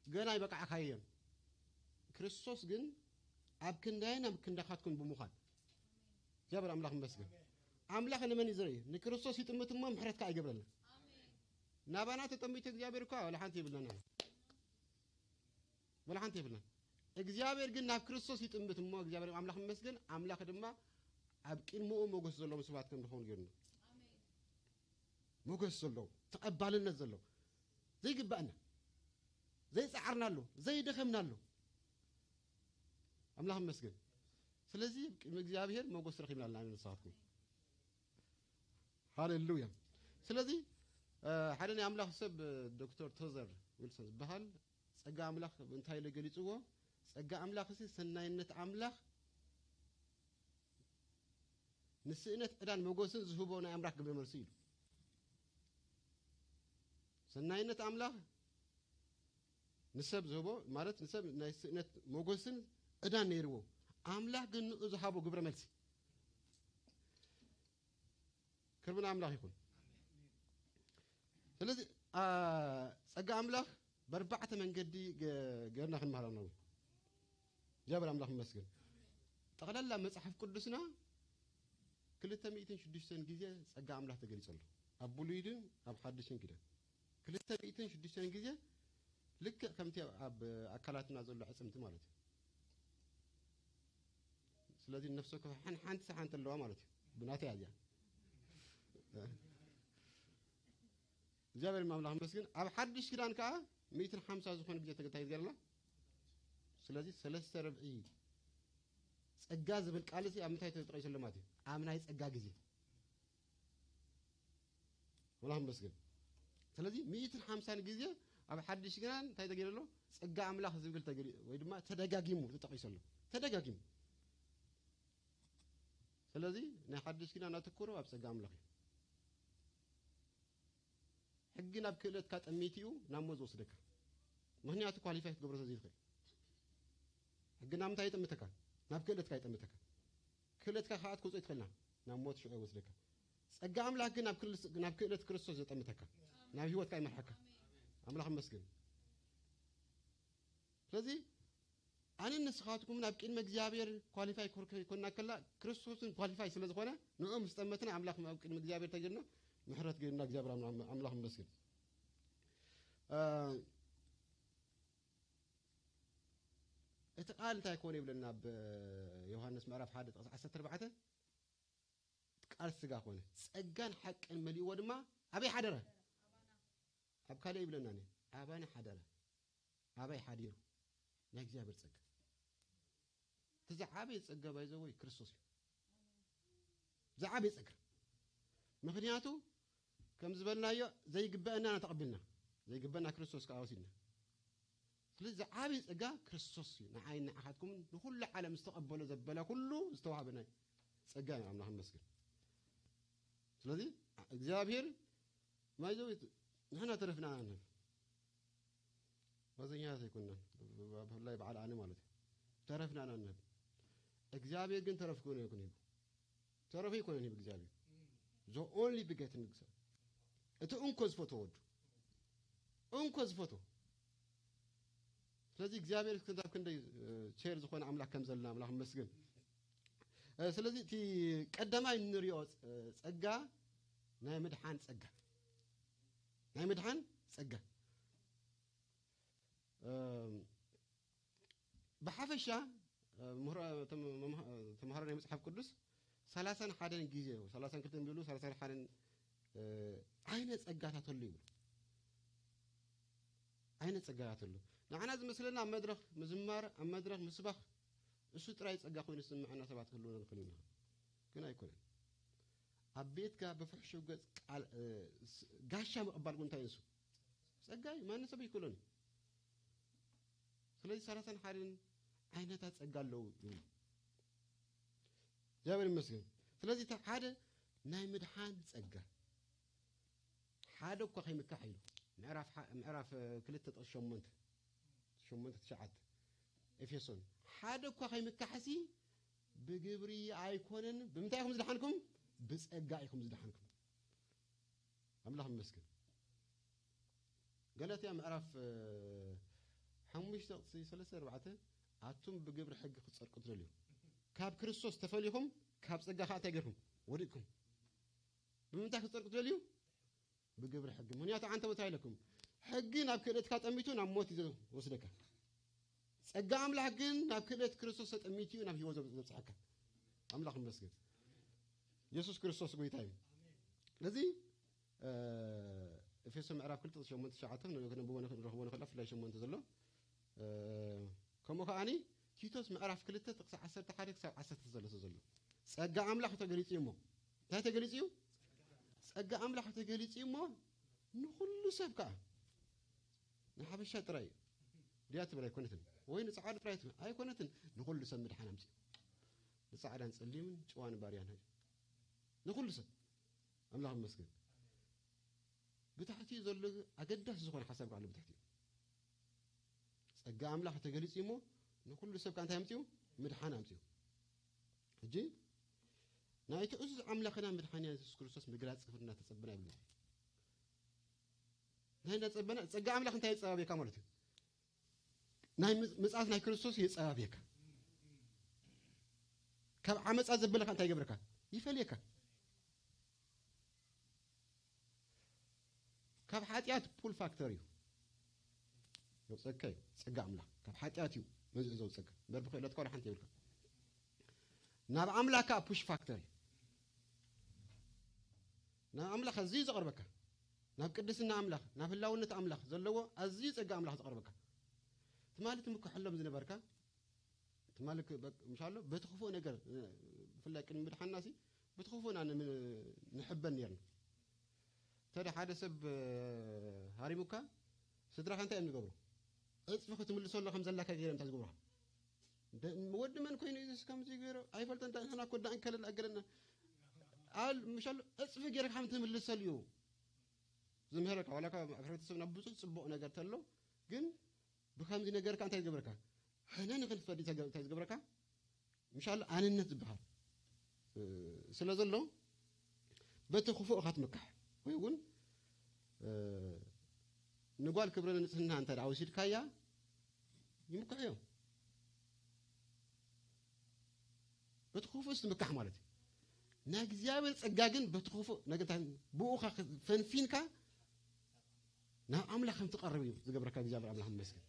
ገና ኣይበቃዕካዮን። ክርስቶስ ግን ኣብ ክንዳይን ኣብ ክንዳኻትኩም ብምዃን። እግዚኣብሔር ኣምላኽ ይመስገን። ኣምላኽ ንመን እዩ ዝርኢ? ንክርስቶስ ይጥምት እሞ ምሕረት ከኣ ይገብረልና። ናባና ተጠሚቱ እግዚኣብሔር እኳ ወላ ሓንቲ የብልናን። ወላ ሓንቲ የብልናን። እግዚኣብሔር ግን ናብ ክርስቶስ ይጥምት እሞ እግዚኣብሔር ኣምላኽ ይመስገን። ኣምላኽ ድማ ኣብ ቅድሚኡ ሞገስ ዘለዎም ሰባት ከም ንኸውን ገይሩና። ሞገስ ዘለዎ፣ ተቐባልነት ዘለዎ፣ ዘይግባእና፣ ዘይጸዓርናሉ፣ ዘይደኸምናሉ። ኣምላኽ ይመስገን። ስለዚ ቅድሚ እግዚኣብሔር ሞገስ ረኺብና ኣለና ንስኻትኩም። ሃሌሉያ። ስለዚ፣ እ፣ ሓደ ናይ ኣምላኽ ሰብ፣ እ፣ ዶክተር ቶዘር ዊልሰን ዝበሃል ጸጋ ኣምላኽ እንታይ ኢሉ ገሊጽዎ? ጸጋ ኣምላኽሲ ሰናይነት ኣምላኽ ንስእነት ዕዳን መጎስን ዝህቦ ናይ ኣምላኽ ግብረ መልሲ ኢሉ። ሰናይነት ኣምላኽ ንሰብ ዝህቦ፣ ማለት ንሰብ ናይ ስእነት መጎስን ዕዳን ነይርዎ። ኣምላኽ ግን ንኡ ዝሃቦ ግብረ መልሲ። ክብሪ ንኣምላኽ ይኹን። ስለዚ፣ ኣ፣ ጸጋ ኣምላኽ በርባዕተ መንገዲ ገ-፣ ገርና ክንመሃር ኣለና። እግዚኣብሔር ኣምላኽ ይመስገን። ጠቕላላ መጽሓፍ ቅዱስና ክልተ ሚእትን ሽዱሽተን ግዜ ጸጋ ኣምላኽ ተገሊጹ ኣሎ። ኣብ ብሉይን ኣብ ሓድሽን ኪዳን። ክልተ ሚእትን ሽዱሽተን ግዜ ልክዕ ከምቲ ኣብ ኣካላትና ዘሎ ዕጽምቲ ማለት እዩ። ስለዚ ነፍሲ ወከፍ ሓን-፣ ሓንቲ ሰሓንቲ ኣለዋ ማለት እዩ። ብናተይ እያ እዚኣ። እግዚኣብሔር ኣምላኽ ይመስገን። ኣብ ሓድሽ ኪዳን ከኣ ሚእትን ሓምሳ ዝኾነ ግዜ ተገ-፣ እንታይ ገርና? ስለዚ ሰለስተ ርብዒ ጸጋ ዝብል ቃል እዚ ኣብ ምንታይ ተጠቒሱ ኣሎ ማለት እዩ? ኣብ ናይ ጸጋ ግዜ። ኣምላኽ ይመስገን። ስለዚ ሚእትን ሓምሳን ግዜ ኣብ ሓድሽ ኪዳን እንታይ ተገይሩ ኣሎ? ጸጋ ኣምላኽ ዝብል ተገይሩ ወይ ድማ ተደጋጊሙ ተጠቒሱ ኣሎ። ተደጋጊሙ። ስለዚ ናይ ሓድሽ ኪዳን ኣተኩሮ ኣብ ጸጋ ኣምላኽ እዩ። ሕጊ ናብ ክእለትካ ጠሚትኡ ናብ ሞት ዝወስደካ። ምኽንያቱ ኳሊፋይ ክትገብሮ ስለ ዘይትኽእል። ሕጊ ናብ ምንታይ ይጠምተካ? ናብ ክእለትካ ይጠምተካ። ክእለትካ ከኣ ክትወጾ ይትኽእልና ናብ ሞት ሽዑ ይወስደካ። ጸጋ ኣምላኽ ግን ናብ ክል-፣ ናብ ክእለት ክርስቶስ ዘጠምተካ፣ ናብ ህይወትካ ይመርሓካ። ኣምላኽ ይመስገን። ስለዚ ኣነ ንስኻትኩም ናብ ቅድሚ እግዚኣብሔር ኳሊፋይ ኮር-፣ ኮይና ከላ ክርስቶስን ኳሊፋይ ስለ ዝኾነ ንዕኡ ምስ ጠመትና ኣምላኽ ኣብ ቅድሚ እግዚኣብሔር ተገድና ምሕረት ገድና እግዚኣብሔር ኣምላኽ፣ ኣምላኽ ይመስገን። እ፣ እቲ ቃል እንታይ ኮነ ይብለና ኣብ ዮሃንስ ምዕራፍ ሓደ ጥቕሲ ዓሰርተ ኣርባዕተ? ቃል ስጋ ኮነ፣ ጸጋን ሓቅን መሊእዎ ድማ ኣበይ ሓደረ? ኣብ ካልእ ይብለና ኒ፣ ኣባና ሓደረ። ኣበይ ሓዲሩ? ናይ እግዚኣብሔር ጸጋ። እቲ ዝዓበየ ጸጋ ባይዘወይ ክርስቶስ እዩ። ዝዓበየ ጸጋ። ምኽንያቱ ከም ዝበልናዮ ዘይግበአና ኢና ተቐቢልና። ዘይግበአና ክርስቶስ ከኣ ወሲድና። ስለዚ ዝዓበየ ጸጋ ክርስቶስ እዩ። ንዓይ ንዓኻትኩምን ንኹሉ ዓለም ዝተቐበሎ ዘበለ ኩሉ ዝተዋህበና እዩ። ጸጋ እዩ፣ ኣምላኽ ይመስገን። ስለዚ እግዚኣብሔር ማይዘው ንሕና ተረፍና ኢና ንህብ። መዘኛታት ኣይኮንናን። ብፍላይ በዓል ኣነ ማለት እዩ። ተረፍና ኢና ንህብ። እግዚኣብሔር ግን ተረፍ ክኾነ ይኩን ሂቡ። ተረፈ ኣይኮነን ሂቡ እግዚኣብሔር። The only begotten፣ እቲ እንኮ ዝፈትዎ ወዱ። እንኮ ዝፈትዎ። ስለዚ እግዚኣብሔር ክሳብ ክንደይ፣ እ፣ ቸር ዝኾነ ኣምላኽ ከም ዘለና ኣምላኽ ይመስገን። እ፣ ስለዚ እቲ ቀዳማይ እንሪኦ ጸ-፣ ጸጋ ናይ ምድሓን ጸጋ። ናይ ምድሓን ጸጋ። እ፣ ብሓፈሻ፣ እ፣ ምሁራ-፣ ተም-፣ መምሃ-፣ ተምሃሮ ናይ መጽሓፍ ቅዱስ ሰላሳን ሓደን ግዜ፣ ሰላሳን ክልተን ቢሉ፣ ሰላሳን ሓደን፣ እ፣ ዓይነት ጸጋታት ኣሎ ይብሉ። ዓይነት ጸጋታት ኣሎ። ንዓና ዝመስለና ኣብ መድረኽ ምዝማር፣ ኣብ መድረኽ ምስባኽ፣ እሱ ጥራይ ጸጋ ኮይኑ ዝስምዐና ሰባት ክህልውና ንኽእል ኢና። ግን ኣይኮነን። ኣብ ቤትካ ብፍሕሹው ገጽ ቃል፣ እ፣ ስ-፣ ጋሻ ምቕባል እውን እንታይ ንሱ? ጸጋ እዩ። ማንም ሰብ ኣይክእሎን እዩ። ስለዚ ሰላሳን ሓደን ዓይነታት ጸጋ ኣለዉ ይብሉ። እግዚኣብሔር ይመስገን። ስለዚ እቲ ሓደ ናይ ምድሓን ጸጋ። ሓደ እኳ ከይምካሕ ኢሉ። ምዕራፍ ሓ-፣ ምዕራፍ፣ እ፣ ክልተ ጥቕሲ ሸሞንተ፣ ሸሞንተ ትሽዓተ ኤፌሶን። ሓደ እኳ ከይምካሕሲ ብግብሪ ኣይኮነን። ብምንታይ ኢኹም ዝደሓንኩም? ብጸጋ ኢኹም ዝደሓንኩም። ኣምላኽ ይመስገን። ገላትያ ምዕራፍ፣ እ፣ ሓሙሽተ ጥቕሲ ሰለስተ ኣርባዕተ፣ ኣቱም ብግብሪ ሕጊ ክትጸድቁ ትደልዩ፣ ካብ ክርስቶስ ተፈሊኹም ካብ ጸጋ ኸኣ እንታይ ጌርኩም? ወዲቕኩም። ብምንታይ ክትጸድቁ ትደልዩ? ብግብሪ ሕጊ። ምኽንያቱ ኣንተ እንታይ ኢለኩም? ሕጊ ናብ ክእለትካ ጠሚቱ ናብ ሞት እዩ ዝወስደካ። ጸጋ ኣምላኽ ግን ናብ ክእለት ክርስቶስ ተጠሚቱ እዩ ናብ ህይወት ዘብ-፣ ዘብጽሐካ። ኣምላኽ ይመስገን። የሱስ ክርስቶስ ጎይታ እዩ። ስለዚ፣ እ፣ ኤፌሶ ምዕራፍ ክልተ ሸሞንተ ትሽዓተ ክነ-፣ ክነንብቦ ንኽእል፣ ንረኽቦ ንኽእል፣ ብፍላይ ሸሞንተ ዘሎ፣ እ፣ ከምኡ ከኣኒ ቲቶስ ምዕራፍ ክልተ ጥቕሲ ዓሰርተ ሓደ ክሳብ ዓሰርተ ሰለስተ ዘሎ። ጸጋ ኣምላኽ ተገሊጹ እዩ እሞ። እንታይ ተገሊጹ እዩ? ጸጋ ኣምላኽ ተገሊጹ እዩ እሞ፣ ንኹሉ ሰብ ከኣ። ንሓበሻ ጥራይ እዩ። ድያ ትብል ኣይኮነትን። ወይ ንጻዕዳ ጥራይ ትብል ኣይኮነትን። ንኹሉ ሰብ ምድሓን ኣምጺኡ። ንጻዕዳን ጸሊምን ጭዋን ባርያን። ንኹሉ ሰብ። ኣምላኽ ይመስገን። ብታሕቲኡ ዘሎ ኣገዳሲ ዝኾነ ሓሳብ ከኣ ኣሎ ብትሕቲኡ። ጸጋ ኣምላኽ ተገሊጹ እሞ ንኹሉ ሰብ ከኣ እንታይ ኣምጺኡ? ምድሓን ኣምጺኡ። ሕጂ ናይቲ ዕዙዝ ኣምላኽና መድሓኒና የሱስ ክርስቶስ ምግላጽ ክፍልና ተጸበና ይብሉ። እንታይ እናጸበና? ጸጋ ኣምላኽ እንታይ የጸባብየካ ማለት እዩ? ናይ ምጽ-፣ ምጽኣት ናይ ክርስቶስ የጸባብየካ። ካብ ዓመጻ ዘበለካ እንታይ ይገብረካ? ይፈልየካ። ካብ ሓጢኣት ፑል ፋክተር እዩ። ዘውጸካ እዩ። ጸጋ ኣምላኽ። ካብ ሓጢኣት እዩ መዚኡ ዘውጸካ። እምበር ብክእለትካ ወላ ሓንቲ የብልካ። ናብ ኣምላኽ ከኣ ፑሽ ፋክተር እዩ። ናብ ኣምላኽ ኣዝዩ ዘቕርበካ። ናብ ቅድስና ኣምላኽ፣ ናብ ህላውነት ኣምላኽ ዘለዎ ኣዝዩ ጸጋ ኣምላኽ ዘቕርበካ። ትማሊ ትምክሐሎም ዝነበርካ፣ ትማሊ ክ-፣ በ-፣ ምሻሎ በቲ ክፉእ ነገር፣ እ፣ ብፍላይ ቅድሚ ምድሓንና ሲ፣ በቲ ክፉእና ን-፣ ንሕበን ነርና። እንተ ሓደ ሰብ፣ እ፣ ሃሪሙካ፣ ስድራኻ እንታይ እዮም ዝገብሩ? ዕጽፊ ክትምልሰሉ ከም ዘላካ ገይሮም እንታይ ዝገብሩኻ? ወዲ መን ኮይኑ እዩ ከምዚ ገይሩ ኣይፈልጠን። ንሕና እኮ ዳእንከለል ኣገለና ኣል ምሻሉ እፅፊ ገይርካ ከም ትምልሰሉ እዩ ዝምህረካ። ዋላ ካብ ሕብረተሰብና ብዙሕ ፅቡቕ ነገር ተሎ፣ ግን ብከምዚ ነገርካ እንታይ ዝገብረካ? ሕነ ንክንፈዲ እንታይ ዝገብረካ? ምሻሉ ኣንነት ዝበሃል ስለ ዘሎ በቲ ክፉእ ኢኻ ትምካሕ። ወይ እውን ንጓል ክብረ ንጽህና እንተ ደኣ ወሲድካያ ይምክሑ እዮም። በቲ ክፉእ ትምካሕ ማለት እዩ። ናይ እግዚኣብሔር ጸጋ ግን በቲ ክፉእ ነገር እንታይ ብኡ ፈንፊንካ ናብ ኣምላኽ ከም ትቐርብ እዩ ዝገብረካ እግዚኣብሔር ኣምላኽ ይመስገን።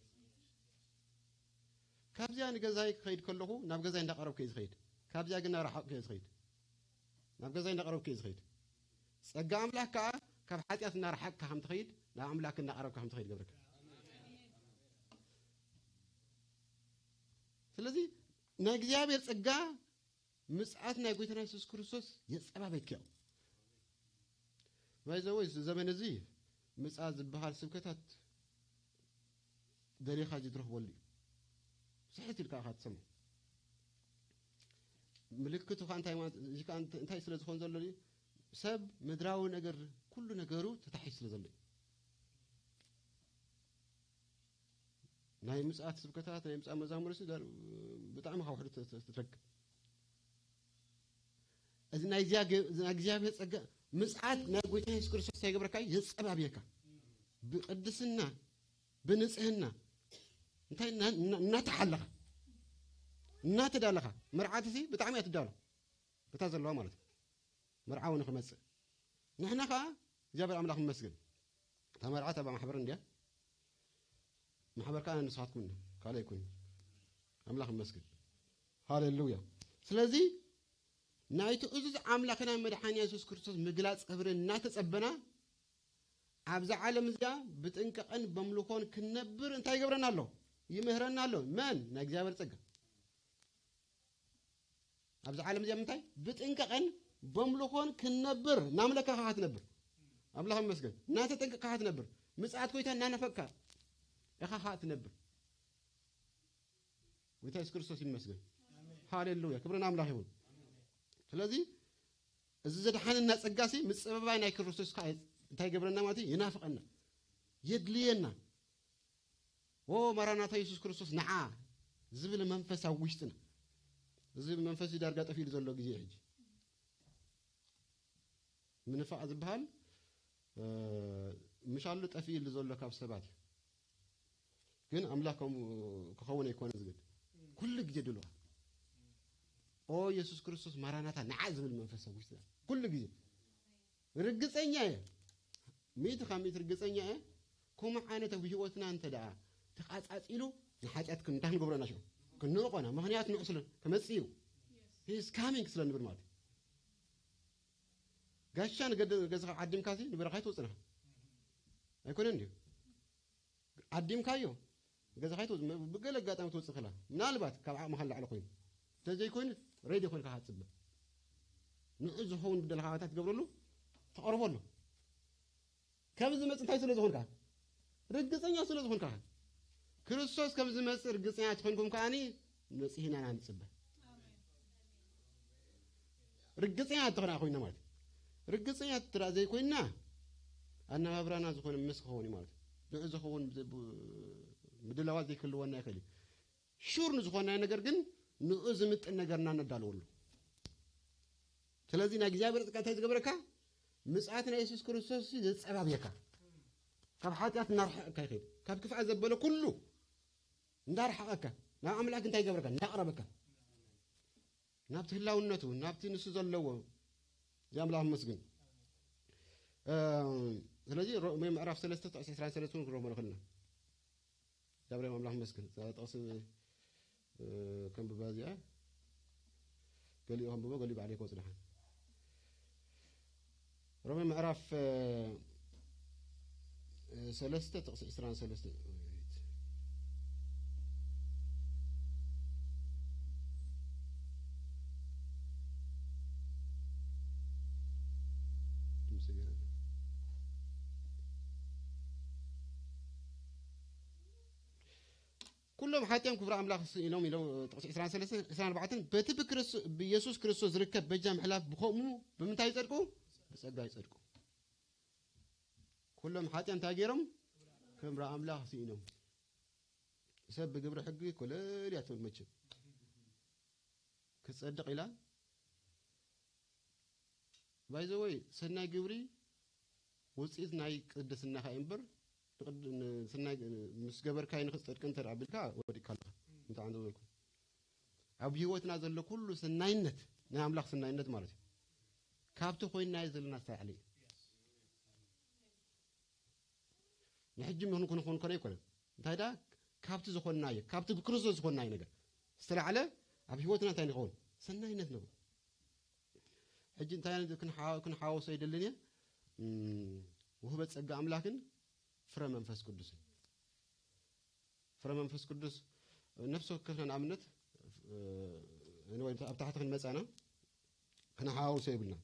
ካብዚኣ ንገዛይ ክኸይድ ከለኹ ናብ ገዛይ እንዳቐረብኩ እየ ዝኸይድ። ካብዚኣ ግን እናረሓቕኩ እየ ዝኸይድ። ናብ ገዛይ እናቐረብኩ እየ ዝኸይድ። ጸጋ ኣምላኽ ከኣ ካብ ሓጢኣት እናረሓቕካ ከም ትኸይድ ናብ ኣምላኽ እናቐረብካ ከም ትኸይድ ይገብረካ። ስለዚ ናይ እግዚኣብሔር ጸጋ ምጽኣት ናይ ጎይታና የሱስ ክርስቶስ የጸባበትክዮ። ባይዘወይ እዚ ዘመን እዚ ምጽኣት ዝበሃል ስብከታት ደሊኻ ዝትረኽበሉ እዩ። ስሕት ኢልካ ኢኻ ትሰምዖ። ምልክቱ ኸዓ እንታይ ማለት እዚ ኸዓ እንታይ ስለ ዝኾን ዘሎ እዩ? ሰብ ምድራዊ ነገር ኩሉ ነገሩ ተታሒዙ ስለ ዘሎ እዩ። ናይ ምጽኣት ስብከታት ናይ ምጽኣት መዛሙርሲ ብጣዕሚ ካብ ሕዱ ትረክብ። እዚ ናይ እግዚኣብሔር ጸጋ ምጽኣት ናይ ጎይታ የሱስ ክርስቶስ እንታይ ይገብረካ? የጸባብየካ። ብቅድስና ብንጽህና እንታይ እናተሓለኻ እናተዳለኻ። መርዓትሲ ብጣዕሚ እያ ትዳሎ እታ ዘለዋ ማለት እዩ። መርዓዊ ንኽመጽእ ንሕና ከዓ እግዚኣብሔር ኣምላኽ ንመስግን። እታ መርዓት ኣብ ማሕበር እንድያ ማሕበር ከዓ ንስኻትኩም ካልእ ኣይኮን። ኣምላኽ ይመስገን። ሃሌሉያ። ስለዚ ናይቲ እዙዝ ኣምላኽና መድሓኒ የሱስ ክርስቶስ ምግላፅ ክብሪ እናተፀበና ኣብዛ ዓለም እዚኣ ብጥንቀቐን በምልኾን ክንነብር እንታይ ይገብረና ኣሎ? ይምህረና ኣሎ። መን? ናይ እግዚኣብሔር ፀጋ። ኣብዚ ዓለም እዚኣ ምንታይ ብጥንቀቐን በምልኾን ክንነብር እናምለካ ኸዓ ትነብር። ኣምላኽ ይመስገን። እናተጠንቀቕካ ኸዓ ትነብር። ምጽኣት ጎይታ እናነፈቅካ ኢኻ ኸዓ ትነብር። ጎይታ የሱስ ክርስቶስ ይመስገን። ሃሌሉያ። ክብሪ ንኣምላኽ ይኹን። ስለዚ እዚ ዘድሓነና ጸጋሲ ምጽብባይ ናይ ክርስቶስ ከዓ እንታይ ይገብረና ማለት እዩ? ይናፍቐና፣ የድልየና። ኦ ማራናታ የሱስ ክርስቶስ ንዓ ዝብል መንፈስ ኣብ ውሽጥና። እዚ መንፈስ ዳርጋ ጠፊኡ ዘሎ ግዜ ሕጂ። ምንፋቕ ዝበሃል ምሻሉ ጠፊኡ ዘሎ ካብ ሰባት እዩ። ግን ኣምላኽ ከምኡ ክኸውን ኣይኮነ ዝብል ኩሉ ግዜ ድልዋ። ኦ የሱስ ክርስቶስ ማራናታ ንዓ ዝብል መንፈስ ኣብ ውሽጥና ኩሉ ግዜ ርግጸኛ እየ። ሚእቲ ካብ ሚእቲ ርግጸኛ እየ። ከምኡ ዓይነት ኣብ ህይወትና እንተ ደኣ ተቓጻጺሉ ንሓጢኣት ክንዳን ገብረና ሽዑ ክንንቕቆና ምኽንያት ንዑ ስለ ክመጽእ እዩ። He is coming ስለ ንብል ማለት እዩ። ጋሻ ንገደ ገዛኻ ዓዲምካሲ ንበረኻ ኣይትወጽና ኣይኮነን ድዩ? ዓዲምካዮ ገዛኻ ኣይትወጽ ብገለ ኣጋጣሚ ትወጽእ ክላ ምናልባት ካብ ዓቕምኻ ንላዕሊ ኮይኑ እንተዘይኮይኑ ሬድዮ ኮይንካ ክትጽበ ንዑ ዝኸውን ብደለኻ ኣባታት ትገብረሉ ተቐርቦ ኣሎ። ከም ዝመጽእ እንታይ ስለ ዝኾንካ? ርግጸኛ ስለ ዝኾንካ። ክርስቶስ ከም ዝመጽእ ርግጸኛ ትኾንኩም ከኣኒ መጺህና ኢና ንጽበ። ርግጸኛ ትኾና ኮይና ማለት እዩ። ርግጸኛ ትራ ዘይኮይና ኣነባብራና ዝኾነ ምስ ክኸውን እዩ ማለት እዩ። ንዑ ዝኸውን ምድላዋት ዘይክልወና ይኽእል እዩ። ሹር ንዝኾናዮ ነገር ግን ንኡ ዝምጥን ነገርና ነዳልወሉ። ስለዚ ናይ እግዚኣብሔር ጸጋ እንታይ ዝገብረካ? ምጽኣት ናይ የሱስ ክርስቶስ ዘጸባብየካ። ካብ ሓጢኣት እናርሓቐካ ይኸይድ። ካብ ክፍኣት ዘበለ ኩሉ እንዳርሓቐካ ናብ ኣምላኽ እንታይ ይገብረካ? እንዳቕረበካ ናብቲ ህላውነቱ ናብቲ ንሱ ዘለዎ እዚ ኣምላኽ መስግን። ስለዚ ሮሜ ምዕራፍ ሰለስተ ጥቕሲ ዕስራን ሰለስተን ክንረኽቦ ንኽእልና። እግዚኣብሔር ኣምላኽ ይመስገን። እዛ ጥቕሲ ከንብባ እዚኣ ገሊኡ ከንብቦ ገሊኡ ባዕለይ ከወፅእ ደሓን። ሮሜ ምዕራፍ ሰለስተ ጥቕሲ ዕስራን ሰለስተን። ኩሎም ሓጢኦም ክብሪ ኣምላኽ ስኢኖም ኢሎም ጥቕሲ ዕስራን ሰለስተን ዕስራን ኣርባዕተን በቲ ብክርስቶ- ብኢየሱስ ክርስቶስ ዝርከብ በጃ ምሕላፍ ብኸምኡ ብምንታይ ይጸድቁ? ብጸጋ ይጸድቁ። ኩሎም ሓጢኦም እንታይ ገይሮም? ክብሪ ኣምላኽ ስኢኖም። ሰብ ብግብሪ ሕጊ ኮለል እያ ትብል መቸም። ክትጸድቕ ኢላ ባይዘወይ ሰናይ ግብሪ ውፅኢት ናይ ቅድስናኻ እዩ እምበር ንቅድ- ን- ሰናይ ግ- ምስ ገበርካይ ንክትፀድቅ እንተ ደኣ ቢልካ ወዲቅካ ኣለኻ። እንታይ ዓንተ ዝበልኩ ኣብ ህይወትና ዘሎ ኩሉ ሰናይነት ናይ ኣምላኽ ሰናይነት ማለት እዩ። ካብቲ ኮይናዮ ዘለና ዝተላዕለ እዩ። ንሕጂ ምኽን ክንኾን ኮነ ኣይኮነን። እንታይ ደኣ ካብቲ ዝኾንናዮ ካብቲ ብክርስቶስ ዝኾንናዮ ነገር ዝተላዕለ ኣብ ህይወትና እንታይ ንኸውን? ሰናይነት ንኸውን። ሕጂ እንታይ ክንሓ- ክንሓወሶ ይደልን እየ። እም፣ ውህበት ጸጋ ኣምላኽን ፍረ መንፈስ ቅዱስን። ፍረ መንፈስ ቅዱስ ነፍሲ ወከፍና ንኣብነት እ፣ ወይ ኣብ ታሕቲ ክንመጻና ክንሓዋውሶ የብልና።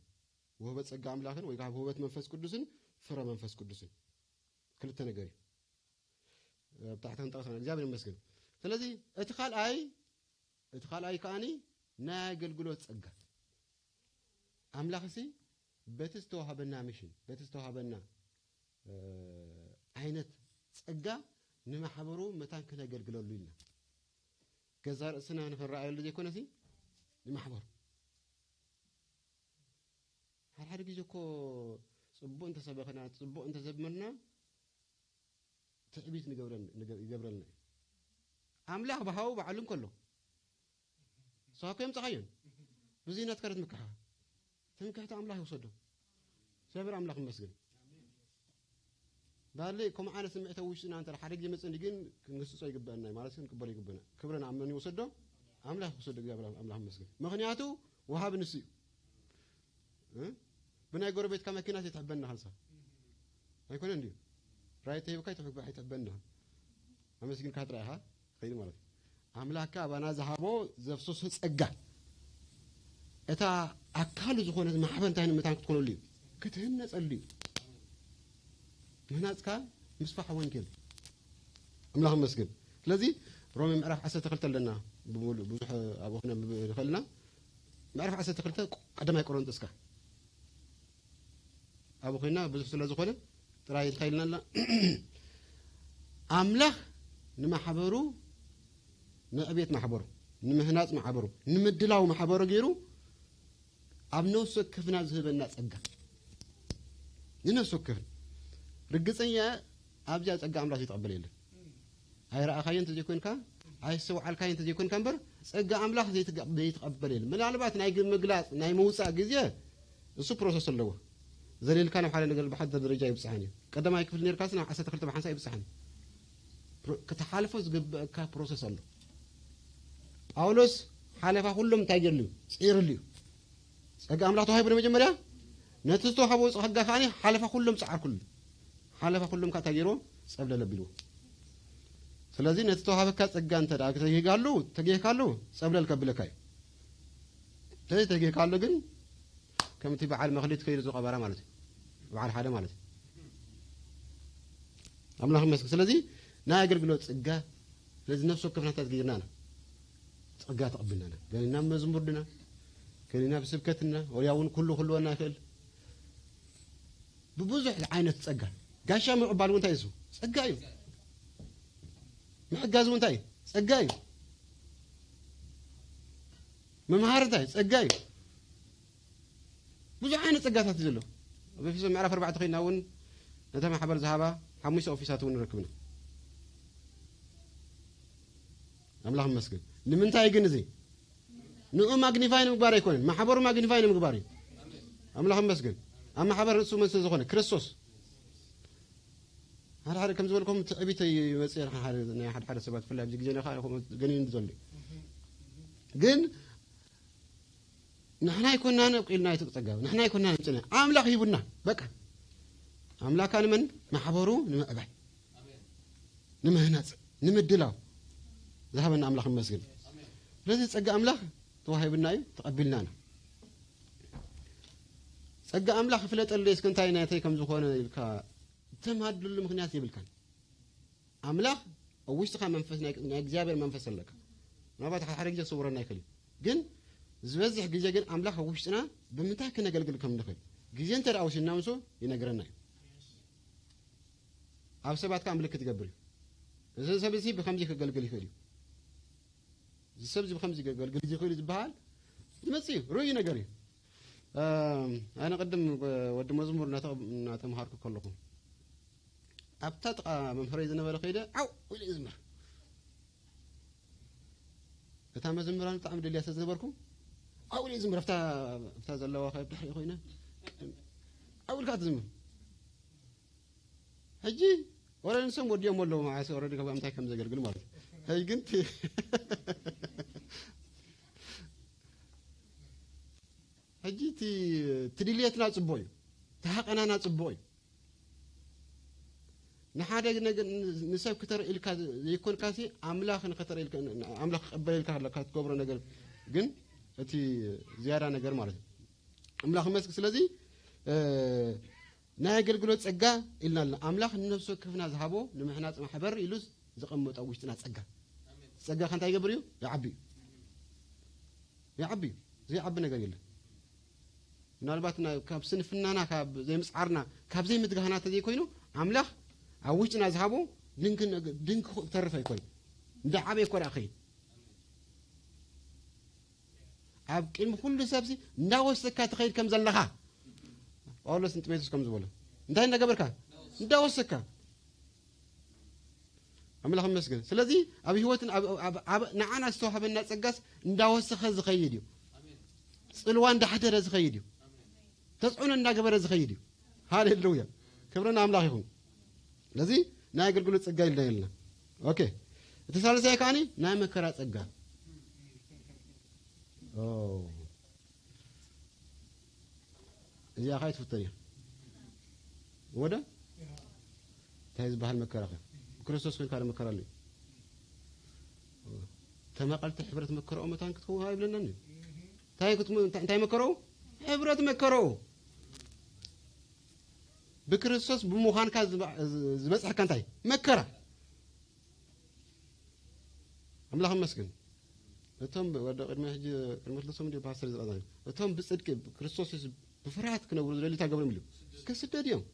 ውህበት ጸጋ ኣምላኽን ወይ ከዓ ውህበት መንፈስ ቅዱስን ፍረ መንፈስ ቅዱስን ክልተ ነገር እዩ። ኣብ ታሕቲ ክንጠቕስ ኢና። እግዚኣብሔር ይመስገን። ስለዚ እቲ ካልኣይ እቲ ካልኣይ ከዓኒ ናይ ኣገልግሎት ጸጋ ኣምላኽሲ በቲ ዝተዋህበና ሚሽን በቲ ዝተዋህበና እ፣ ዓይነት ጸጋ ንማሕበሩ መታን ክነገልግለሉ ኢልና ገዛ ርእስና ንኽረኣየሉ ዘይኮነሲ ንማሕበሩ ሓደ ሓደ ግዜ እኮ ጽቡቕ እንተሰበኸና ጽቡቕ እንተዘመርና ትዕቢት ንገብረን- ንገ- ይገብረልና እዩ። ኣምላኽ ብሃው ባዕሉ እንከሎ ሰዋኮ የምጽኻዮን ብዙይ ናትካ ትምክሓ ትምክሕቲ ኣምላኽ ይውሰዶ። እግዚኣብሔር ኣምላኽ ይመስገን። ባለይ ከምኡ ዓይነት ስምዒት ኣብ ውሽጥና እንተ ሓደ ግዜ መፅእኒ ግን ክንግስፆ ይግበአና ማለት ክንቅበሎ ይግበና። ክብረ ንኣብ መን ይውሰዶ? ኣምላኽ ይውሰዶ። እግዚኣብሔር ኣምላኽ ይመስገን። ምክንያቱ ወሃቢ ንሱ እዩ። እ? ብናይ ጎረቤትካ መኪና ዘይትሕበና ካልሳ ኣይኮነን ድዩ? ራይት ተሂብካ ኣይትሕበና። ኣመስግንካ ጥራይ ኢኻ ትኸይድ ማለት እዩ። ኣምላክካ ኣባና ዝሃቦ ዘፍሰሶ ጸጋ እታ ኣካሉ ዝኾነት ማሕበር እንታይ ንምታን ክትኮነሉ እዩ? ክትህነጸሉ እዩ። ምህናጽካ ምስፋሕ ወንጌል ኣምላኽ መስግን። ስለዚ ሮሜ ምዕራፍ ዓሰርተ ክልተ ኣለና። ብምሉእ ብዙሕ ኣብኡ ክነንብብ ንኽእልና ምዕራፍ ዓሰርተ ክልተ ቀዳማይ ቆሮንጦስካ ኣብኡ ኮይና ብዙሕ ስለ ዝኾነ ጥራይ እንታይ ኢልና ኣምላኽ ንማሕበሩ ንዕቤት ማሕበሩ ንምህናፅ ማሕበሩ ንምድላው ማሕበሩ ገይሩ ኣብ ነፍሲ ወከፍና ዝህበና ፀጋ ንነፍሲ ወከፍና ርግፀኛ ኣብዚኣ ፀጋ ኣምላኽ ይተቐበል የለን። ኣይረኣኻዮ እንተዘይኮንካ ኣይስተውዓልካዮ እንተዘይኮንካ እምበር ፀጋ ኣምላኽ ዘይትቀበል የለን። ምናልባት ናይ ምግላፅ ናይ ምውፃእ ግዜ እሱ ፕሮሰስ ኣለዎ። ዘሊልካ ናብ ሓደ ነገር ብሓደ ደረጃ ይብፅሓን እዩ። ቀዳማይ ክፍሊ ነርካስ ናብ ዓሰርተ ክልተ ብሓንሳ ይብፅሓን እዩ። ክትሓልፎ ዝግበእካ ፕሮሰስ ኣሎ። ጳውሎስ ሓለፋ ኩሎም እንታይ ገይርሉ እዩ? ፅዒርሉ እዩ። ጸጋ ኣምላኽ ተዋሂቡ ንመጀመርያ ነቲ ዝተዋህቦ ጸጋ ከዓኒ ሓለፋ ኩሎም ጸዓርኩሉ። ሓለፋ ኩሎም ከዓ እንታይ ገይርዎ? ጸብለል ኣቢልዎ። ስለዚ ነቲ ተዋህበካ ጸጋ እንተ ደኣ ተጌጋሉ ተጌካሉ ጸብለል ከብለካ እዩ። ስለዚ ተጌካሉ ግን ከምቲ በዓል መኽሊት ከይዱ ዝቐበራ ማለት እዩ። በዓል ሓደ ማለት እዩ። ኣምላኽ ይመስገን። ስለዚ ናይ ኣገልግሎት ጸጋ ስለዚ ነፍሲ ወከፍና እንታይ ገይርና ኢና? ጸጋ ተቐቢልና ኢና። ገሊና ብመዝሙር ድና፣ ገሊና ብስብከትና፣ ወያ እውን ኩሉ ክህልወና ይኽእል። ብብዙሕ ዓይነት ጸጋ። ጋሻ ምቕባል እውን እንታይ እዩ? ጸጋ እዩ። ምሕጋዝ እውን እንታይ እዩ? ጸጋ እዩ። ምምሃር እንታይ? ጸጋ እዩ። ብዙሕ ዓይነት ጸጋታት እዩ ዘሎ። ኣብ ኤፌሶን ምዕራፍ ኣርባዕተ ኮይና እውን ነታ ማሕበር ዝሃባ ሓሙሽተ ኦፊሳት እውን ንረክብና። ኣምላኽ ይመስገን። ንምንታይ ግን እዚ ንኡ ማግኒፋይ ንምግባር ኣይኮነን፣ ማሕበሩ ማግኒፋይ ንምግባር እዩ። ኣምላኽ ይመስገን። ኣብ ማሕበር ርእሱ መን ስለ ዝኾነ ክርስቶስ። ሓደ ሓደ ከም ዝበልኩም ትዕቢት ይመጽእ። ሓደ ሓደ ናይ ሓደ ሓደ ሰባት ብፍላይ ኣብዚ ግዜ ነኻ ገኒን ዘሎ ግን ንሕና ኣይኮናን ኣብቂልና ኣይትጸጋ ንሕና ኣይኮናን ምጽና ኣምላኽ ሂቡና በቃ ኣምላካ ንመን ማሕበሩ ንምዕባይ ንምህናጽ ንምድላው ዝሃበና ኣምላኽ ይመስገን። ስለዚ ጸጋ ኣምላኽ ተዋሂብና እዩ ተቐቢልና ኢና። ጸጋ ኣምላኽ ፍለጠለይ እስከ እንታይ ናተይ ከም ዝኾነ ኢልካ ተማድሉ ምኽንያት የብልካን። ኣምላኽ ኣብ ውሽጥኻ መንፈስ ናይ እግዚኣብሔር መንፈስ ኣለካ። ምናልባት ሓደ ግዜ ክስውረና ይኽእል እዩ። ግን ዝበዝሕ ግዜ ግን ኣምላኽ ኣብ ውሽጥና ብምንታይ ክነገልግል ከም ንኽእል ግዜ እንተ ደኣ ወሲድና ምስ ይነግረና እዩ። ኣብ ሰባት ከዓ ምልክት ይገብር እዩ። እዚ ሰብ እዚ ብከምዚ ክገልግል ይኽእል እዩ፣ እዚ ሰብ እዚ ብከምዚ ክገልግል ይኽእል እዩ ዝበሃል ዝመፅእ እዩ። ርኡይ ነገር እዩ። ኣነ ቅድም ወዲ መዝሙር እናተመሃርኩ ከለኹ ኣብታ ጥቓ መምህረይ ዝነበረ ከይደ ዓው ኢለ ዝምር። እታ መዘምራን ብጣዕሚ ደልያ ስለ ዝነበርኩ ዓው ኢለ ዝምር። ኣብታ ዘለዋ ካብ ድሕሪ ኮይነ ዓው ኢልካ ትዝምር። ሕጂ ወረ ንሶም ወዲኦም ኣለዉ፣ መዓስ ኦረዲ ካብ እንታይ ከም ዘገልግል ማለት እዩ። ሕጂ ግን ሕጂ እቲ ድልየትና ጽቡቕ እዩ፣ እቲ ሃቐናና ጽቡቕ እዩ። ንሓደ ነገር ንሰብ ክተርኢ ኢልካ ዘይኮንካሲ ኣምላኽ ንኸተርኢ ኢልካ ኣምላኽ ክቐበል ኢልካ ኣለካ ትገብሮ ነገር ግን እቲ ዝያዳ ነገር ማለት እዩ። ኣምላኽ ይመስገን። ስለዚ ናይ ኣገልግሎት ጸጋ ኢልና ኣለና። ኣምላኽ ንነፍሲ ወከፍና ዝሃቦ ንምህናጽ ማሕበር ኢሉ ዘቐመጦ ኣብ ውሽጥና ጸጋ። ጸጋ ከ እንታይ ይገብር እዩ? ይዓቢ እዩ። ይዓቢ እዩ። ዘይዓቢ ነገር የለን። ምናልባት ካብ ስንፍናና፣ ካብ ዘይምጽዓርና፣ ካብ ዘይምትጋህና ተዘይኮይኑ ኣምላኽ ኣብ ውሽጥና ዝሃቦ ድንክ ድንክ ክተርፍ ኣይኮይን። እንዳ ዓበየ እኮ ደኣ ኸይድ ኣብ ቅድሚ ኩሉ ሰብሲ እንዳወሰካ ትኸይድ ከም ዘለኻ ጳውሎስ ንጢሞቴዎስ ከም ዝበሎ እንታይ እንዳገበርካ እንዳወሰካ ኣምላኽ ይመስገን። ስለዚ ኣብ ህይወትን ንዓና ዝተዋህበና ጸጋስ እንዳወሰኸ ዝኸይድ እዩ። ጽልዋ እንዳሕደረ ዝኸይድ እዩ። ተጽዕኖ እንዳገበረ ዝኸይድ እዩ። ሃሌሉያ ክብሪ ንኣምላኽ ይኹን። ስለዚ ናይ ኣገልግሎት ጸጋ ኢልና የልና። ኦኬ፣ እቲ ሳልሳይ ከዓኒ ናይ መከራ ጸጋ። እዚኣ ኸዓ ኣይትፍተን እያ። ወደ እንታይ ዝበሃል መከራ ኸ? ብክርስቶስ ኮይንካ ዶ መከራ ኣሎ? ተመቐልቲ ሕብረት መከራኦ መታን ክትኸውን ኣይብለናን እዩ። እንታይ ክትም- እንታይ- እንታይ መከራኡ? ሕብረት መከራኡ። ብክርስቶስ ብምዃንካ ዝባ- ዝበፅሐካ እንታይ? መከራ። ኣምላኽ ይመስገን። እቶም ወደ ቅድሚ ሕጂ ቅድሚ ክልተ ሰሙን ድዩ ፓስተር ዝቐፀለ? እቶም ብፅድቂ ክርስቶስ የሱስ ብፍርሃት ክነብሩ ዝደልዩ እንታይ ገብሮም ኢሉ? ክስደድ እዮም።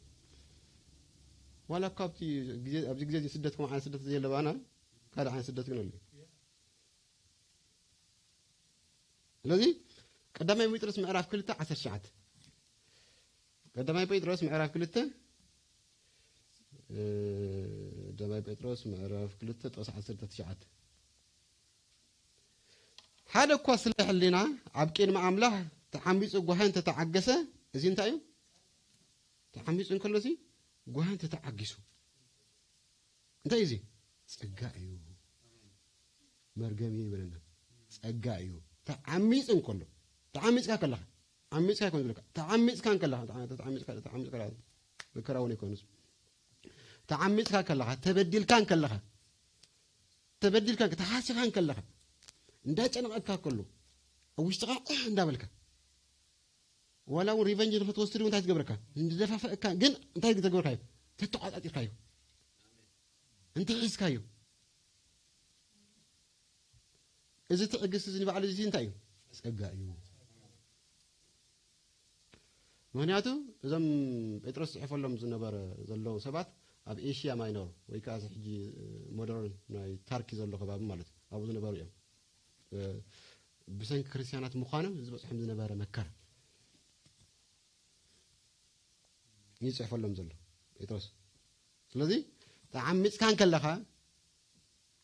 ዋላ እኳ ኣብቲ ግዜ ኣብዚ ግዜ እዚ ስደት ከምኡ ዓይነት ስደት ዘየለ ባና ካልእ ዓይነት ስደት ግን ኣሎ። ስለዚ ቀዳማይ ጴጥሮስ ምዕራፍ ክልተ ዓሰርተ ትሽዓተ ቀዳማይ ጴጥሮስ ምዕራፍ ክልተ ቀዳማይ ጴጥሮስ ምዕራፍ ክልተ ጥቕሲ ዓሰርተ ትሽዓተ ሓደ እኳ ስለ ሕሊና ኣብ ቅድሚ ኣምላኽ ተዓሚፁ ጓሂ እንተተዓገሰ እዚ እንታይ እዩ? ተዓሚፁ እንከሎሲ ጓሂ እንተተዓጊሱ እንታይ እዩ እዚ? ፀጋ እዩ። መርገም እዩ ይበለና። ፀጋ እዩ። ተዓሚፁ እንከሎ ተዓሚፅካ ከለኻ ዓሚፅካ ይኮን ዝብለካ ተዓሚፅካ እንከለኻ ተዓሚፅካ ተዓሚፅካ መከራ እውን ኣይኮንስ ተዓሚፅካ ከለኻ ተበዲልካ እንከለኻ ተበዲልካ ተሃሲኻ እንከለኻ እንዳጨነቐካ ከሎ ኣብ ውሽጥኻ እህ እንዳበልካ ዋላ እውን ሪቨንጅ ንክትወስድ እንታይ ትገብረካ እንድደፋፈእካ ግን እንታይ ተገብርካዮ ተተቋፃፂርካዮ እንተ ሒዝካዮ እዚ ትዕግስቲ እዚ ንባዕሉ እዚ እንታይ እዩ ፀጋ እዩ ምክንያቱ እዞም ጴጥሮስ ፅሒፈሎም ዝነበረ ዘለዉ ሰባት ኣብ ኤሽያ ማይኖር ወይ ከዓ ሕጂ ሞደርን ናይ ታርኪ ዘሎ ከባቢ ማለት እዩ ኣብኡ ዝነበሩ እዮም ብሰንኪ ክርስትያናት ምዃኖም ዝበፅሖም ዝነበረ መከራ ይፅሕፈሎም ዘሎ ጴጥሮስ ስለዚ ተዓሚፅካ እንከለኻ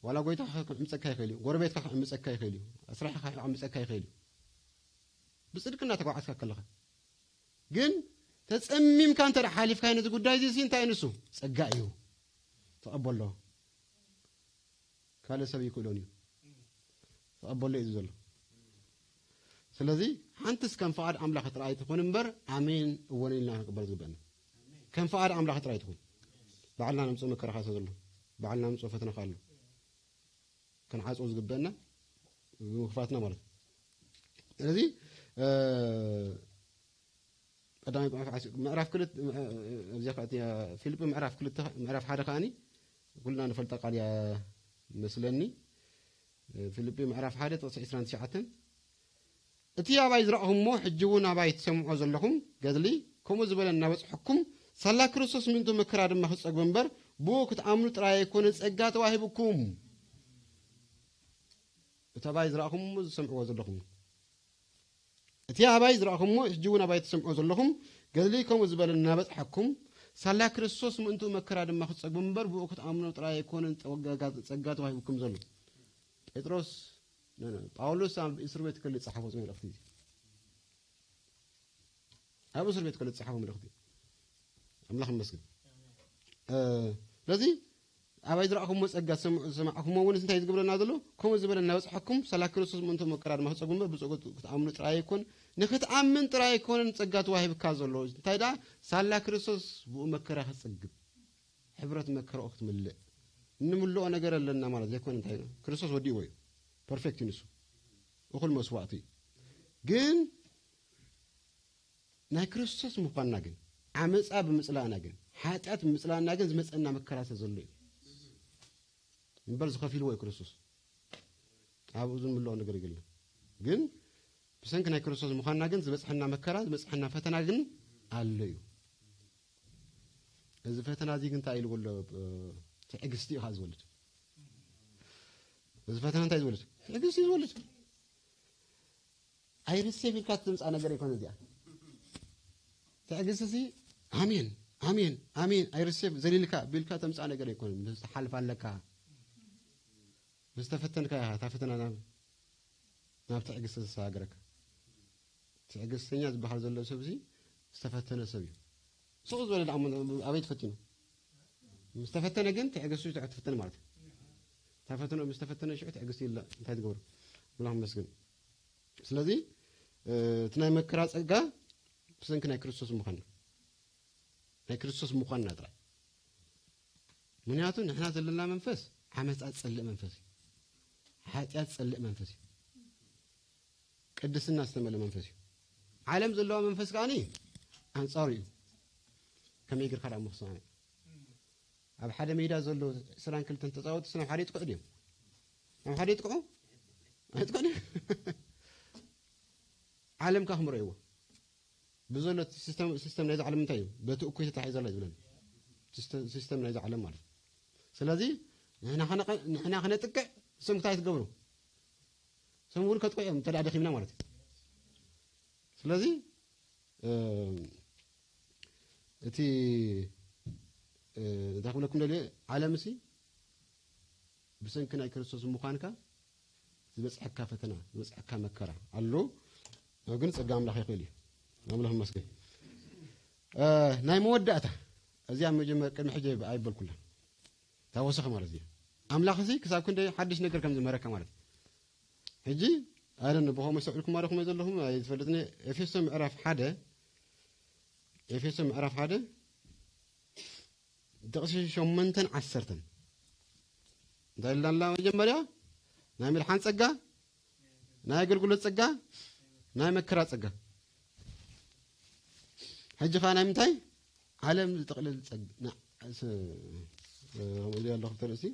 ዋላ ጎይታ ክዕምፀካ ይኽእል እዩ ጎረቤትካ ክዕምፀካ ይኽእል እዩ ስራሕካ ክዕምፀካ ይኽእል እዩ ብፅድቂ እናተጓዓዝካ ከለኻ ግን ተፀሚምካ እንተ ሓሊፍካ ነዚ ጉዳይ እዚ እንታይ ንሱ ፀጋ እዩ ተቐበሎ ካልእ ሰብ ይክእሎን እዩ ተቐበሎ እዩ ዘሎ ስለዚ ሓንትስ ከም ፍቓድ ኣምላኽ ጥራይ ትኹን እምበር ኣሜን እወን ኢልና ክንቅበል ዝግበአና ከም ፍቓድ ኣምላኽ ጥራይ ትኹን ባዕልና ነምፅኦ መከራኻ ስለ ዘሎ ባዕልና ነምፅኦ ፈተናኻ ኣሎ ክንዓፅዎ ዝግበአና ብምኽፋትና ማለት ስለዚ ቀዳማይ ምዕራፍ ክልተ እዚኣ ፊልጲ ምዕራፍ ክልተ ምዕራፍ ሓደ ከዓኒ ኩልና ንፈልጣ ቃል እያ መስለኒ። ፊልጲ ምዕራፍ ሓደ ጥቕሲ ዕስራን ትሽዓተን፣ እቲ ኣባይ ዝረእኹምዎ ሕጂ እውን ኣባይ ትሰምዖ ዘለኹም ገድሊ ከምኡ ዝበለ እናበፅሐኩም፣ ሳላ ክርስቶስ ምእንቱ መከራ ድማ ክትፀግቡ እምበር ብኡ ክትኣምኑ ጥራይ ኣይኮነ ጸጋ ተዋሂብኩም። እቲ ኣባይ ዝረእኹምዎ ዝሰምዕዎ ዘለኹም፣ እቲ ኣባይ ዝረእኹምዎ ሕጂ እውን ኣባይ ትሰምዑ ዘለኹም ገድሊ ከምኡ ዝበለ እናበፅሐኩም፣ ሳላ ክርስቶስ ምእንቱ መከራ ድማ ክትፀግቡ እምበር ብኡ ክትኣምኑ ጥራይ ኣይኮነን ጸጋ፣ ጸጋ ተዋሂብኩም ዘሎ። ጴጥሮስ፣ ነ-፣ ነ-፣ ጳውሎስ ኣብ እስር ቤት ከሎ ዝጸሓፎ መልእኽቲ እዩ። ኣብ እስር ቤት ከሎ ዝጸሓፎ መልእኽቲ እዩ። ኣምላኽ ይመስገን። እ፣ ስለዚ ኣባይ ዝረኣኹምዎ ጸጋ ዝሰምዑ-፣ ዝሰማዕኩምዎ እውን እንታይ ዝገብረና ዘሎ? ከምኡ ዝበለ እናበጽሐኩም፣ ሳላ ክርስቶስ ምእንቶ መከራ ድማ ክትጸግቡ እምበር ብጸጋ ክትኣምኑ ጥራይ ኣይኮን፣ ንክትኣምን ጥራይ ኣይኮነን ጸጋ ተዋሂብካ ዘሎ። እንታይ ደኣ? ሳላ ክርስቶስ ብኡ መከራ ክትጸግብ፣ ሕብረት መከራኡ ክትምልእ። እንምልኦ ነገር ኣለና ማለት ዘይኮነ፣ እንታይ ክርስቶስ ወዲእዎ እዩ። ፐርፌክት እዩ ንሱ። እኹል መስዋዕቲ እዩ። ግን ናይ ክርስቶስ ምዃንና ግን፣ ዓመጻ ብምጽላእና ግን፣ ሓጢኣት ብምጽላእና ግን ዝመጸና መከራ ስለ ዘሎ እዩ። እምበር ዝኸፊልዎ እዩ ክርስቶስ። ኣብኡ ዝምልኦ ነገር የለን። ግን ብሰንኪ ናይ ክርስቶስ ምዃንና ግን ዝበጽሐና መከራ፣ ዝበጽሐና ፈተና ግን ኣሎ እዩ። እዚ ፈተና እዚ ግን እንታይ ኢልዎ ኣሎ? እ፣ ትዕግስቲ እዩ ከኣ ዝወልድ። እዚ ፈተና እንታይ ዝወልድ? ትዕግስቲ እዩ ዝወልድ። ኣይርሴፍ ኢልካ ትምጻእ ነገር ኣይኮነ እዚኣ። ትዕግስቲ ሲ ኣሜን፣ ኣሜን፣ ኣሜን፣ ኣይርሴፍ ዘሊልካ ቢልካ ተምጻእ ነገር ኣይኮነ። ምስ ትሓልፍ ኣለካ። ምስ ተፈተንካ ኢኻ እታ ፈተና ናብ፣ ናብ ትዕግስቲ ዘሰጋግረካ። ትዕግስተኛ ዝበሃል ዘሎ ሰብ ሲ ዝተፈተነ ሰብ እዩ። ስቕ ዝበለ ደኣ እሞ ኣበይ ተፈቲኑ? ምስ ተፈተነ ግን ትዕግስቱ ትፈተን ማለት እዩ። እታ ፈተነ ምስ ተፈተነ ሽዑ ትዕግስቲ ይላ-፣ እንታይ ትገብሩ? ኣምላኽ ይመስገን። ስለዚ፣ እ፣ እቲ ናይ መከራ ጸጋ ብሰንኪ ናይ ክርስቶስ ምዃንና፣ ናይ ክርስቶስ ምዃንና ጥራይ። ምኽንያቱ ንሕና ዘለና መንፈስ ዓመጻ ዝጸልእ መንፈስ እዩ። ሓጢኣት ዝጸልእ መንፈስ እዩ። ቅድስና ዝተመልአ መንፈስ እዩ። ዓለም ዘለዋ መንፈስ ከኣ ኣንጻሩ እዩ። ከመይ ጌርካ ደኣ ምኽሳነ? ኣብ ሓደ ሜዳ ዘሎ ዕስራን ክልተን ተጻወትቲ ናብ ሓደ ይጥቅዑ ድዮም? ናብ ሓደ ይጥቅዑ? ኣይጥቅዑን እዮም። ዓለም ከኣ ክምርዕዎ። ብዘሎ እቲ ሲስተም፣ ሲስተም ናይዛ ዓለም እንታይ እዩ? በቲ እኩይ ተታሒዛ ኣላ እዩ ዝብለና። ሲስተም፣ ሲስተም ናይዛ ዓለም ማለት እዩ። ስለዚ ንሕና ከነቐ-፣ ንሕና ከነጥቅዕ፣ እሶም እንታይ ትገብሩ? እሶም እውን ከጥቅዑ እዮም፣ እንተ ደኣ ደኺምና ማለት እዩ። ስለዚ፣ እ፣ እቲ፣ እ፣ እንታይ ክብለኩም ደልየ፣ ዓለምሲ ብሰንኪ ናይ ክርስቶስ ምዃንካ ዝበጽሐካ ፈተና፣ ዝበጽሐካ መከራ ኣሎ። ግን ጸጋ ኣምላኽ ይኽእል እዩ። ኣምላኽ ይመስገን። እ፣ ናይ መወዳእታ፣ እዚኣ መጀመር-፣ ቅድሚ ሕጂ ኣይበልኩላ። ታወሰኸ ማለት እዩ። ኣምላኽሲ ክሳብ ክንደይ ሓድሽ ነገር ከም ዝመረካ ማለት እዩ። ሕጂ፣ ኣይ ዶንት ኖ፣ ብኸምኡ ይሰብዕልኩም ኣለኹም ወይ ዘለኹም ኣይትፈልጥኒ። ኤፌሶ ምዕራፍ ሓደ፣ ኤፌሶ ምዕራፍ ሓደ፣ ጥቕሲ ሸሞንተን ዓሰርተን። እንታይ ኢልና ኣላ መጀመርያ? ናይ ምድሓን ጸጋ፣ ናይ ኣገልግሎት ጸጋ፣ ናይ መከራ ጸጋ። ሕጂ ኸኣ ናይ ምንታይ? ዓለም ዝጥቕልል ጸጋ። ና-፣ ስ-፣ እ፣ ከምኡ ኢሉ ኣሎ ክልተ ርእሲ፣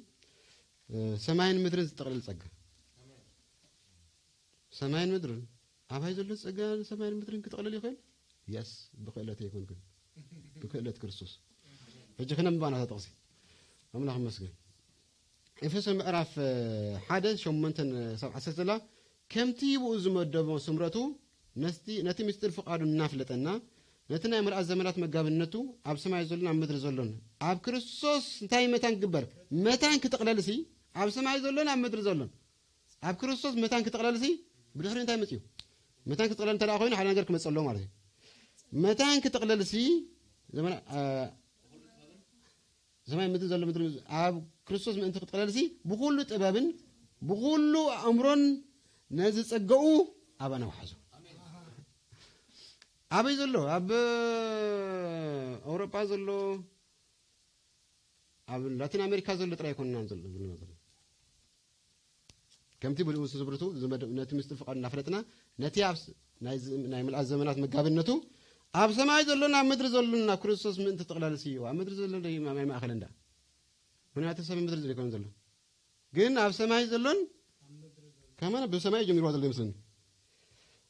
እ፣ ሰማይን ምድርን ዝጥቕልል ጸጋ። ሰማይን ምድርን፣ ኣባይ ዘሎ ጸጋ ሰማይን ምድርን ክጥቕልል ይኽእል? የስ፣ ብክእለት ኣይኮንኩን። ብክእለት ክርስቶስ። ሕጂ ክነንብባ ናታ ጥቕሲ። ኣምላኽ ይመስገን። ኤፌሶ ምዕራፍ፣ እ፣ ሓደ ሸሞንተ ክሳብ ዓሰርተ ዘላ፣ ከምቲ ብኡ ዝመደቦ ስምረቱ፣ ነቲ፣ ነቲ ምስጢር ፍቓዱ እናፍለጠና፣ ነቲ ናይ ምልኣት ዘመናት መጋቢነቱ ኣብ ሰማይ ዘሎን ኣብ ምድሪ ዘሎን፣ ኣብ ክርስቶስ እንታይ መታን ክግበር? መታን ክጥቕለልሲ፣ ኣብ ሰማይ ዘሎን ኣብ ምድሪ ዘሎን። ኣብ ክርስቶስ መታን ክጥቕለልሲ፣ ብድሕሪ እንታይ መጺኡ? መታን ክጥቕለል እንተ ደኣ ኮይኑ፣ ሓደ ነገር ክመጽእ ኣለዎ ማለት እዩ። መታን ክጥቕለልሲ፣ ዘመና-፣ እ፣ ሰማይ ምድሪ ዘሎ ምድሪ ኣብ ክርስቶስ ምእንቲ ክጥቕለልሲ፣ ብኹሉ ጥበብን ብኹሉ ኣእምሮን ነዚ ጸጋኡ ኣባና ውሓዞ። ኣበይ ዘሎ? ኣብ ኣውሮጳ ዘሎ፣ ኣብ ላቲን ኣሜሪካ ዘሎ ጥራይ ኣይኮንናን ዘሎ፣ ዘለና ዘሎ። ከምቲ ብልኡስ ስምረቱ ዝመደ-፣ ነቲ ምስጢር ፍቓዱ እናፈለጥና፣ ነቲ ኣብ ስ-፣ ናይ ዝ-፣ ናይ ምልኣት ዘመናት መጋቢነቱ ኣብ ሰማይ ዘሎን ኣብ ምድሪ ዘሎን ኣብ ክርስቶስ ምእንቲ ጥቕላልሲ እዩ። ኣብ ምድሪ ዘሎ ዶ ኣብ ማእከል እንዳ? ምኽንያቱ ሰብ ምድሪ ዘይኮነ ዘሎ። ግን ኣብ ሰማይ ዘሎን ከመን ብሰማይ ጀሚርዋ ዘሎ ይመስለኒ።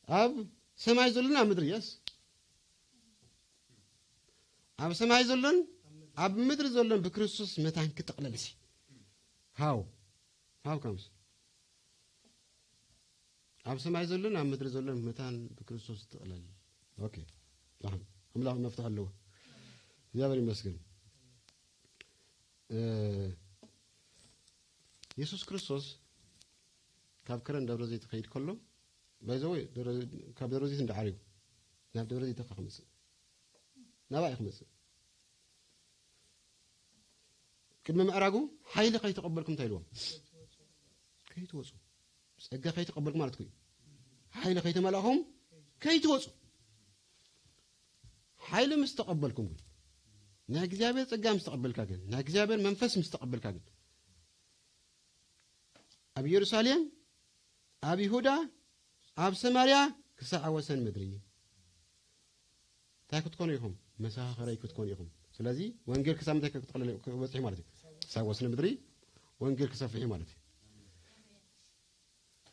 ኣብ ሰማይ ዘሎን ኣብ ምድሪ የስ ኣብ ሰማይ ዘሎን ኣብ ምድሪ ዘሎን ብክርስቶስ መታን ክጥቕለል ሲ ሃው ሃው ከምስ ኣብ ሰማይ ዘሎን ኣብ ምድሪ ዘሎን መታን ብክርስቶስ ይጥቕለል። ኦኬ፣ ደሓን። ኣምላኽ መፍትሒ ኣለዎ። እግዚኣብሔር ይመስገን። እ፣ የሱስ ክርስቶስ ካብ ከረን ደብረ ዘይት ክኸይድ ከሎ፣ ባይ ዘ ወይ፣ ደብረ፣ ካብ ደብረ ዘይት እንዳዓርዩ ናብ ደብረ ዘይት ከ ክመጽእ፣ ናባይ ክመጽእ። ቅድሚ ምዕራጉ ሓይሊ ከይተቐበልኩም እንታይ ኢልዎም? ከይትወጹ። ጸጋ ከይተቐበልኩም ማለት እኮ እዩ። ሓይሊ ከይተመላእኹም ከይትወጹ። ሓይሊ ምስ ተቐበልኩም ግን፣ ናይ እግዚኣብሔር ጸጋ ምስ ተቐበልካ ግን፣ ናይ እግዚኣብሔር መንፈስ ምስ ተቐበልካ ግን፣ ኣብ ኢየሩሳሌም፣ ኣብ ይሁዳ፣ ኣብ ሰማርያ፣ ክሳዕ ወሰን ምድሪ እንታይ ክትኮኑ ኢኹም? መሰኻኽረይ ክትኮኑ ኢኹም። ስለዚ ወንጌል ክሳብ ምንታይ ክትቕለል፣ ክበጽሕ ማለት እዩ? ክሳብ ወሰን ምድሪ ወንጌል ክሰፍሕ እዩ ማለት እዩ።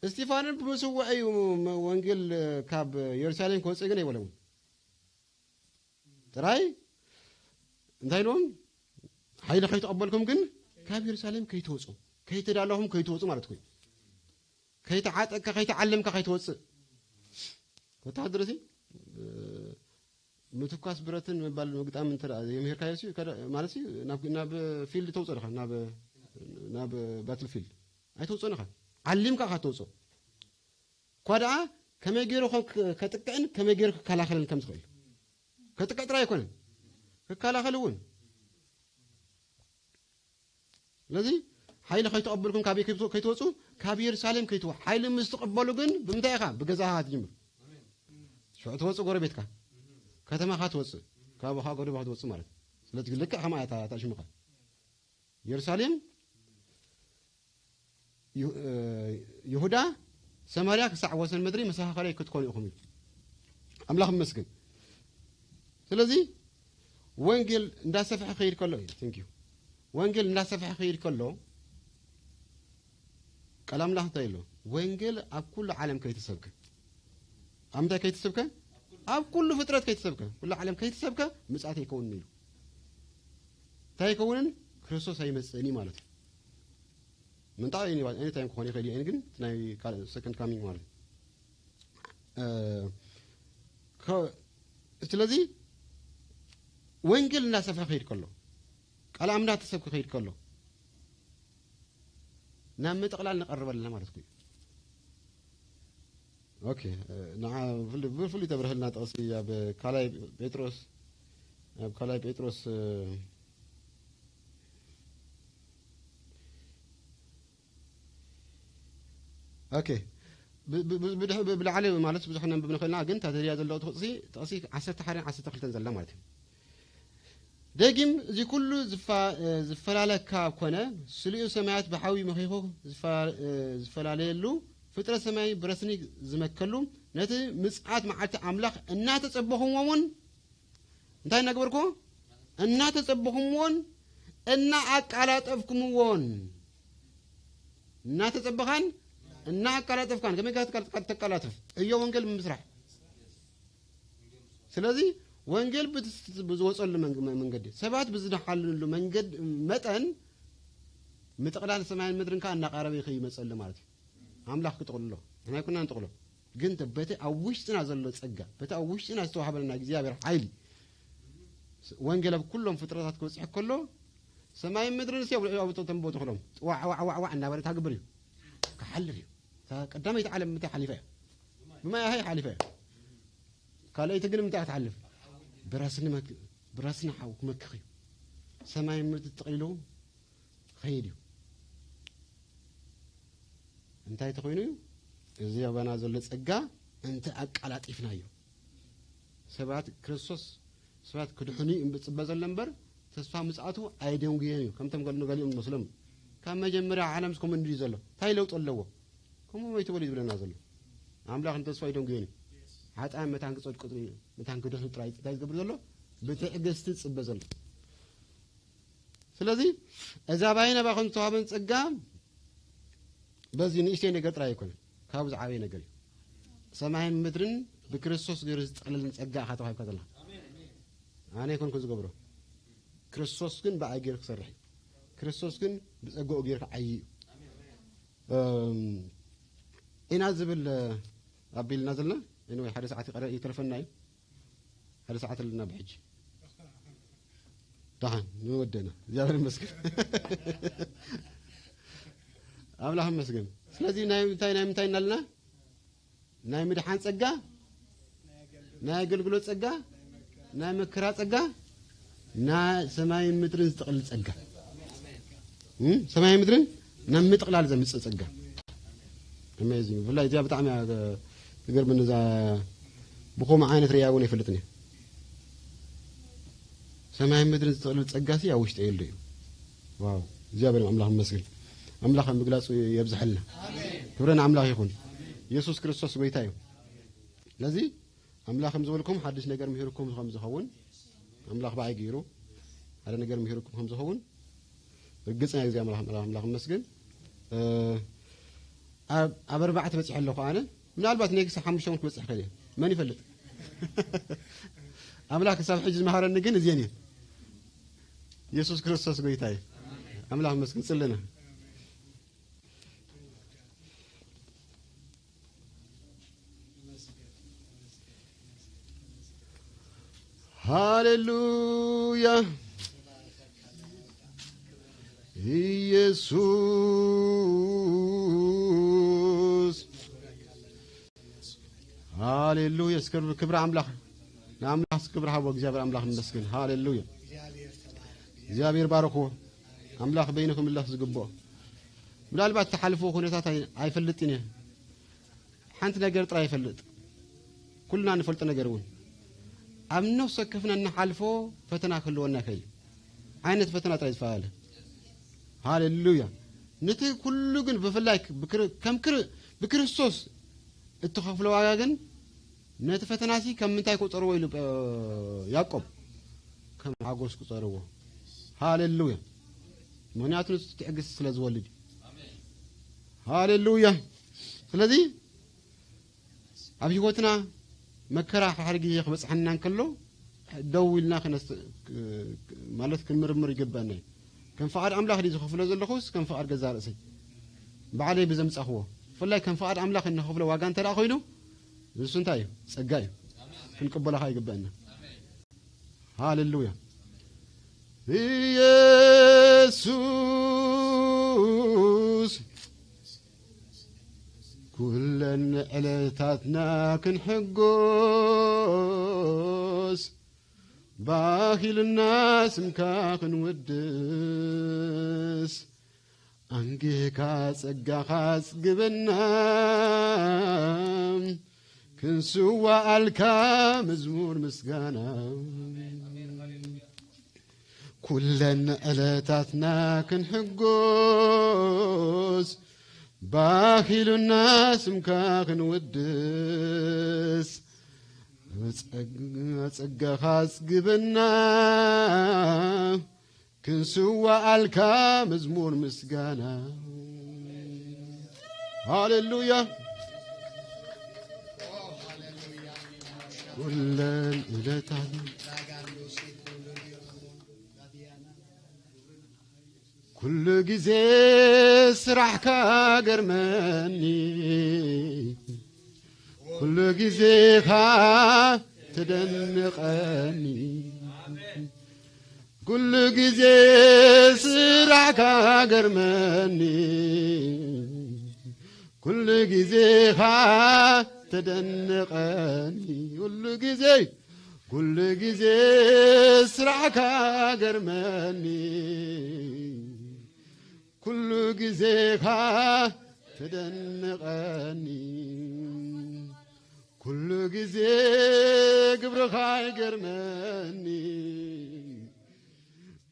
እስጢፋኖስ ብምስዋዕ እዩ መ-፣ ወንጌል ካብ ኢየሩሳሌም ክወጽእ ግን ኣይበሎምን። ጥራይ እንታይ ኢልዎም? ሓይሊ ከይተቐበልኩም ግን ካብ ኢየሩሳሌም ከይትወጹ፣ ከይተዳለኹም ከይትወጹ ማለት እኮ እዩ። ከይተዓጠቅካ፣ ከይተዓለምካ ከይትወጽእ። ወተሃደር እዚ፣ እ፣ ምትኳስ ብረትን ምባል ምግጣም እንተ ደኣ የምሄርካዮ ሲ፣ ከደ-፣ ማለት ሲ፣ ናብ፣ ናብ ፊልድ ተውጽኦ ዲኻ፣ ናብ፣ ናብ ባትል ፊልድ ኣይተውጽኦን ኢኻ። ዓሊምካ ኢኻ ተውጽኦ። እኳ ደኣ ከመይ ገይሩ ከ-፣ ከ-፣ ከጥቅዕን ከመይ ገይሩ ክከላኸልን ከም ዝኽእል። ከጥቅዕ ጥራይ ኣይኮነን፣ ክከላኸል እውን። ስለዚ ሓይሊ ከይተቐበልኩም ካበይ ከይትወ-፣ ከይትወጹ፣ ካብ ኢየሩሳሌም ከይትወ-፣ ሓይሊ ምስ ትቕበሉ ግን ብምንታይ ኢኻ? ብገዛኻ ትጅምር። ሽዑ ትወጽእ ጎረቤትካ፣ ከተማኻ ትወጽእ፣ ካብ፣ ካብ ጎረቤትካ ትወጽእ ማለት እዩ። ስለዚ ልክዕ ከምኣ እያ እታ፣ እታ ሽምኻ። ኢየሩሳሌም፣ ይሁ-፣ እ፣ ይሁዳ፣ ሰማርያ ክሳዕ ወሰን ምድሪ መሰኻኸረይ ክትኮኑ ኢኹም ኢሉ። ኣምላኽ ይመስገን። ስለዚ ወንጌል እንዳሰፍሐ ክኸይድ ከሎ እዩ። Thank you። ወንጌል እንዳሰፍሐ ክኸይድ ከሎ ቃል ኣምላኽ እንታይ ኢሎ? ወንጌል ኣብ ኩሉ ዓለም ከይተሰብከ። ኣብ ምንታይ ከይተሰብከ? ኣብ ኩሉ ፍጥረት ከይተሰብከ፣ ኩሉ ዓለም ከይተሰብከ ምጽኣት ኣይከውንን ኢሉ። እንታይ ኣይከውንን? ክርስቶስ ኣይመጽእን እዩ ማለት እዩ። ምንጣ ኤኒ ታይም ክኾን ይኽእል እዩ፣ ግን እቲ ናይ ካልእ ሰከንድ ካሚንግ ማለት እዩ። እ፣ ከ-፣ ስለዚ ወንጌል እናሰፍሐ ክኸይድ ከሎ፣ ቃል ኣምላኽ እናተሰብከ ክኸይድ ከሎ፣ ናብ ምጥቕላል ንቐርብ ኣለና ማለት እኮ እዩ። ኦኬ፣ እ፣ ንዓ ብፍሉይ፣ ብፍሉይ ተብርሀልና ጥቕሲ ኣብ ካልኣይ ጴጥሮስ፣ ኣብ ካልኣይ ጴጥሮስ፣ እ፣ ኦኬ። ብ-፣ ብ-፣ ብ-፣ ብድሕ-፣ ብ-፣ ብላዕሊ ማለት ብዙሕ ነንብብ ንኽእልና፣ ግን እታ ተደልያ ዘለዉ ጥቕሲ፣ ጥቕሲ ዓሰርተ ሓደን ዓሰርተ ክልተን ዘላ ማለት እዩ። ደጊም እዚ ኩሉ ዝፋ-፣ እ፣ ዝፈላለካ ኮነ፣ ስሊኡ ሰማያት ብሓዊ መኺኹ ዝፋ-፣ እ፣ ዝፈላለየሉ፣ ፍጥረት ሰማይ ብረስኒ ዝመከሉ፣ ነቲ ምጽኣት መዓልቲ ኣምላኽ እናተጸበኹምዎ እውን እንታይ እናገበርኩዎ? እናተጸበኹምዎን እናኣቃላጠፍኩምዎን። እናተጸበኻን እናኣቃላጠፍካን። ከመይ ጌርካ ትቃል-፣ ተቃላጥፍ? ዕዮ ወንጌል ብምስራሕ። ስለዚ ወንጌል ብት-፣ ብዝወጸሉ መንግ-፣ መንገዲ፣ ሰባት ብዝደሓልሉ መንገድ መጠን ምጥቕላል ሰማይን ምድርን ከኣ እናቐረበ ይኸ-፣ ይመጸሉ ማለት እዩ። ኣምላኽ ክጥቕልሎ፣ ንሕና ኣይኮናን ንጥቕሎ። ግን ተ-፣ በቲ ኣብ ውሽጥና ዘሎ ጸጋ፣ በቲ ኣብ ውሽጥና ዝተዋህበና እግዚኣብሔር ሓይሊ፣ ስ-፣ ወንጌል ኣብ ኩሎም ፍጥረታት ክበጽሕ ከሎ፣ ሰማይን ምድርን ሲ ኣብ፣ ኣብ ተንቦ ተኽሎም፣ ዋዕ፣ ዋዕ፣ ዋዕ፣ ዋዕ እናበለ ታግብር እዩ። ክሓልፍ እዩ። እታ ቀዳመይቲ ዓለም ምንታይ ሓሊፋ እያ? ብማይ ኣሃይ ሓሊፋ እያ። ካልኣይቲ ግን ምንታይ ክትሓልፍ? ብረስኒ መክ-፣ ብረስኒ ሓው ክመክኽ እዩ። ሰማይን ምድሪ ተጠቕሊሉ ክኸይድ እዩ። እንታይ ተኾይኑ እዩ? እዚ ኣባና ዘሎ ጸጋ እንተ ኣቃላጢፍናዮ፣ ሰባት ክርስቶስ፣ ሰባት ክድሕኑ እዩ እምበ-፣ ጽበ ዘሎ እምበር፣ ተስፋ ምጽኣቱ ኣይደንጉዮን እዩ። ከምቶም ገሉ-፣ ገሊኦም ዝመስሎም፣ ካብ መጀመርያ ዓለም ከምኡ እንድዩ ዘሎ። እንታይ ለውጢ ኣለዎ? ከምኡ ኣይትበሉ እዩ ዝብለና ዘሎ። ኣምላኽ ንተስፋ ኣይደንጉዮን እዩ። ሓጥኣን መታን ክጸድቁ ጥራይ፣ መታን ክድሕኑ ጥራይ እንታይ ዝገብር ዘሎ? ብትዕግስቲ ዝጽበ ዘሎ። ስለዚ፣ እዛ ባይና ባኹም ዝተዋህበን ጸጋ፣ በዚ ንእሽተይ ነገር ጥራይ ኣይኮነን፣ ካብኡ ዝዓበየ ነገር እዩ። ሰማይን ምድርን ብክርስቶስ ገይሩ ዝጠቕልልን ጸጋ ኢኻ ተዋሂብካ ዘለኻ። ኣነ ኣይኮንኩ ዝገብሮ፣ ክርስቶስ ግን ብኣይ ገይሩ ክሰርሕ እዩ። ክርስቶስ ግን ብጸጋኡ ገይሩ ክዓዪ እዩ። እም፣ ኢና ዝብል ኣቢልና ዘለና። Anyway፣ ሓደ ሰዓት ይቐረ ይተርፈና እዩ። ሓደ ሰዓት ኣለና ብሕጂ። ደሓን ንወደና። እግዚኣብሔር ይመስገን። ኣምላኽ ይመስገን። ስለዚ ናይ ምንታይ፣ ናይ ምንታይ እናልና? ናይ ምድሓን ጸጋ፣ ናይ ኣገልግሎት ጸጋ፣ ናይ መከራ ጸጋ፣ ናይ ሰማይን ምድርን ዝጥቕልል ጸጋ። እም? ሰማይን ምድርን ናብ ምጥቕላል ዘምጽእ ጸጋ። Amazing። ብፍላይ እዚኣ ብጣዕሚ እያ ትገርመኒ። እዛ ብኸምኡ ዓይነት ርእያ እውን ኣይፈልጥን እየ። ሰማይን ምድርን ዝጥቕልል ጸጋሲ ኣብ ውሽጢ የሉ እዩ። ዋው፣ እግዚኣብሔር ኣምላኽ ይመስገን። ኣምላኽ ኣብ ምግላጹ የብዝሐልና። ክብሪ ንኣምላኽ ይኹን። ኢየሱስ ክርስቶስ ጎይታ እዩ። ስለዚ ኣምላኽ ከም ዝበልኩም ሓድሽ ነገር ምሂርኩም ከም ዝኸውን፣ ኣምላኽ ብኣይ ገይሩ ሓደ ነገር ምሂርኩም ከም ዝኸውን ርግጽ ናይ እግዚኣብሔር ኣምላኽ፣ ኣምላኽ ይመስገን። እ፣ ኣብ፣ ኣብ ኣርባዕተ በጺሐ ኣለኹ ኣነ። ምናልባት ኔክስት ሓሙሽተ እውን ክበጽሕ ይኽእል እየ። መን ይፈልጥ? ኣምላኽ ክሳብ ሕጂ ዝመሃረኒ ግን እዚአን እየን። ኢየሱስ ክርስቶስ ጎይታ እዩ። ኣምላኽ ይመስገን። ጽልና። ሃሌሉያ። ኢየሱስ። ሃሌሉያ። እስከ ክብሪ ኣምላኽ፣ ንኣምላኽ ክብሪ ሃቦ። እግዚኣብሔር ኣምላኽ ይመስገን። ሃሌሉያ። እግዚኣብሔር ባርኽዎ። ኣምላኽ በይኑ ክምለኽ ዝግብኦ። ምናልባት እትሓልፍዎ ኩነታት ኣይ-፣ ኣይፈልጥን እየ። ሓንቲ ነገር ጥራይ ይፈልጥ። ኩልና ንፈልጦ ነገር እውን። ኣብ ነፍሲ ወከፍና እንሓልፎ ፈተና ክህልወና ይኽእል እዩ። ዓይነት ፈተና ጥራይ ዝፈላለ። ሃሌሉያ። ነቲ ኩሉ ግን ብፍላይ ብክር-፣ ከም ክር-፣ ብክርስቶስ እትኸፍሎ ዋጋ ግን ነቲ ፈተናሲ ከም ምንታይ ቁጸርዎ ኢሉ፣ እ፣ ያዕቆብ? ከም ሓጎስ ቁጸርዎ። ሃሌሉያ። ምኽንያቱ ንሱ ትዕግስቲ ስለ ዝወልድ እዩ። ሃሌሉያ። ስለዚ ኣብ ህይወትና መከራ ሓደ ግዜ ክበጽሐና እንከሎ ደው ኢልና ክነስ-፣ ክ-፣ ማለት ክንምርምር ይግበአና እዩ። ከም ፍቓድ ኣምላኽ ድዩ ዝኸፍሎ ዘለኹስ ከም ፍቓድ ገዛ ርእሰይ? ባዕለይ ብዘምጻኽዎ። ብፍላይ ከም ፍቓድ ኣምላኽ እንኸፍሎ ዋጋ እንተ ደኣ ኮይኑ፣ ንሱ እንታይ እዩ? ጸጋ እዩ። ክንቅበሎ ኸኣ ይግበአና። ሃሌሉያ። ኢየሱስ፣ ኩለን ዕለታትና ክንሕጎስ፣ ባህ ኢልና ስምካ ክንውድስ፣ ኣንጊህካ ጸጋኻ ኣጽግበና፣ ክንስዋኣልካ መዝሙር ምስጋና። ኩለን ዕለታትና ክንሕጎስ፣ ባህ ኢሉና ስምካ ክንውድስ፣ ጸግ-፣ ጸጋኻ ኣጽግበና፣ ክንስዋኣልካ መዝሙር ምስጋና። ሃሌሉያ። ኩለን ዕለታት ኩሉ ግዜ ስራሕካ ገርመኒ፣ ኩሉ ግዜኻ ተደንቐኒ። ኩሉ ግዜ ስራሕካ ገርመኒ፣ ኩሉ ግዜኻ ተደንቐኒ። ኩሉ ግዜ፣ ኩሉ ግዜ ስራሕካ ገርመኒ፣ ኩሉ ግዜኻ ተደንቐኒ። ኩሉ ግዜ ግብርኻ ይገርመኒ፣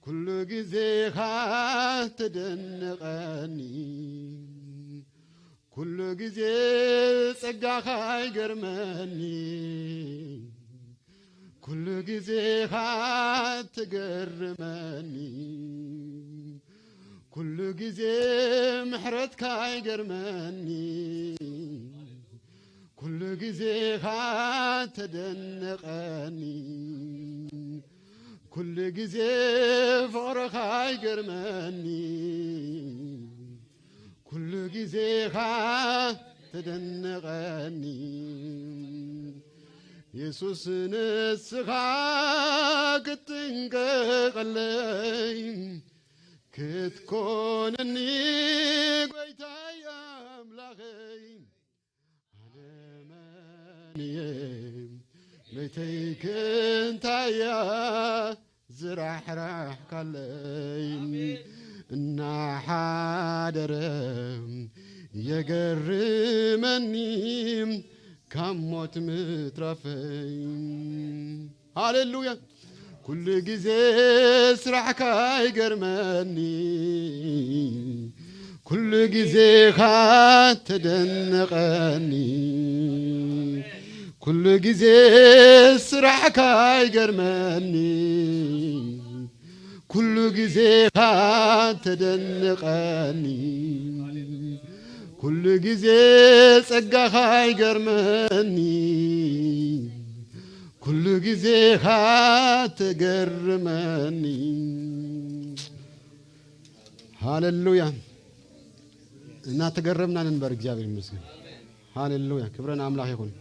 ኩሉ ግዜኻ ተደንቐኒ። ኩሉ ግዜ ጸጋኻ ይገርመኒ፣ ኩሉ ግዜኻ ትገርመኒ። ኩሉ ግዜ ምሕረትካ ይገርመኒ፣ ኩሉ ግዜኻ ተደንቐኒ፣ ኩሉ ግዜ ፍቕርኻ ይገርመኒ፣ ኩሉ ግዜኻ ተደንቐኒ። የሱስ ንስኻ ክትጥንቀቐለይ፣ ክትኮነኒ ጎይታይ ኣምላኸይ። ኣነ መን እየ መይተይ ክንታይ እያ ዝራሕራሕካለይ? እናሓደረ የገርመኒ ካብ ሞት ምትራፈይ። ሃሌሉያ። ኩሉ ግዜ ስራሕካ ይገርመኒ፣ ኩሉ ግዜኻ ተደንቐኒ፣ ኩሉ ግዜ ስራሕካ ይገርመኒ፣ ኩሉ ግዜኻ ተደንቐኒ፣ ኩሉ ግዜ ጸጋኻ ይገርመኒ፣ ኩሉ ግዜኻ ተገርመኒ። ሃሌሉያ። እናተገረምና ንንበር፣ እግዚኣብሔር ይመስገን። ሃሌሉያ፣ ክብረ ንኣምላኽ ይኹን።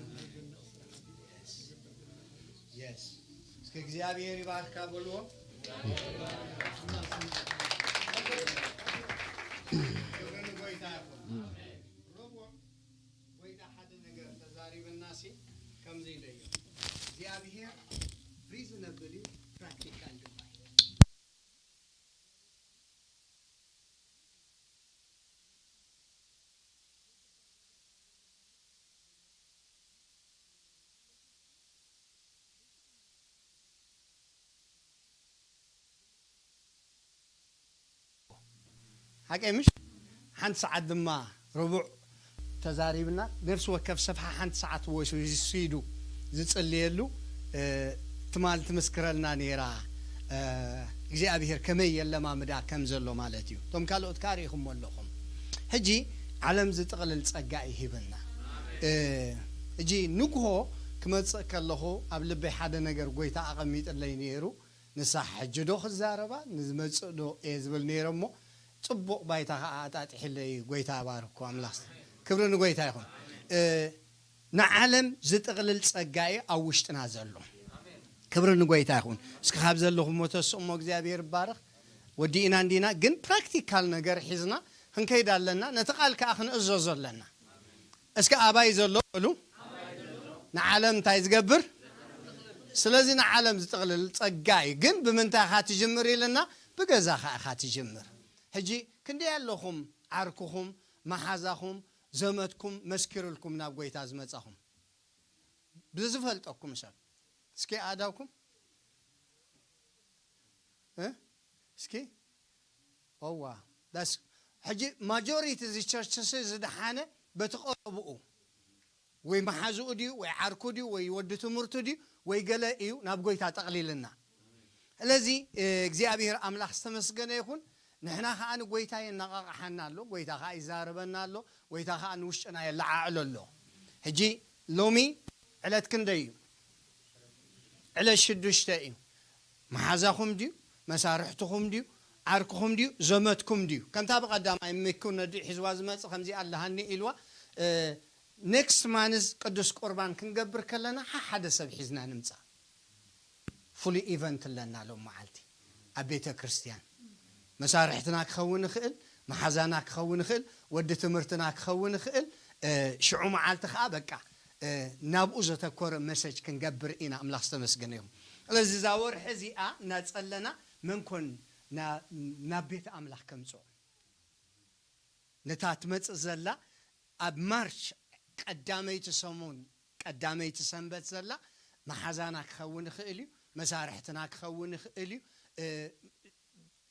እስኪ እግዚኣብሔር ይባርካ በልዎ። ክብሪ ንጎይታ ይኹን። ረቡዕ ጎይታ ሓደ ነገር ተዛሪብና ሲ ከምዚ ኢለ እዩ። እግዚኣብሔር ሪዝነብል እዩ፣ ፕራክቲካል ድማ እዩ። ሓቀይ ምሽ? ሓንቲ ሰዓት ድማ ርቡዕ ተዛሪብና፣ ነፍሲ ወከፍ ሰፍሓ ሓንቲ ሰዓት ወሲዱ ዝጽልየሉ፣ እ፣ ትማል ትምስክረልና ነይራ፣ እ፣ እግዚኣብሔር ከመይ የለማምዳ ከም ዘሎ ማለት እዩ። እቶም ካልኦት ከኣ ርኢኹሞ ኣለኹም። ሕጂ ዓለም ዝጥቕልል ጸጋ እዩ ሂብና። እ፣ ሕጂ ንግሆ ክመጽእ ከለኹ ኣብ ልበይ ሓደ ነገር ጎይታ ኣቐሚጥለይ ነይሩ። ንሳ ሕጂ ዶ ክዛረባ ንዝመጽእ ዶ እየ ዝብል ነይረ እሞ፣ ጽቡቕ ባይታ ኸዓ ኣጣጢሕለይ። ጎይታ ባርኮ ኣምላኽ። ክብሪ ንጎይታ ይኹን። እ፣ ንዓለም ዝጥቕልል ጸጋ እዩ ኣብ ውሽጥና ዘሎ። ክብሪ ንጎይታ ይኹን። እስኪ ካብ ዘለኹም ተስእሞ እግዚኣብሔር ይባረኽ። ወዲእና እንዲና፣ ግን ፕራክቲካል ነገር ሒዝና ክንከይድ ኣለና። ነቲ ቃል ከኣ ክንእዘዞ ኣለና። እስኪ ኣባይ ዘሎ በሉ። ንዓለም እንታይ ዝገብር? ስለዚ ንዓለም ዝጥቕልል ጸጋ እዩ። ግን ብምንታይ ኢኻ ትጅምር ኢልና፣ ብገዛኻ ኢኻ ትጅምር። ሕጂ ክንደይ ኣለኹም ዓርክኹም፣ መሓዛኹም፣ ዘመድኩም መስኪርልኩም ናብ ጎይታ ዝመጻኹም? ብዝፈልጠኩም ሰብ እስኪ ኣእዳውኩም እ? እስኪ ኦዋ ዳስ ሕጂ ማጆሪቲ እዚ ቸርች ሲ ዝደሓነ በቲ ቀረብኡ ወይ መሓዝኡ ድዩ ወይ ዓርኩ ድዩ ወይ ወዲ ትምህርቱ ድዩ ወይ ገለ እዩ ናብ ጎይታ ጠቕሊልና። ስለዚ፣ እ፣ እግዚኣብሔር ኣምላኽ ዝተመስገነ ይኹን። ንሕና ኸኣ ንጎይታ የነቓቕሓና ኣሎ፣ ጎይታ ኸኣ ይዛረበና ኣሎ፣ ጎይታ ኸኣ ንውሽጥና የለዓዕሎ ኣሎ። ሕጂ ሎሚ ዕለት ክንደይ እዩ? ዕለት ሽዱሽተ እዩ። መሓዛኹም ድዩ? መሳርሕትኹም ድዩ? ዓርክኹም ድዩ? ዘመድኩም ድዩ? ከምታ ብቐዳማይ ሚኩ ነዲ ሒዝዋ ዝመጽእ ከምዚኣ ኣለሃኒ ኢልዋ፣ እ፣ ኔክስት ማንዝ ቅዱስ ቁርባን ክንገብር ከለና ሓ-፣ ሓደ ሰብ ሒዝና ንምጻእ። ፍሉይ ኢቨንት ኣለና ሎም መዓልቲ ኣብ ቤተ ክርስቲያን። መሳርሕትና ክኸውን ይኽእል፣ መሓዛና ክኸውን ይኽእል፣ ወዲ ትምህርትና ክኸውን ይኽእል። እ፣ ሽዑ መዓልቲ ኸዓ በቃ፣ እ፣ ናብኡ ዘተኮረ መሰጅ ክንገብር ኢና። ኣምላኽ ዝተመስገነ ይኹን። ስለዚ እዛ ወርሒ እዚኣ እናጸለና መን ኮን ና-፣ ናብ ቤት ኣምላኽ ከምጽኦ? ነታ ትመጽእ ዘላ ኣብ ማርች ቀዳመይቲ ሰሙን፣ ቀዳመይቲ ሰንበት ዘላ መሓዛና ክኸውን ይኽእል እዩ፣ መሳርሕትና ክኸውን ይኽእል እዩ። እ፣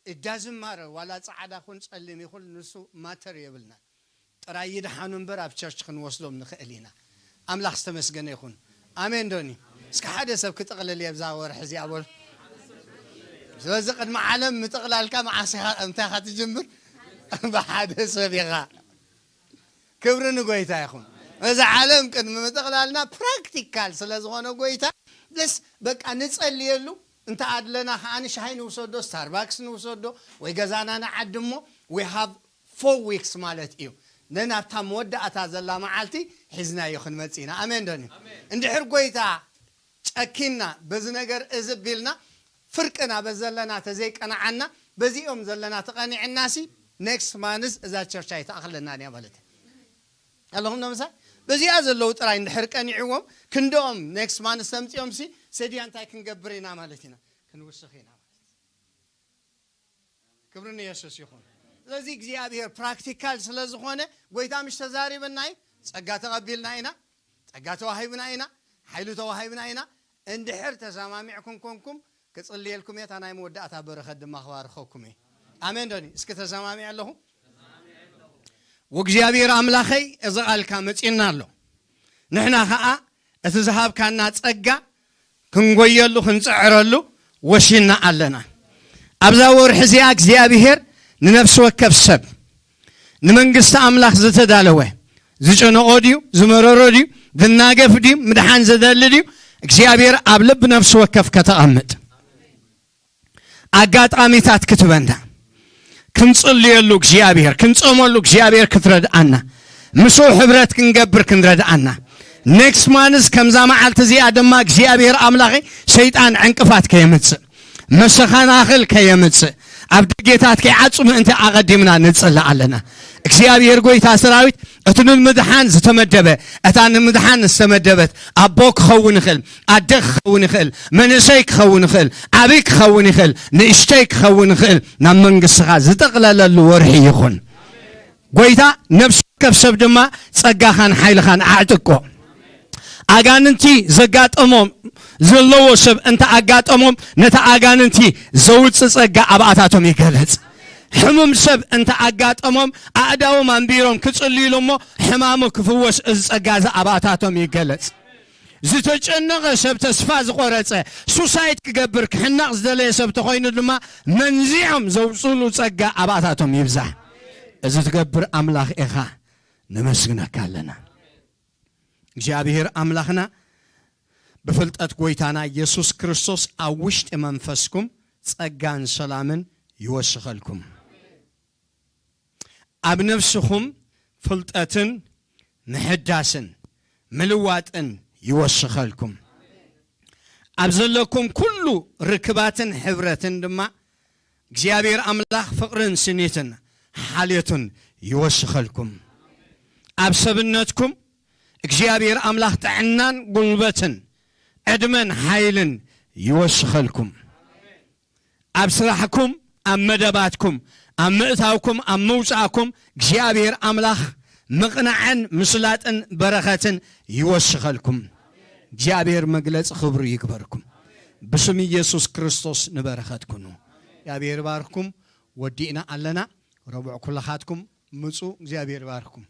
እዳዝማረ ዋላ ጻዕዳ ኩን ጸሊም ይኹን ንሱ ማተር የብልናን። ጥራይ ይድሓኑ እምበር ኣብ ቸርች ክንወስዶም ንኽእል ኢና። ኣምላኽ ዝተመስገነ ይኹን። ኣሜን ዶኒ? እስኪ ሓደ ሰብ ክጥቕልል እየ ብዛ ወርሒ እዚኣ በሉ። ስለዚ ቅድሚ ዓለም ምጥቕላልካ መዓስ ኢኻ፣ እንታይ ኢኻ ትጅምር? ብሓደ ሰብ ኢኻ። ክብሪ ንጎይታ ይኹን። እዚ ዓለም ቅድሚ ምጥቕላልና ፕራክቲካል ስለ ዝኾነ ጎይታ ደስ በቃ ንጸልየሉ። እንተ ኣድለና ከዓኒ ሻሂ ንውሰዶ፣ ስታርባክስ ንውሰዶ፣ ወይ ገዛና ንዓዲ እሞ we have four weeks ማለት እዩ። ነናብታ መወዳእታ ዘላ መዓልቲ ሒዝናዮ ክንመጽእ ኢና። ኣሜን ዶኒ? እንድሕር ጎይታ ጨኪና በዚ ነገር እዚ ቢልና ፍርቅና በዘለና ተዘይቀናዓና በዚኦም ዘለና ተቐኒዕናሲ ኔክስት ማንስ እዛ ቸርች ኣይትኣኽለናን እያ ማለት እዩ። ኣለኹም ዶ ምሳይ? በዚኣ ዘለዉ ጥራይ እንድሕር ቀኒዕዎም ክንድኦም ኔክስት ማንስ ተምፅኦም ሲ ሰድያ እንታይ ክንገብር ኢና ማለት ኢና? ክንውስኽ ኢና ማለት እዩ። ክብሪ ንየሱስ ይኹን። ስለዚ እግዚኣብሔር ፕራክቲካል ስለ ዝኾነ ጎይታ ምሽ ተዛሪበና እዩ። ጸጋ ተቐቢልና ኢና፣ ጸጋ ተዋሂብና ኢና፣ ሓይሉ ተዋሂብና ኢና። እንድሕር ተሰማሚዕኩም ኮንኩም ክጽልየልኩም እየ። እታ ናይ መወዳእታ በረኸት ድማ ክባርኸኩም እየ። ኣሜን ዶኒ? እስኪ ተሰማሚዐ ኣለኹ። ወእግዚኣብሔር ኣምላኸይ እዚ ቃልካ መጺእና ኣሎ። ንሕና ኸኣ እቲ ዝሃብካና ጸጋ ክንጎየሉ ክንጽዕረሉ ወሲንና ኣለና። ኣብዛ ወርሒ እዚኣ እግዚኣብሔር ንነፍሲ ወከፍ ሰብ ንመንግስቲ ኣምላኽ ዝተዳለወ ዝጨነቖ ድዩ ዝመረሮ ድዩ ዝናገፍ ድዩ ምድሓን ዘደሊ ድዩ እግዚኣብሔር ኣብ ልቢ ነፍሲ ወከፍ ከተቐምጥ ኣጋጣሚታት ክትበና ክንጽልየሉ እግዚኣብሔር ክንጾመሉ እግዚኣብሔር ክትረድኣና ምስኡ ሕብረት ክንገብር ክንረድኣና ኔክስት ማንስ ከምዛ መዓልቲ እዚኣ ድማ እግዚኣብሔር ኣምላኸይ ሰይጣን ዕንቅፋት ከየምጽእ መሰኻናኽል ከየምጽእ ኣብ ድጌታት ከይዓጹ ምእንቲ ኣቐዲምና ንጽሊ ኣለና እግዚኣብሔር ጎይታ ሰራዊት እቲ ንምድሓን ዝተመደበ እታ ንምድሓን ዝተመደበት ኣቦ ክኸውን ይኽእል ኣደ ክኸውን ይኽእል መንእሰይ ክኸውን ይኽእል ዓብይ ክኸውን ይኽእል ንእሽተይ ክኸውን ይኽእል ናብ መንግስትኻ ዝጠቕለለሉ ወርሒ ይኹን ጎይታ ነፍሲ ወከፍ ሰብ ድማ ጸጋኻን ሓይልኻን ኣዕጥቆ ኣጋንንቲ ዘጋጠሞም ዘለዎ ሰብ እንተ ኣጋጠሞም ነቲ ኣጋንንቲ ዘውፅ ጸጋ ኣብኣታቶም ይገለጽ ሕሙም ሰብ እንተ ኣጋጠሞም ኣእዳዎም ኣንቢሮም ክጽልዩሉ እሞ ሕማሙ ክፍወስ እዚ ጸጋ እዚ ኣብኣታቶም ይገለጽ ዝተጨነቐ ሰብ ተስፋ ዝቆረጸ ሱሳይድ ክገብር ክሕነቕ ዝደለየ ሰብ ተኾይኑ ድማ መንዚዖም ዘውፅሉ ጸጋ ኣብኣታቶም ይብዛሕ እዚ ትገብር ኣምላኽ ኢኻ ነመስግነካ ኣለና እግዚኣብሔር ኣምላኽና ብፍልጠት ጎይታና ኢየሱስ ክርስቶስ ኣብ ውሽጢ መንፈስኩም ጸጋን ሰላምን ይወስኸልኩም ኣብ ነፍስኹም ፍልጠትን ምሕዳስን ምልዋጥን ይወስኸልኩም ኣብ ዘለኩም ኩሉ ርክባትን ሕብረትን ድማ እግዚኣብሔር ኣምላኽ ፍቕርን ስኒትን ሓልዮትን ይወስኸልኩም ኣብ ሰብነትኩም እግዚኣብሔር ኣምላኽ ጥዕናን ጉልበትን ዕድመን ሓይልን ይወስኸልኩም ኣብ ስራሕኩም ኣብ መደባትኩም ኣብ ምእታውኩም ኣብ ምውፃእኩም እግዚኣብሔር ኣምላኽ ምቕናዕን ምስላጥን በረኸትን ይወስኸልኩም እግዚኣብሔር መግለፂ ክብሩ ይግበርኩም ብስም ኢየሱስ ክርስቶስ ንበረኸት ኩኑ እግዚኣብሔር ባርኩም ወዲእና ኣለና ረቡዕ ኩልኻትኩም ምፁ እግዚኣብሔር ባርኩም